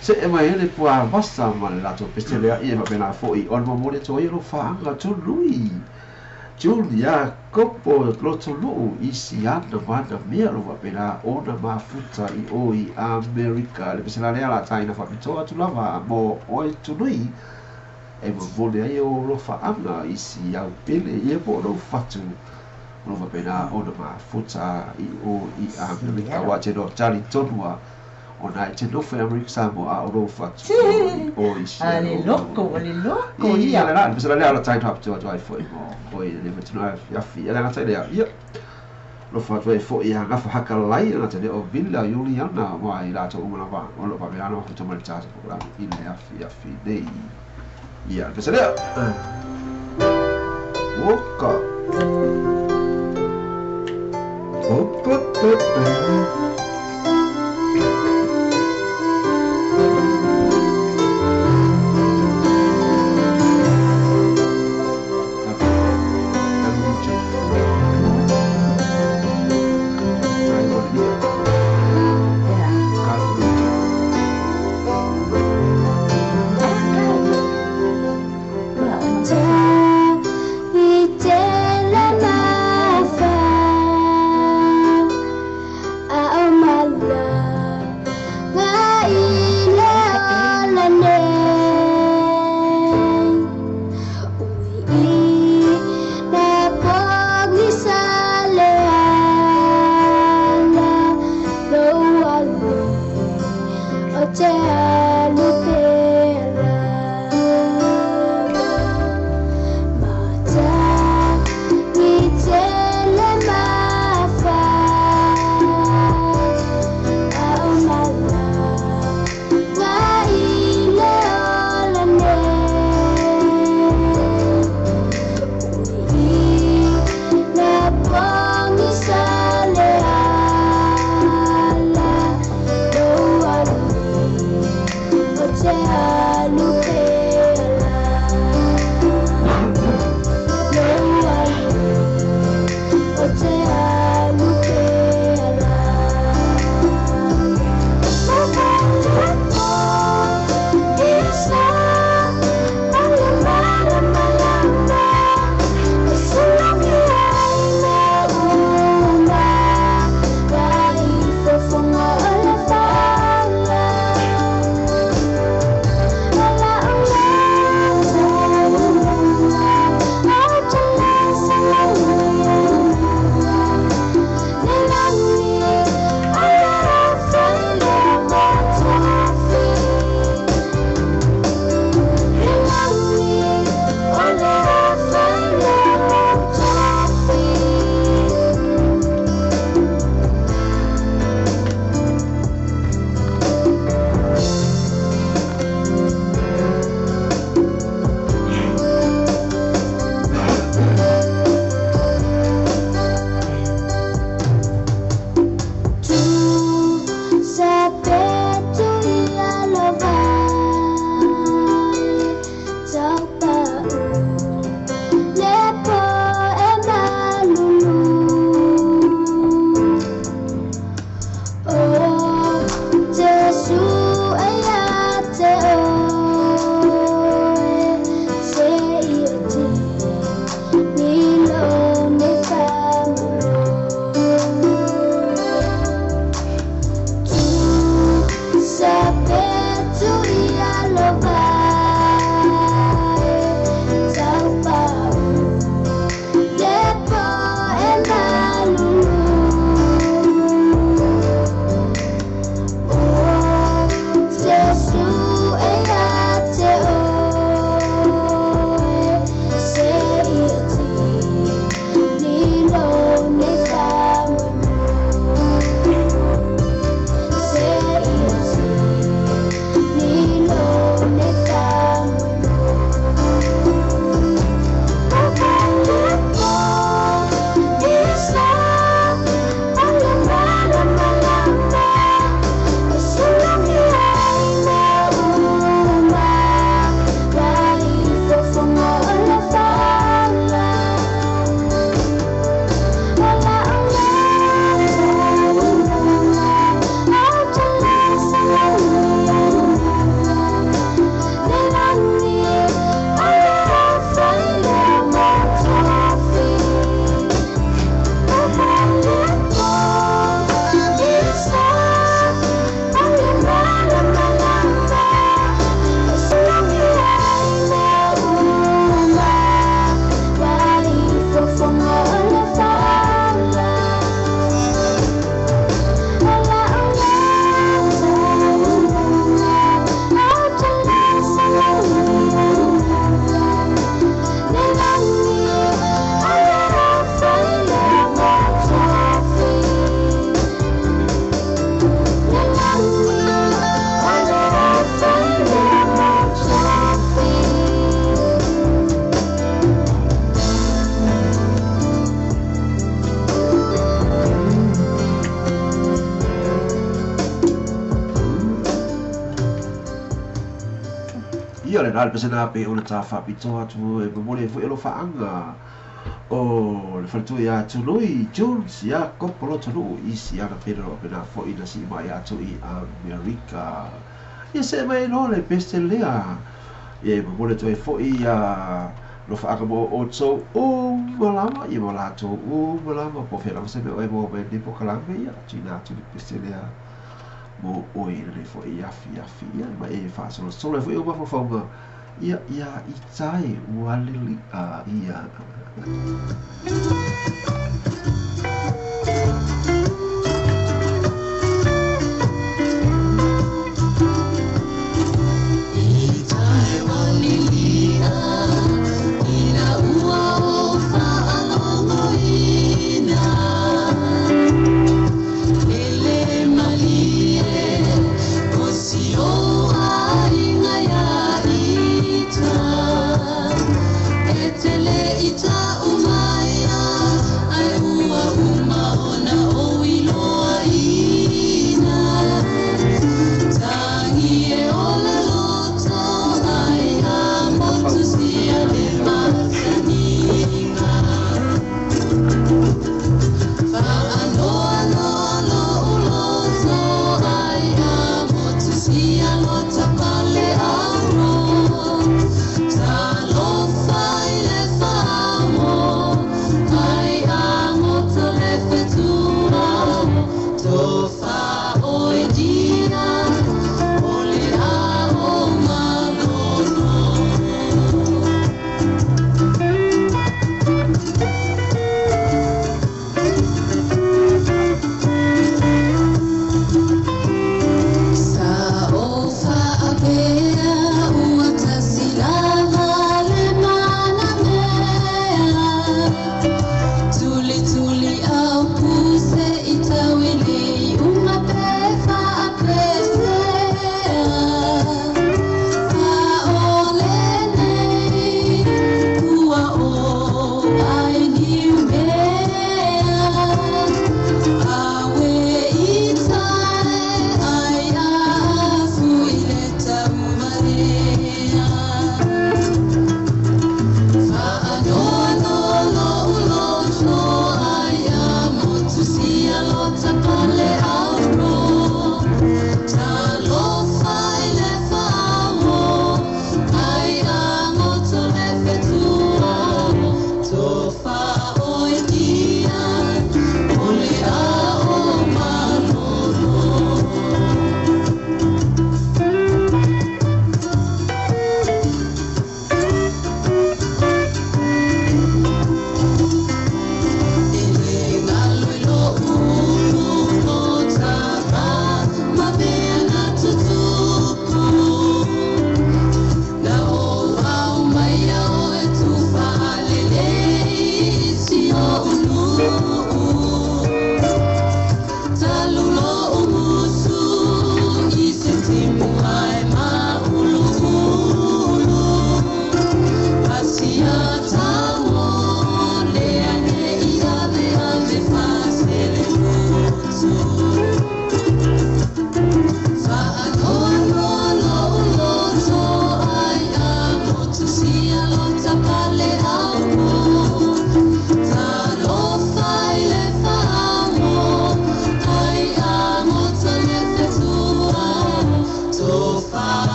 se'e mai ai le puavasa ma le latou pese lea ia e faapena foi ona momoli atu ai o lou faaga tului Julia Kopo Lotonuu i siana mana mea o lo faapena ona mafuta i o i Amerika. Le pese la lea o le a taina faapitoa atu lava mo oe Tului e momoli ai o lou faaga i si au pele ia po o lou fatu o lo faapena ona mafuta i o i Amerika. Aua te no talitonu a ona e te nofo i Amerika Samoa a o lou fatu o i A le loko, o le loko ia ia. le la, le pese la lea o le taina faapitoa atu ai foi mo oe i le matunu afiafi. E le gata i lea, ia, alofa atu ai foi ia gafa hakalai le gata lea o Villa Iuliana ma i latou uma lava o lo o faapena ona mafuta mai le tatou polokalame i le afiafi nei. Ia, le pese lea. Oka. Opa, opa. Ia le na le pesena pe o le ta faapitoa atu e momoli ai foi alofaaga o le faletua iā Tului Jones iā Kopo Lotonuu i siana pena o pena foi na sii mai atu i Amerika. Ia see mai ai loa le pese lea. Ia e momoli atu ai foi ia alofaaga mo outou uma lava, ia ma latou uma lava, po o fea lava se mea o e maua mai ai lenei polokalame, ia tuuina atu le pese lea mo oe i lenei foi afiafi. Ia ma e faasolosolo ai foi ou mafaufauga ia iā itai ua lili'a ia.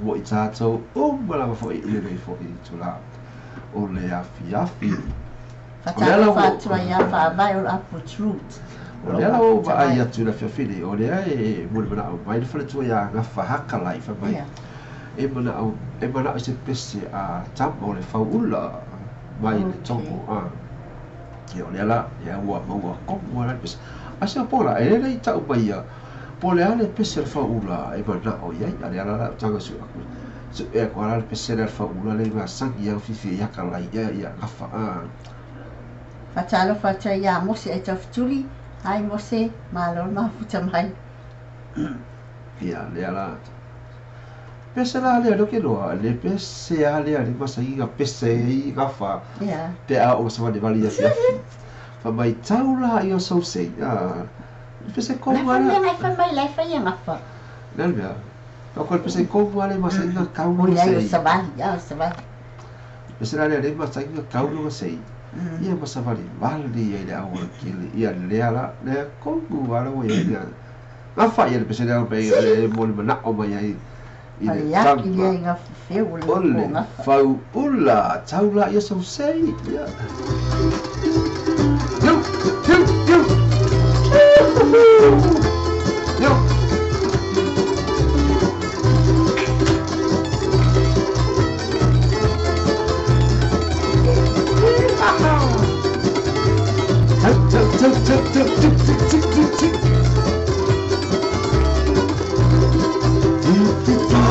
Mo i tātou uma lava foi i lenei foi itulā o le afiafi. Faatalofa atu ai ia faavae o le apu truth. O lea la ua vaai atu i le afiafi nei, o lea e molimanaʻo mai le faletua iā Gafa Hakalai fai mai. E mana'o e mana'o i se pese a tama o le fauula mai le Togo a. Ia o lea la ia ua maua komu lava le pese. A se po la e le lei ta'u mai ia po o le a le pese a le fauula e mana'o i ai, a o lea la o le a ou taga su'e aku su'e aku lava le pese lea a le fauula lea e masani ai ma fiafia ai akalai ia ia gafa a. Faatalofa atu ai ia Mose Aitafutuli, Hi Mose, malo le mafuta mai. Ia lea la pese la lea lea ou te iloa le pese a lea le masani na pese ai gafa pe a oo ina savalivali i le afiafi. Fai mai tau laia o Sosei a le pese La komu fai a mea lea. nai fai mai la e fai e gafa. O le a le mea? Fai atu o le pese komu a lea e masani na kau O lona leai o sei. savali, a o savali. Le pese la lea lea e masani na kau lona sei. Ia ma savalivali ai i le aualatele. Ia lea la lea komu a la ua i ai le gafa ia le pese lea pei e molimanaʻo mai ai i O le le aki tama lea i gafa feu o le o loko le o gafa. fauula tau laia sausei ia. Iu iu iu iu. Tau tau tau tau tau tuk tuk tuk tuk tuk. Tiu tiu tiu.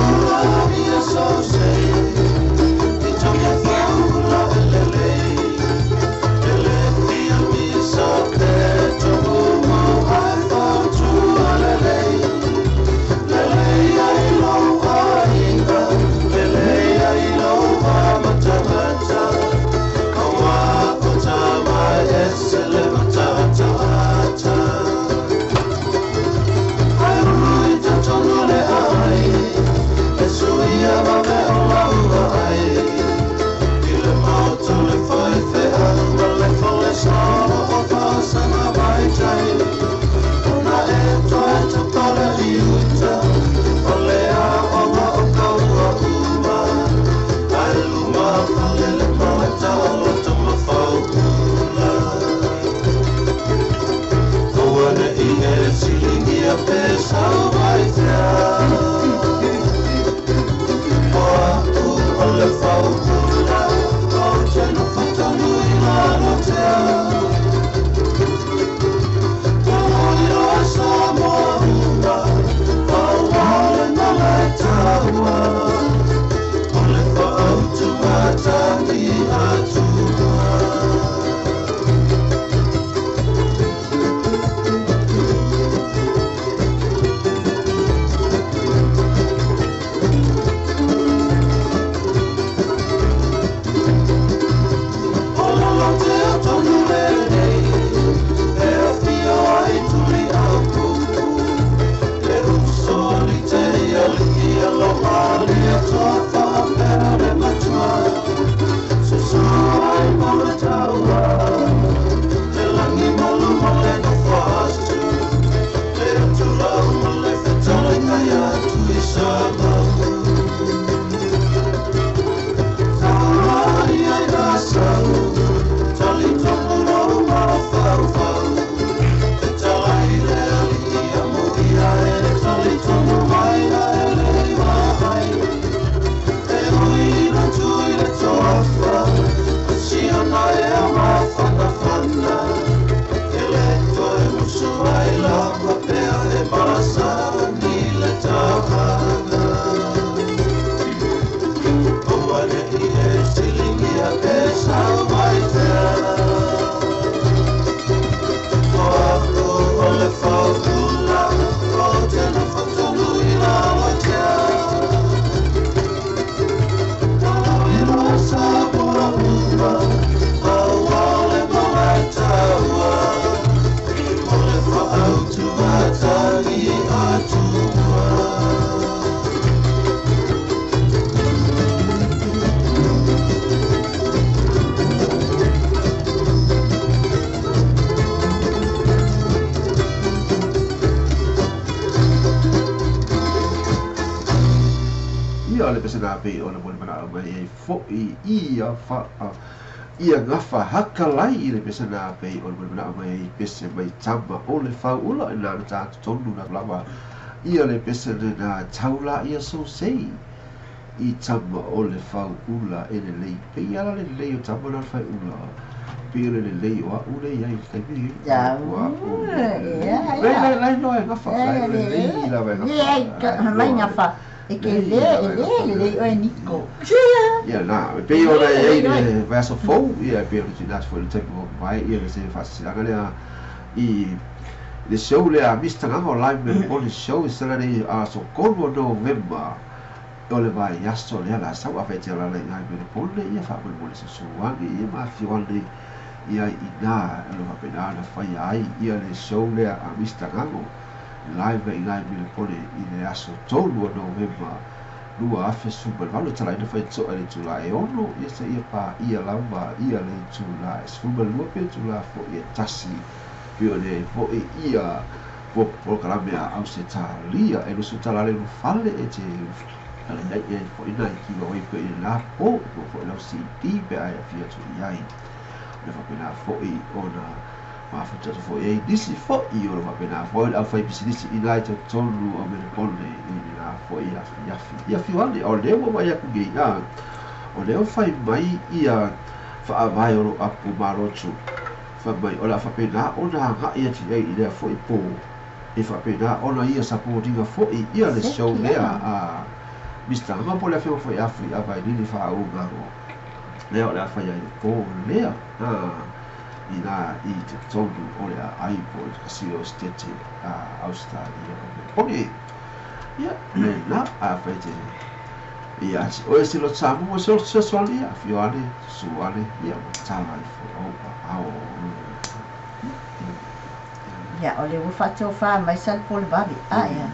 Ia o le pese na pei ona molimanaʻo mai ai foʻi ia fa'a ia gafa hakalai i le pese na pei ona molimanaʻo mai ai pese mai tama o le fauula i na na tatotonu na lava ia le pese lena tau laia sosei. i tama o le fauula e lelei pei ala le lelei o tama na o le faeula pei o le lelei o a'u lea iai i le taimi lenei Ia, o a'u ia, lelei ia. la iloa e gafa la Ia, lelei lava e le, gafa la mai iloa gafa. E ke lelei le, lava e e le, gafa lelei oe Niko. ia na e pei Le, ona i ai lelei oe. le vaiaso fou ia e pei ona tuuina atu foi i le taimi ua mavae ia le se faasilasilaga lea i le show lea a Mister Gaga o Live Melbourne Show Saturday aso 3 o Novema o le vaiaso lea la sau afe te alala i nai Melbourne ia faamolemole susu ane ia ma afio ane ia i ina o lo faapena ona faia ai ia le show lea a Mister Gago live i nai Melbourne i le aso 3 o Novema 2018 e talaina faitotoa i le itulā e 6 ia seia paia lava ia le itulā e 12 pe itulā foi e 1 pei ona i ai foi ia polokalame a Ausetalia e lusu tala le fale e te ale ai e foi nai giveaway pe i la po po foi lau CD pe ai afio atu i ai le faapena foi ona mafuta atu foi ai nisi foi o le faapena foi le aufai pisinisi i nai totonu o Melbourne i lena foi afiafi ia afio ane o lea ua vaai atu nei a o lea ua fai mai ia faavae o lo apu malotu fai mai o le a faapena ona agai atu i ai i lea foi po e faapena ona ia saponiga foi ia le show Seki lea a. a Mister Hanga po o le afioga foi afu i Availili faaugago lea o le a fai ai le po lea a ina i totonu o le aai po o le kasi o Estete a Australia o Melbourne ia lena a fai te ia ati oe se lo Samoa se fesoasoani ia afio ane susu ane ia ua tala ifo ou aao. Ia, o le ua faatofa mai sa le po le vave. A ia,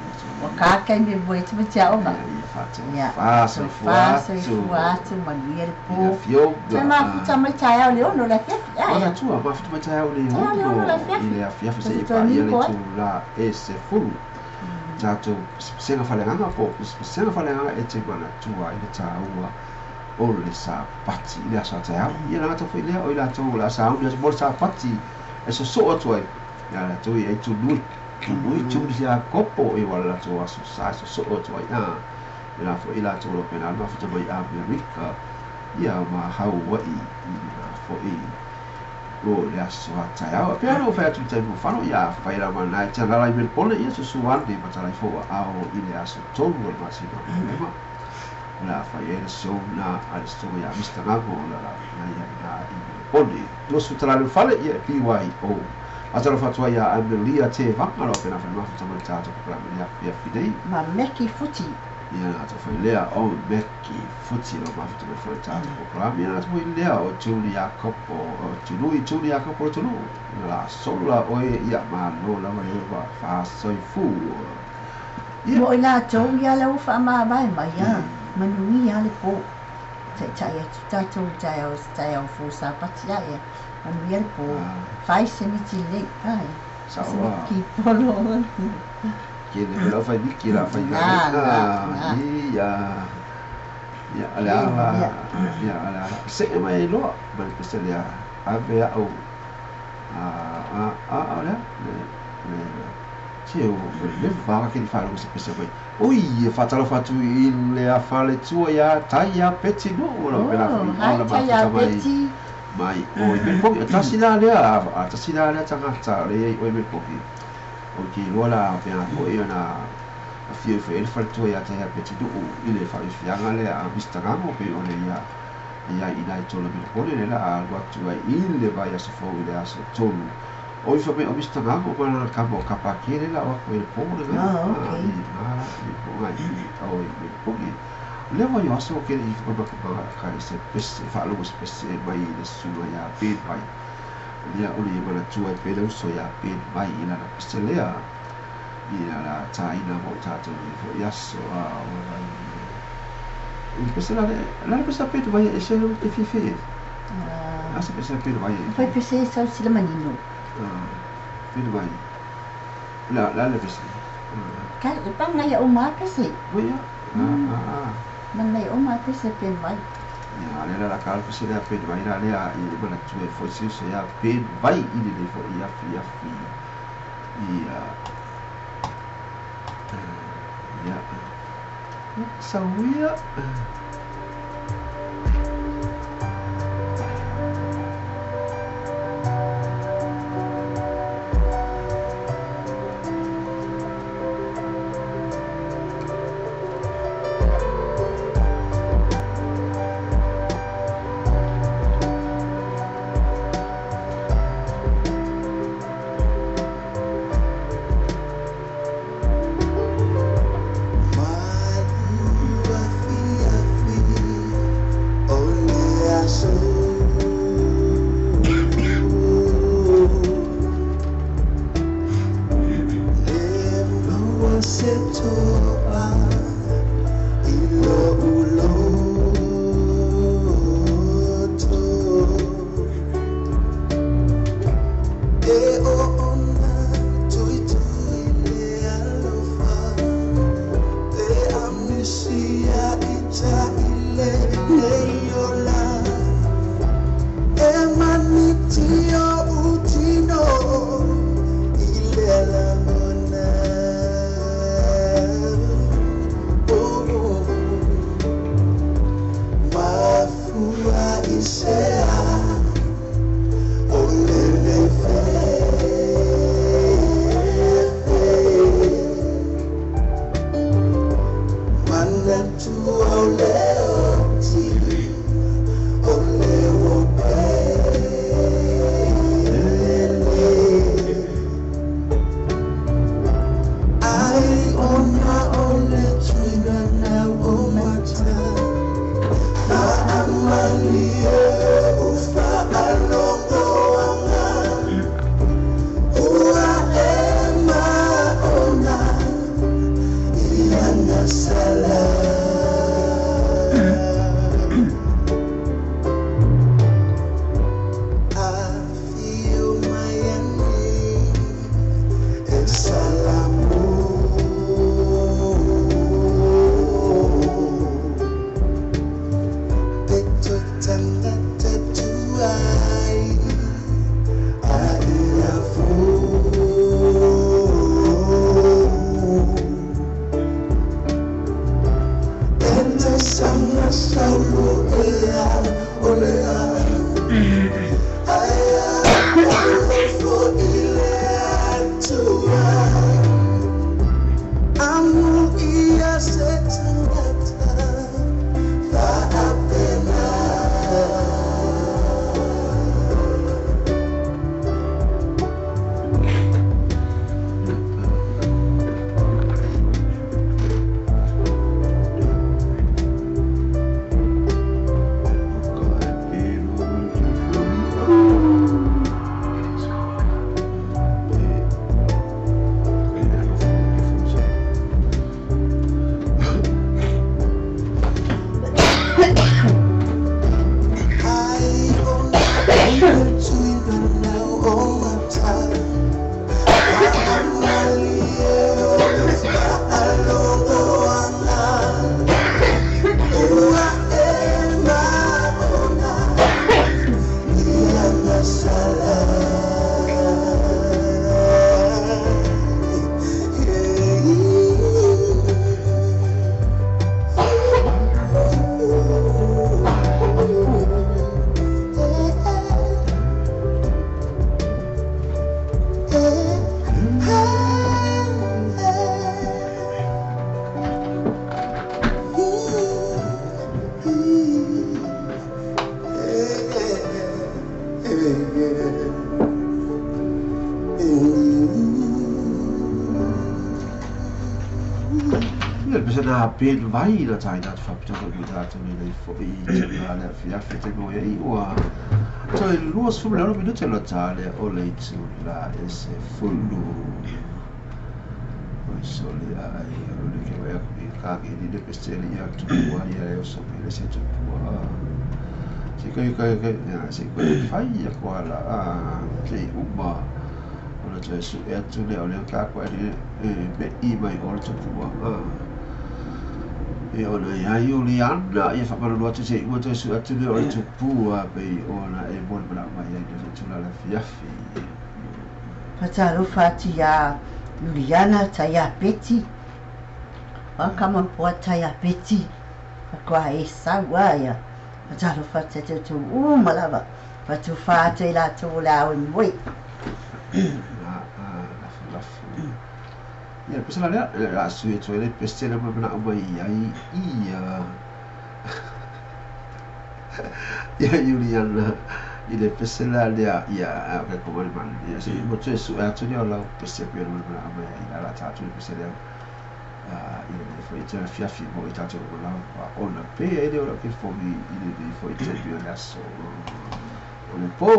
ua ka taimi e moe atu ma te aoga. Ia Ia, faatofa faatofa soifua atu soifua atu, manuia le i le po. Toe afioga mafuta mai taeao le 6 le afiafi. A o ia, tatua mafuta mai taeao le taeao le 6 le 6 i afiafi. le afiafi Toe seia toe paia le niko ai. itulā e 10 tatou pesega faleagaga po o pesega faleagaga e te manatua ai le tāua o le sapati i le aso a taeao ia lagata foi lea o i latou o le a sauni atu mo le sapati e sosoo atu ai ia latou i ai tunui tunui tuni siakopo e ua le latou aso sa e sosoo atu ai a e la foi latou o lo pena le mafuta mai Amerika ia ma Hawaii i lena foi o le aso a taeao. E pei ona ou fai atu i le taimi ua fano, ia afai lava na e te alala i Melbourne, ia susu ane ma talai fou aao i le aso 3 o le masina o Novema. O le a fai ai le show na a le sosoga ia Mister Gago o le a i ai i ina i Melbourne. 20 tala le fale, ia e BYO. Faatalofa atu ai ia Amelia Tevaga, o lo o faapena foi le mafuta mai le tatou polokalame i le afiafi nei. Ma Meki Futi. Ia na atu foi lea o Meki Futi o mafuta mai foi le tatou polokalame. Ia na atu foi lea o Tuli Iakopo o Tului Tuli Iakopo o le atunuu. Ia la solo la oe ia malo lava le ua faasoifua. Ia. Mo i latou ia la ua faamavae mai a, manuia le po. Taitai atu tatou i taeao se taeao fou Sapati a ia, manuia le po. Fai se miti lelei, ai, Sao se miti a. kipolo. Kele me lau fai niki la fai Na, galuega. na, na. Ia. Ia o le Lelei a la manuia. ia o le a la see mai ai loa ma le pese lea ave a'u a a a a o le a le le se o le leva ke ni faalogo se pese mai. Ui e faatalofa atu i le afaletua iā Taia Peti Nuu o lau faapena Oh, foi hi ona Taia mafuta mai Beti. mai o i Melbourne. Tasi la lea a tasi la lea tagata o lea i ai oe i Melbourne. Ou te iloa la faapena foi ona afio ifo i ai le faletua ia te ia Petinuu i le faafiafiaga lea a Mister Gago pei ona ia ia i ina i tolu Melbourne lea la a alu atu ai i le vaiaso fou i le aso 3 o ifo mai o Mister Gago ma lana kama o Kapakele la o atu ai le po lena Oh, a okay. i na la i po ngai i o i Melbourne lea ua i aso ke i whakamaka ka i se pese faalogo se pese mai i le susuga iā Ben mai lea o le ia manatua ai pea le uso iā Ben mai i lana pese lea i lana tāina mo tatou nei foi aso a o ai i le pese la le la le pese a Ben mai e se e fiafia ai a se pese a Ben mai e Fai pese e sau sila manino. Ben mai la la le pese Ka pa ngai o ma pese. Oi ia a a Mangai o ma pese Ben mai. Ia le la ka le pese lea Ben mai la lea i le manatua e foi se uso iā Ben vai i lenei foi afiafi ia ia. Sauia. Pe vai la tai na fa pito ko ta te me fo i te la fia fi te mo i ua to i lua sfu le minuti lo tale o le tu la e se fulu o so le ai o le ke wa ko i ka ke ni de pesteli ya tu ua ya e o so pe le se tu ua se ko ko ko ya se ko fai ya ko ala a ke uma o le te su e tu le o le ka ko e me i mai o le tu ua e ona ia Iuliana ia whamaruru atu se ua toe su atu le o le tupua pei ona e moni mana mai ai le tula le fiafi. Fatalofa atu ia Iuliana ta ia Peti. O kama poa tai a Beti faatoa e sau a ia faatalofa atu ia te outou uma lava faatufa atu ai latou o le a oe moe. Lafulafu. Ia, pese la lea, le a sui atu ai le pese lea ma manao mai ai ia ia Iuliana i le pese la lea ia a ke ko mani mani ia se mo tue su atu lea o lau pese pe o manao mai ai ala tātou le pese lea i le foi te fiafi mo i tātou o lau ona pe e le o lau ke fogi i le foi te bi o le aso o le po.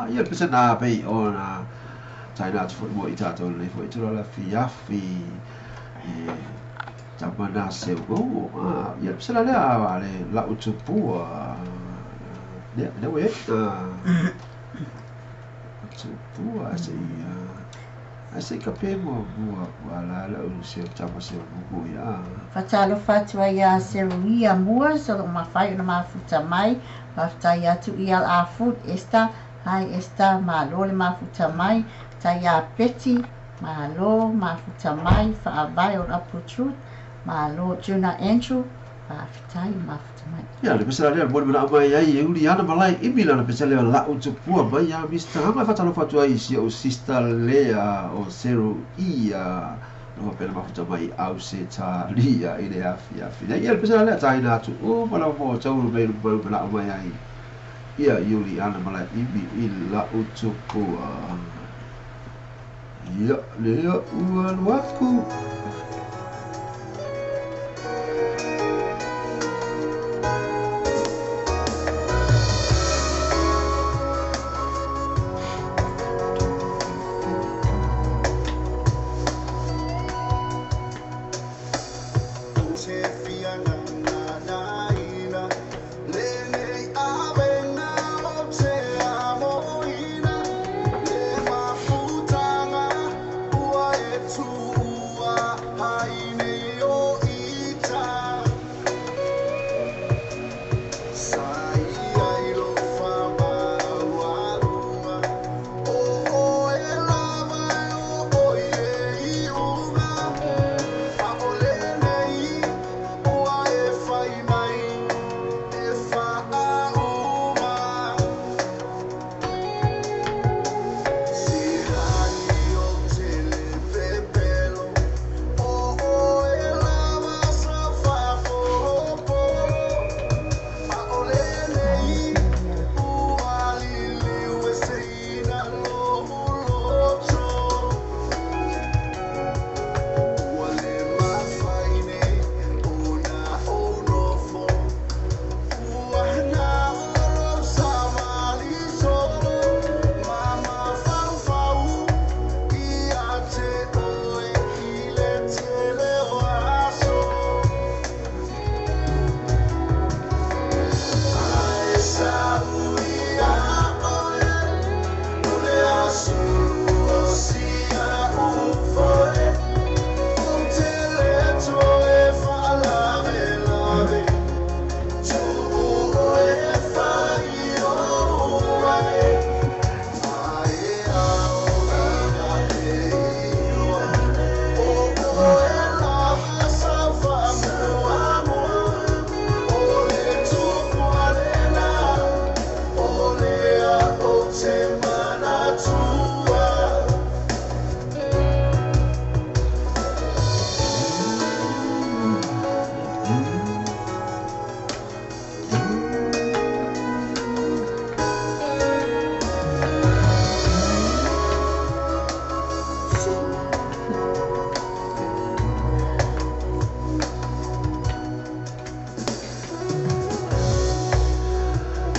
Ia le pese nā pei o nā taina atu foi mo i tātou nei foi tula la fiafi e tama nā seu go ia le pese la lea a le lau tupua lea lea ue tupua se ia. Ai se ka pe mua mua ua la la u se tama se buku ia. Faatalofa atu ai ia Seruia Moores o lo o mafai ona mafuta mai. Faafetai atu i LR Food, Esther. Hi Esther, malo le mafuta mai. Faafetai ia Betty, malo mafuta mai. Faavae o Apu Truth, malo. Juna Andrew, faafetai le mafuta mai. Ia, le pesela lea mo le manao mai ai e uli ana malae imi lana pesela lea la'u tupua mai ia Mister Hama. E faatalofa atu ai i si o'u sister lea o Seruia o lo o faapea ona mafuta mai i Ausetalia i le afiafi nei. Ia, le pesela lea taina atu uma lava mo taulu mei mai manao mai ai ia Iuliana Malaeimi i la'u tupua. Ia, lea ua alu atu.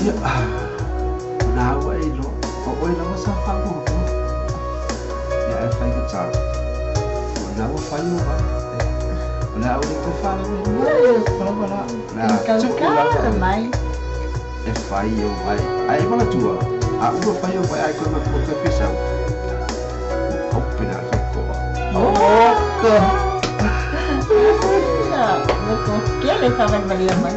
Ia, na ua e iloa, o oe lava sa faamuamua. Ia, ae fai ka tala. O lena ua fai o vai. O le a ua le toe faalavelave lava la. O le a tuu lava Kaukala oe mai. e fai o vai. Ae manatua, a uma fai o vai ai koe ma koe pisau. Hope na le toa. Oko. Ia, loko kele faavalivalia mai.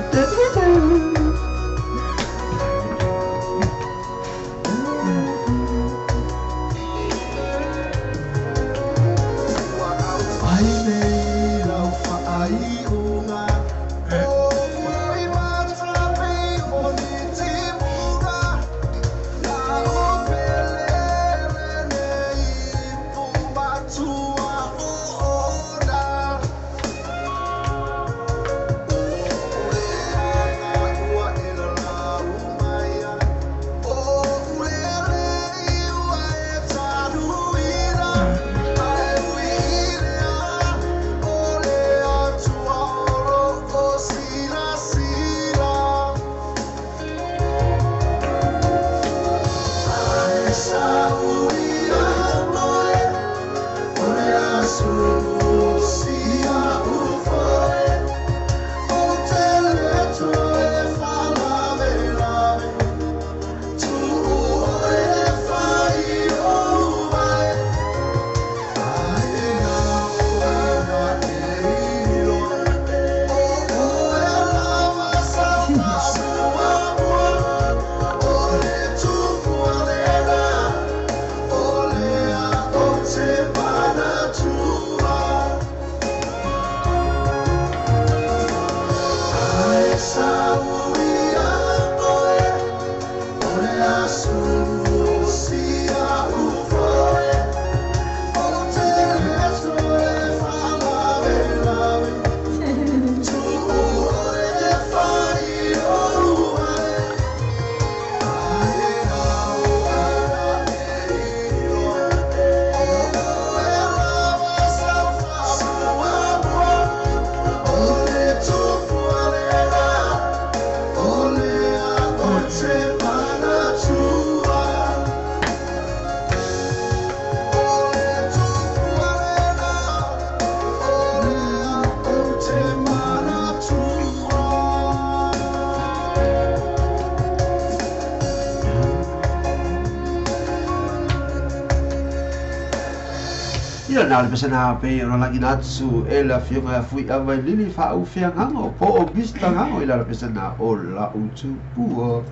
Ia na le pesena pe o lagi atu e le afioga ia Fui Availili Faufeagaga po o Mr. Gago i la pesena o la utupua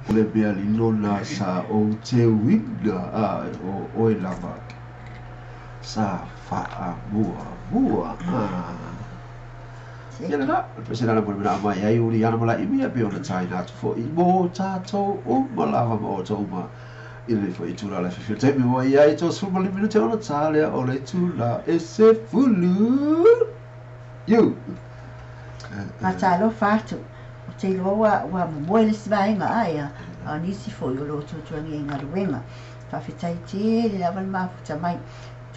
o le mea lilona sa o te uina a o oe lava sa faamua mua Ia lena, o le pesena na mo le mea mai ai uri ana mala imi pe ona taina atu fo'i mo tātou uma lava ma outou uma i le foi tula le fifi taimi ua i ai 35 minute ona tā lea o le tula e se fulu. Iu! Faatalofa atu, ou te iloa ua ua momoe le isi vaega ae a o nisi foi o lo o tuatuagia i galuega. Faafetai tele lava le mafuta mai.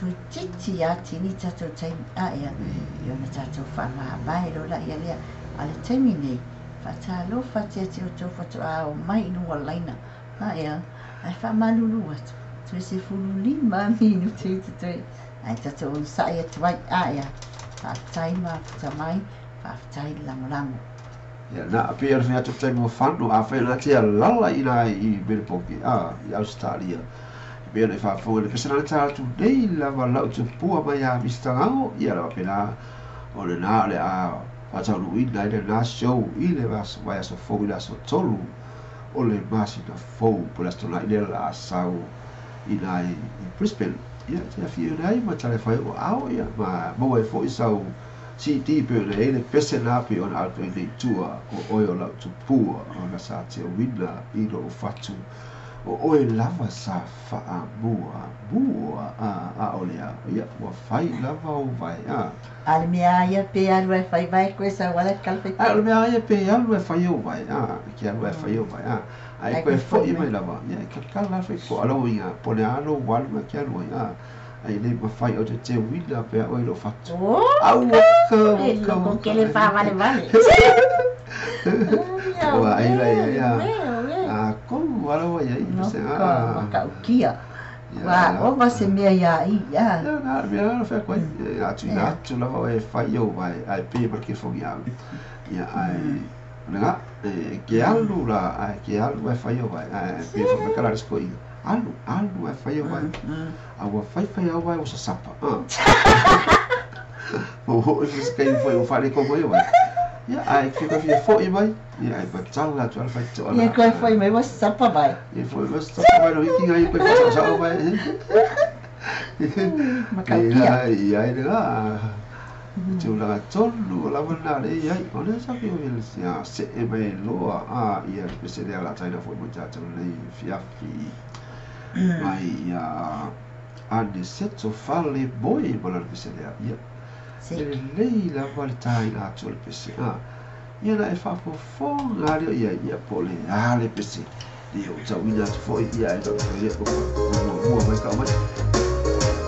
Toeitiiti atini tatou taimi ae i ona tatou faamavae loa laia lea. A o le taimi nei, faatalofa atu ia te outou faatoa oo mai i luga o le laina ae ae faamalulu atu, toe 15 minute i totoe ae tatou onosai atu ai ae faafetai mafuta mai, faafetai le lagolago. Ia, na pei ona fai atu taimi ua fano, afai o le tea lala i ina i Melbourne, a, i Ausetalia. E pei ona e faafofoga i le pese na ta atu nei lava lau tupua mai ia Mister Gago, ia lava pena o lena o le a faataunuuina ai lena show i le vaiaso fou i le aso 3 o le masina fou po o le Aso Toonai lea o le a sau i ina i Brisbane. Ia, te afio ina ai ma tale fai o ao, ia, ma maua ai foi sau CD pei ona i ai le pese na pei ona alu atu ai nei i tua o oe o lau tupua ona sa teuina i lou fatu o oe lava sa faamuamua a ʻaʻole au ia ua fai lava ou vae a. A o le mea a ia pe alu ae fai vae koe sau ala e kala fai A o le mea a ia pe alu ae fai ou vae a ke alu ae fai ou vae a ae koe foʻi mai lava ia e kalakala fai po alo ia po le alo ua alu mai ke alu ai a ai le mafai o te teuina pe a oe lou fatu. Oh, Au ka, ka e ka loko ka. kele whāwalewale. Ua ai la ia ia. Ue, ue. A komu ala ua ia i No pese ka a. makaukia. Ia Ua la. ova se mea ia i ia. Ia na mea la fai koe. Atu ina Ia. atu lava oe fai ou vae ai pe ma ke fongi au. Ia ai nga e ke alu la ai ke alu e fai ou vae ai pe fo me kala sko i. Alu alu e fai ou vae. A ua fai fai au vae ua sasapa. O ho i se kai foi o fale ko mai vai. Ia ai ke ka fia foi mai. Ia ai patala atu ala fai to Ia ala. koe foi mai ua sasapa mai. Ia foi ua sasapa mai no hiki ngai koe whasao sao mai. Makaukia. Ia ia ai le la. Tulaga tonu o lava na le iai. O lea sa pio ia ia se e mai loa a ia le pese lea la taina foi mo tātou nei fiafi mai ia Aniseto Fale Boy ma lana pese lea. Ia e lelei lava le tāina atu o le pese. A ia na e faafofoga lea ia ia po o le a le pese. Ia o tauina atu foi ia e faapea ia o muamua mai kau mai.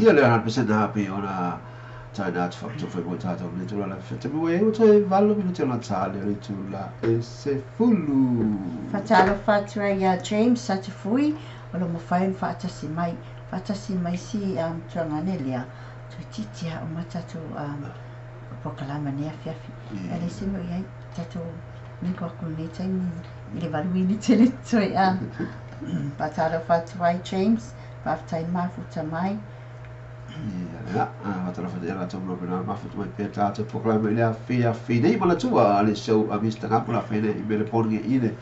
Ia le 100% happy ona taina atu faapitoa foi mo i tatou i lenei itula o le afiafi. Taimi ua i ai ua toe 8 minute ona ta lea o le itula e 10. Faatalofa atu ai ia James Satufui o lo o mafai ona faatasi mai, faatasi ma isi tuagane lea, toeitiiti lava uma tatou polokalame i lenei afiafi. Ae leai se mea o i ai, tatou mingo atu i lenei taimi i le 8 minute le totoe. Faatalofa atu ai James, faafetai mafuta mai. Ia, faatalofa atu ia latou ma lopena mafuta mai pea tatou polokalame i le afiafi nei manatua le show a Mr. Ngapo la fai nei i Melepone i le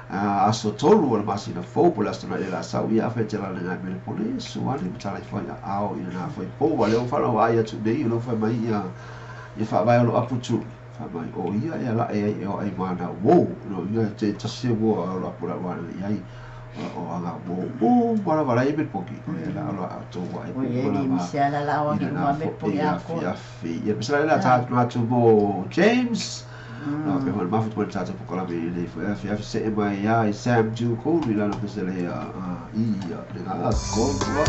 aso 3 o le masina fou po le aso na i le sau ia afai te lale ngai Melepone suane ma talai foi a ao i na foi po wa le o whana o ai atu nei o lo fai mai ia ia whaavae o lo apu tu wha mai o ia e ala e ai e o ai mana wo no ia te tasi wo o lo apu la wana i ai o anga wo o wala wala i Melepone o e la o lo ato wa e O ia wala ni ma misi ala la o i ki na uma me fo po e ia afi ko. afi ia pesala le tātu atu mo James No, pe hoi mafuta mai tātou pokalame i nei foi afi afi se e mai ia i Sam Juko ni lana pesele ia ia le ngā kōtua.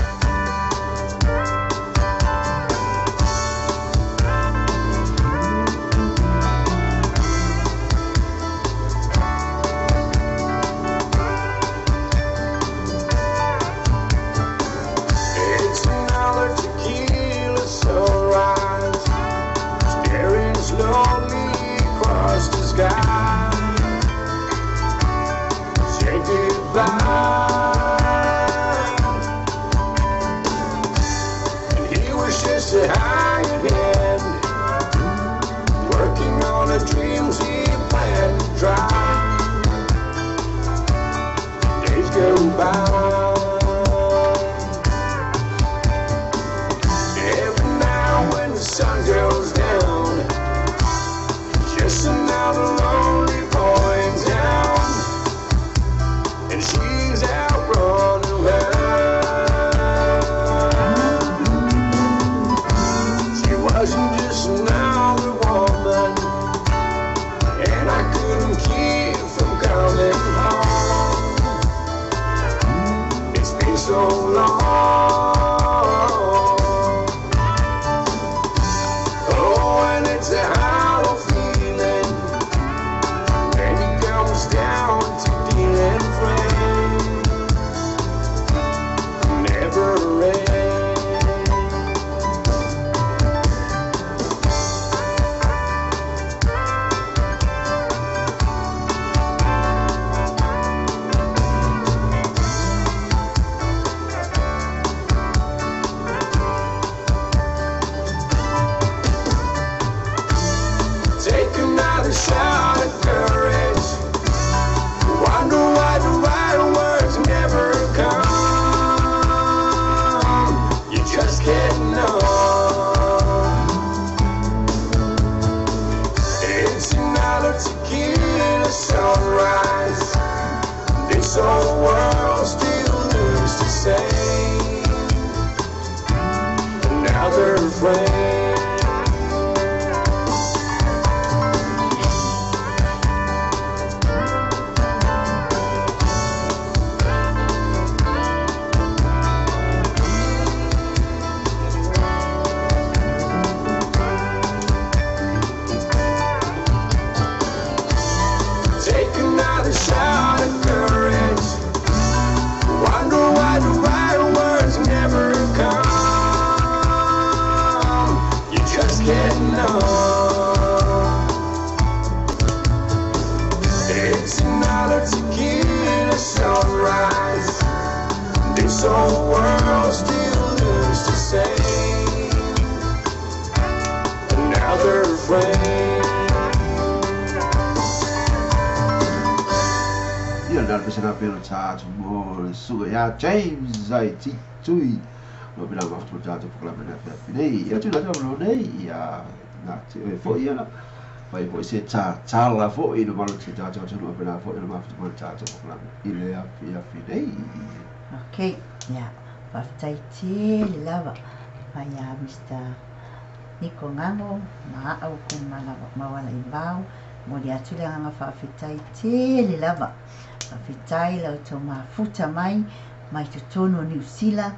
It's another tequila sunrise, staring slowly across the sky. Say goodbye. And he was just a hired hand, working on the dreams he planned to drive. Days go by. Every now when the sun goes down, just another lonely boy in town, and she's out running round. She wasn't just another woman, and I couldn't keep from coming home. It's been so long. Oh, and it's a hollow feeling when it comes down to dealing friends. Never ends. Take another shot of courage. Wonder why the right words never come. You just can't know. It's another tequila sunrise. This whole world still looks the same. Another friend. Take another shot of courage. Wonder why the right words never come. You just can't know. It's another tequila sunrise. This whole world still looks the same. Another friend. Ia le pesela pelo tātu mo le suga ia James ai titui. No pela mafuta mai tātou pokalame i le afiafi nei. Ia tuna atu lo nei ia nā te oe foi ia la. Pai foi se tā tala foi no malo te tātou atu no pela foi no mafuta mai tātou pokalame i le afiafi nei. Ok, ia, faafetai tele lava mai ia Mr. Niko Ngango ma au ko Mawala i Vao. Mo le atu le agaga faafetai tele lava. Faafetai la outou mafuta mai mai totonu o Niu Sila,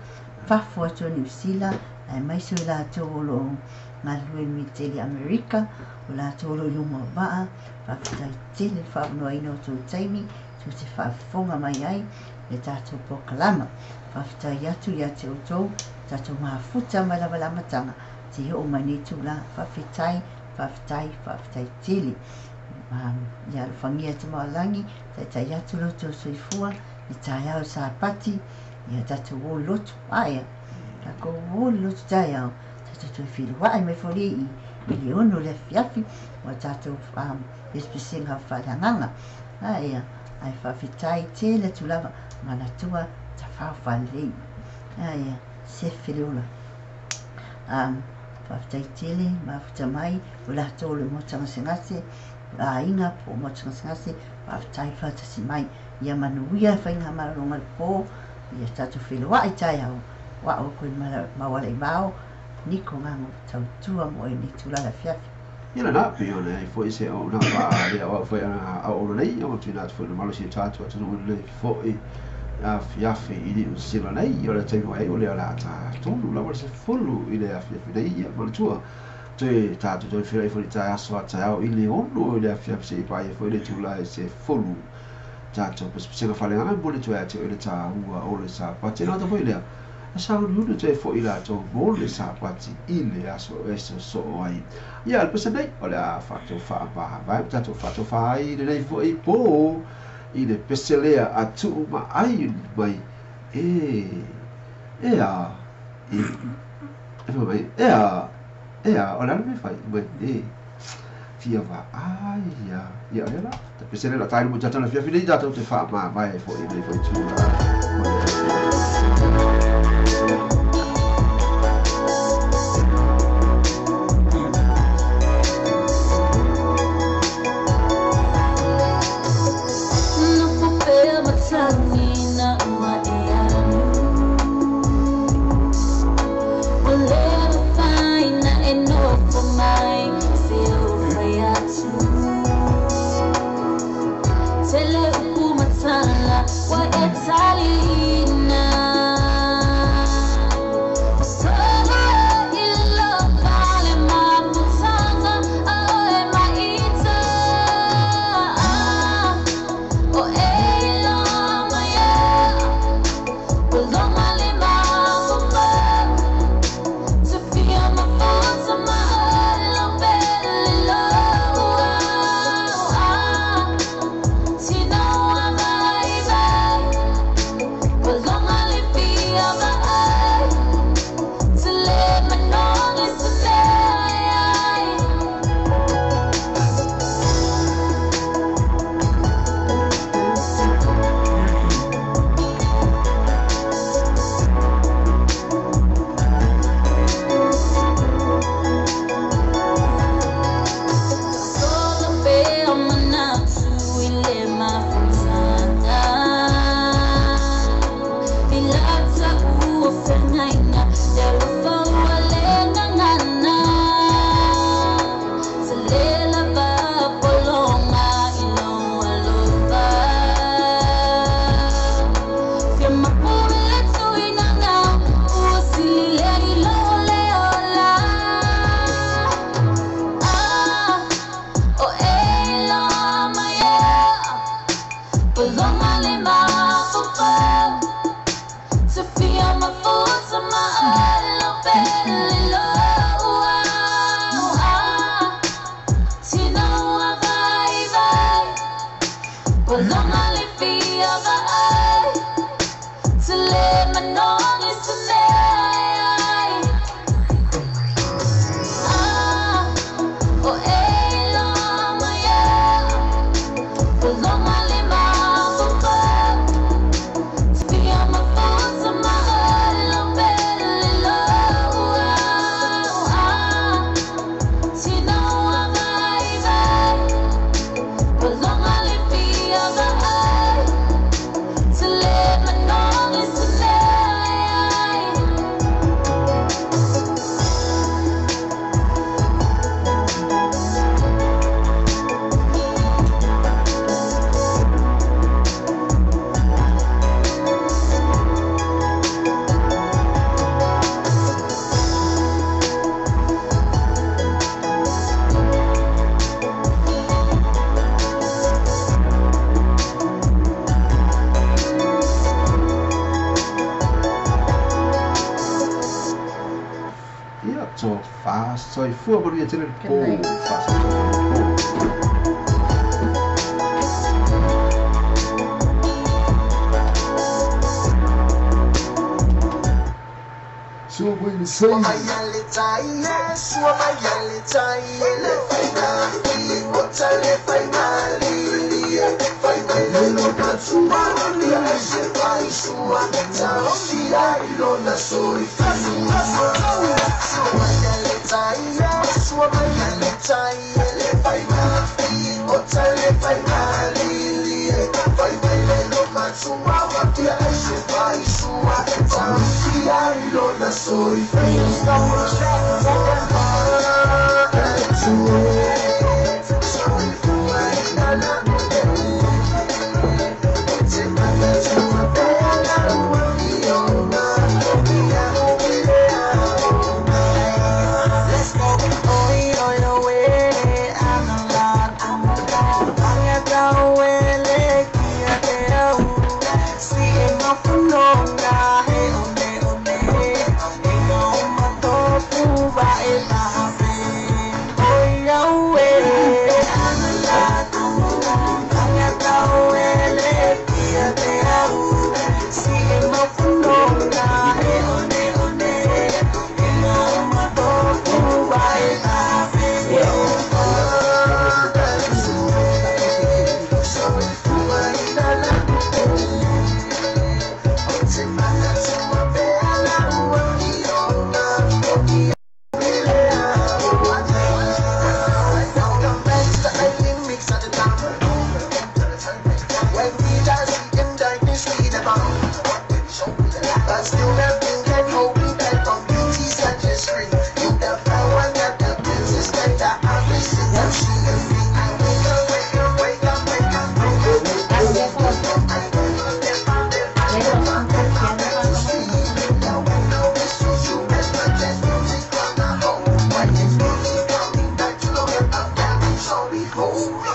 fafo atu o Niu Sila, aemaise o i latou o lo o galulue i le Miteli Amerika, o latou o lo o i luga o vaa, faafetai tele le faaavanoaina o outou taimi tou te faafofoga mai ai le tatou polokalama. Faafetai atu ia te outou, tatou mafuta mai lava i le amataga seia oo mai nei itula. Faafetai, faafetai, faafetai tele. Ia alofagia e Tamaoalagi, taitai atu lo outou soifua i taeao Sapati, ia tatou o i lotu, ae tatou o i lotu taeao, tatou toe feiloai mai foi i le 6 le afiafi, o tatou pesepesega faaleagaga. Ae ae faafetai tele atu lava, manatua tafao faalelei. Ae sefe le ola. Faafetai tele, mafuta mai, o latou o le maota gasegase, o aiga po o maota gasegase, faafetai faatasi mai. Ia manuia faiga malologa le po, ia tatou feiloai taeao, o au koe Maualaivao, Niko Gago, tautua mo e nei tula le afiafi. Ia lena, pei ona ai foi se o na pa le au foi ana au o nei, o tu na foi no malo si tātou atunuu nei foi afiafi i Niu Sila nei, o le taimi ai o le ala ta tonu lava se fulu i le afiafi nei, ia manatua toe tātou toe whirai foi i aso a taeao i le 6 i le afiafi se i paia foi le tula e se fulu tātou pesepesega whaleanga mo le toe ate o le tāua o le Sapati. Nā foi lea, a sauniuni toe foi latou mo le Sapati i le aso e sosoo ai. Ia, le pese nei, o le a whātou whaamaha tātou whātou whai le nei foi pō i le pese lea a tuu ma ai mai e e a e e mai e a e a o le ala me whai mai e fia va ai ia ia o le la ta pese lea la tainu mo tātou na fia whine i tātou te whaamaha vai foi nei foi tūra o le To live my Fa'asoifua manuia tele le Good po. night. Fa'asoifua le po.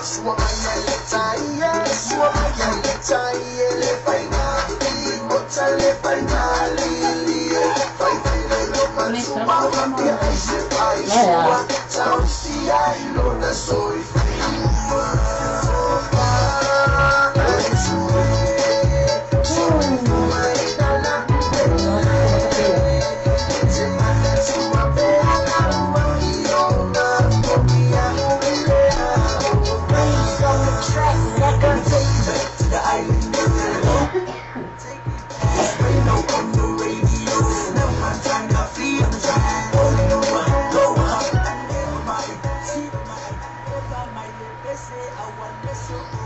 Sua I want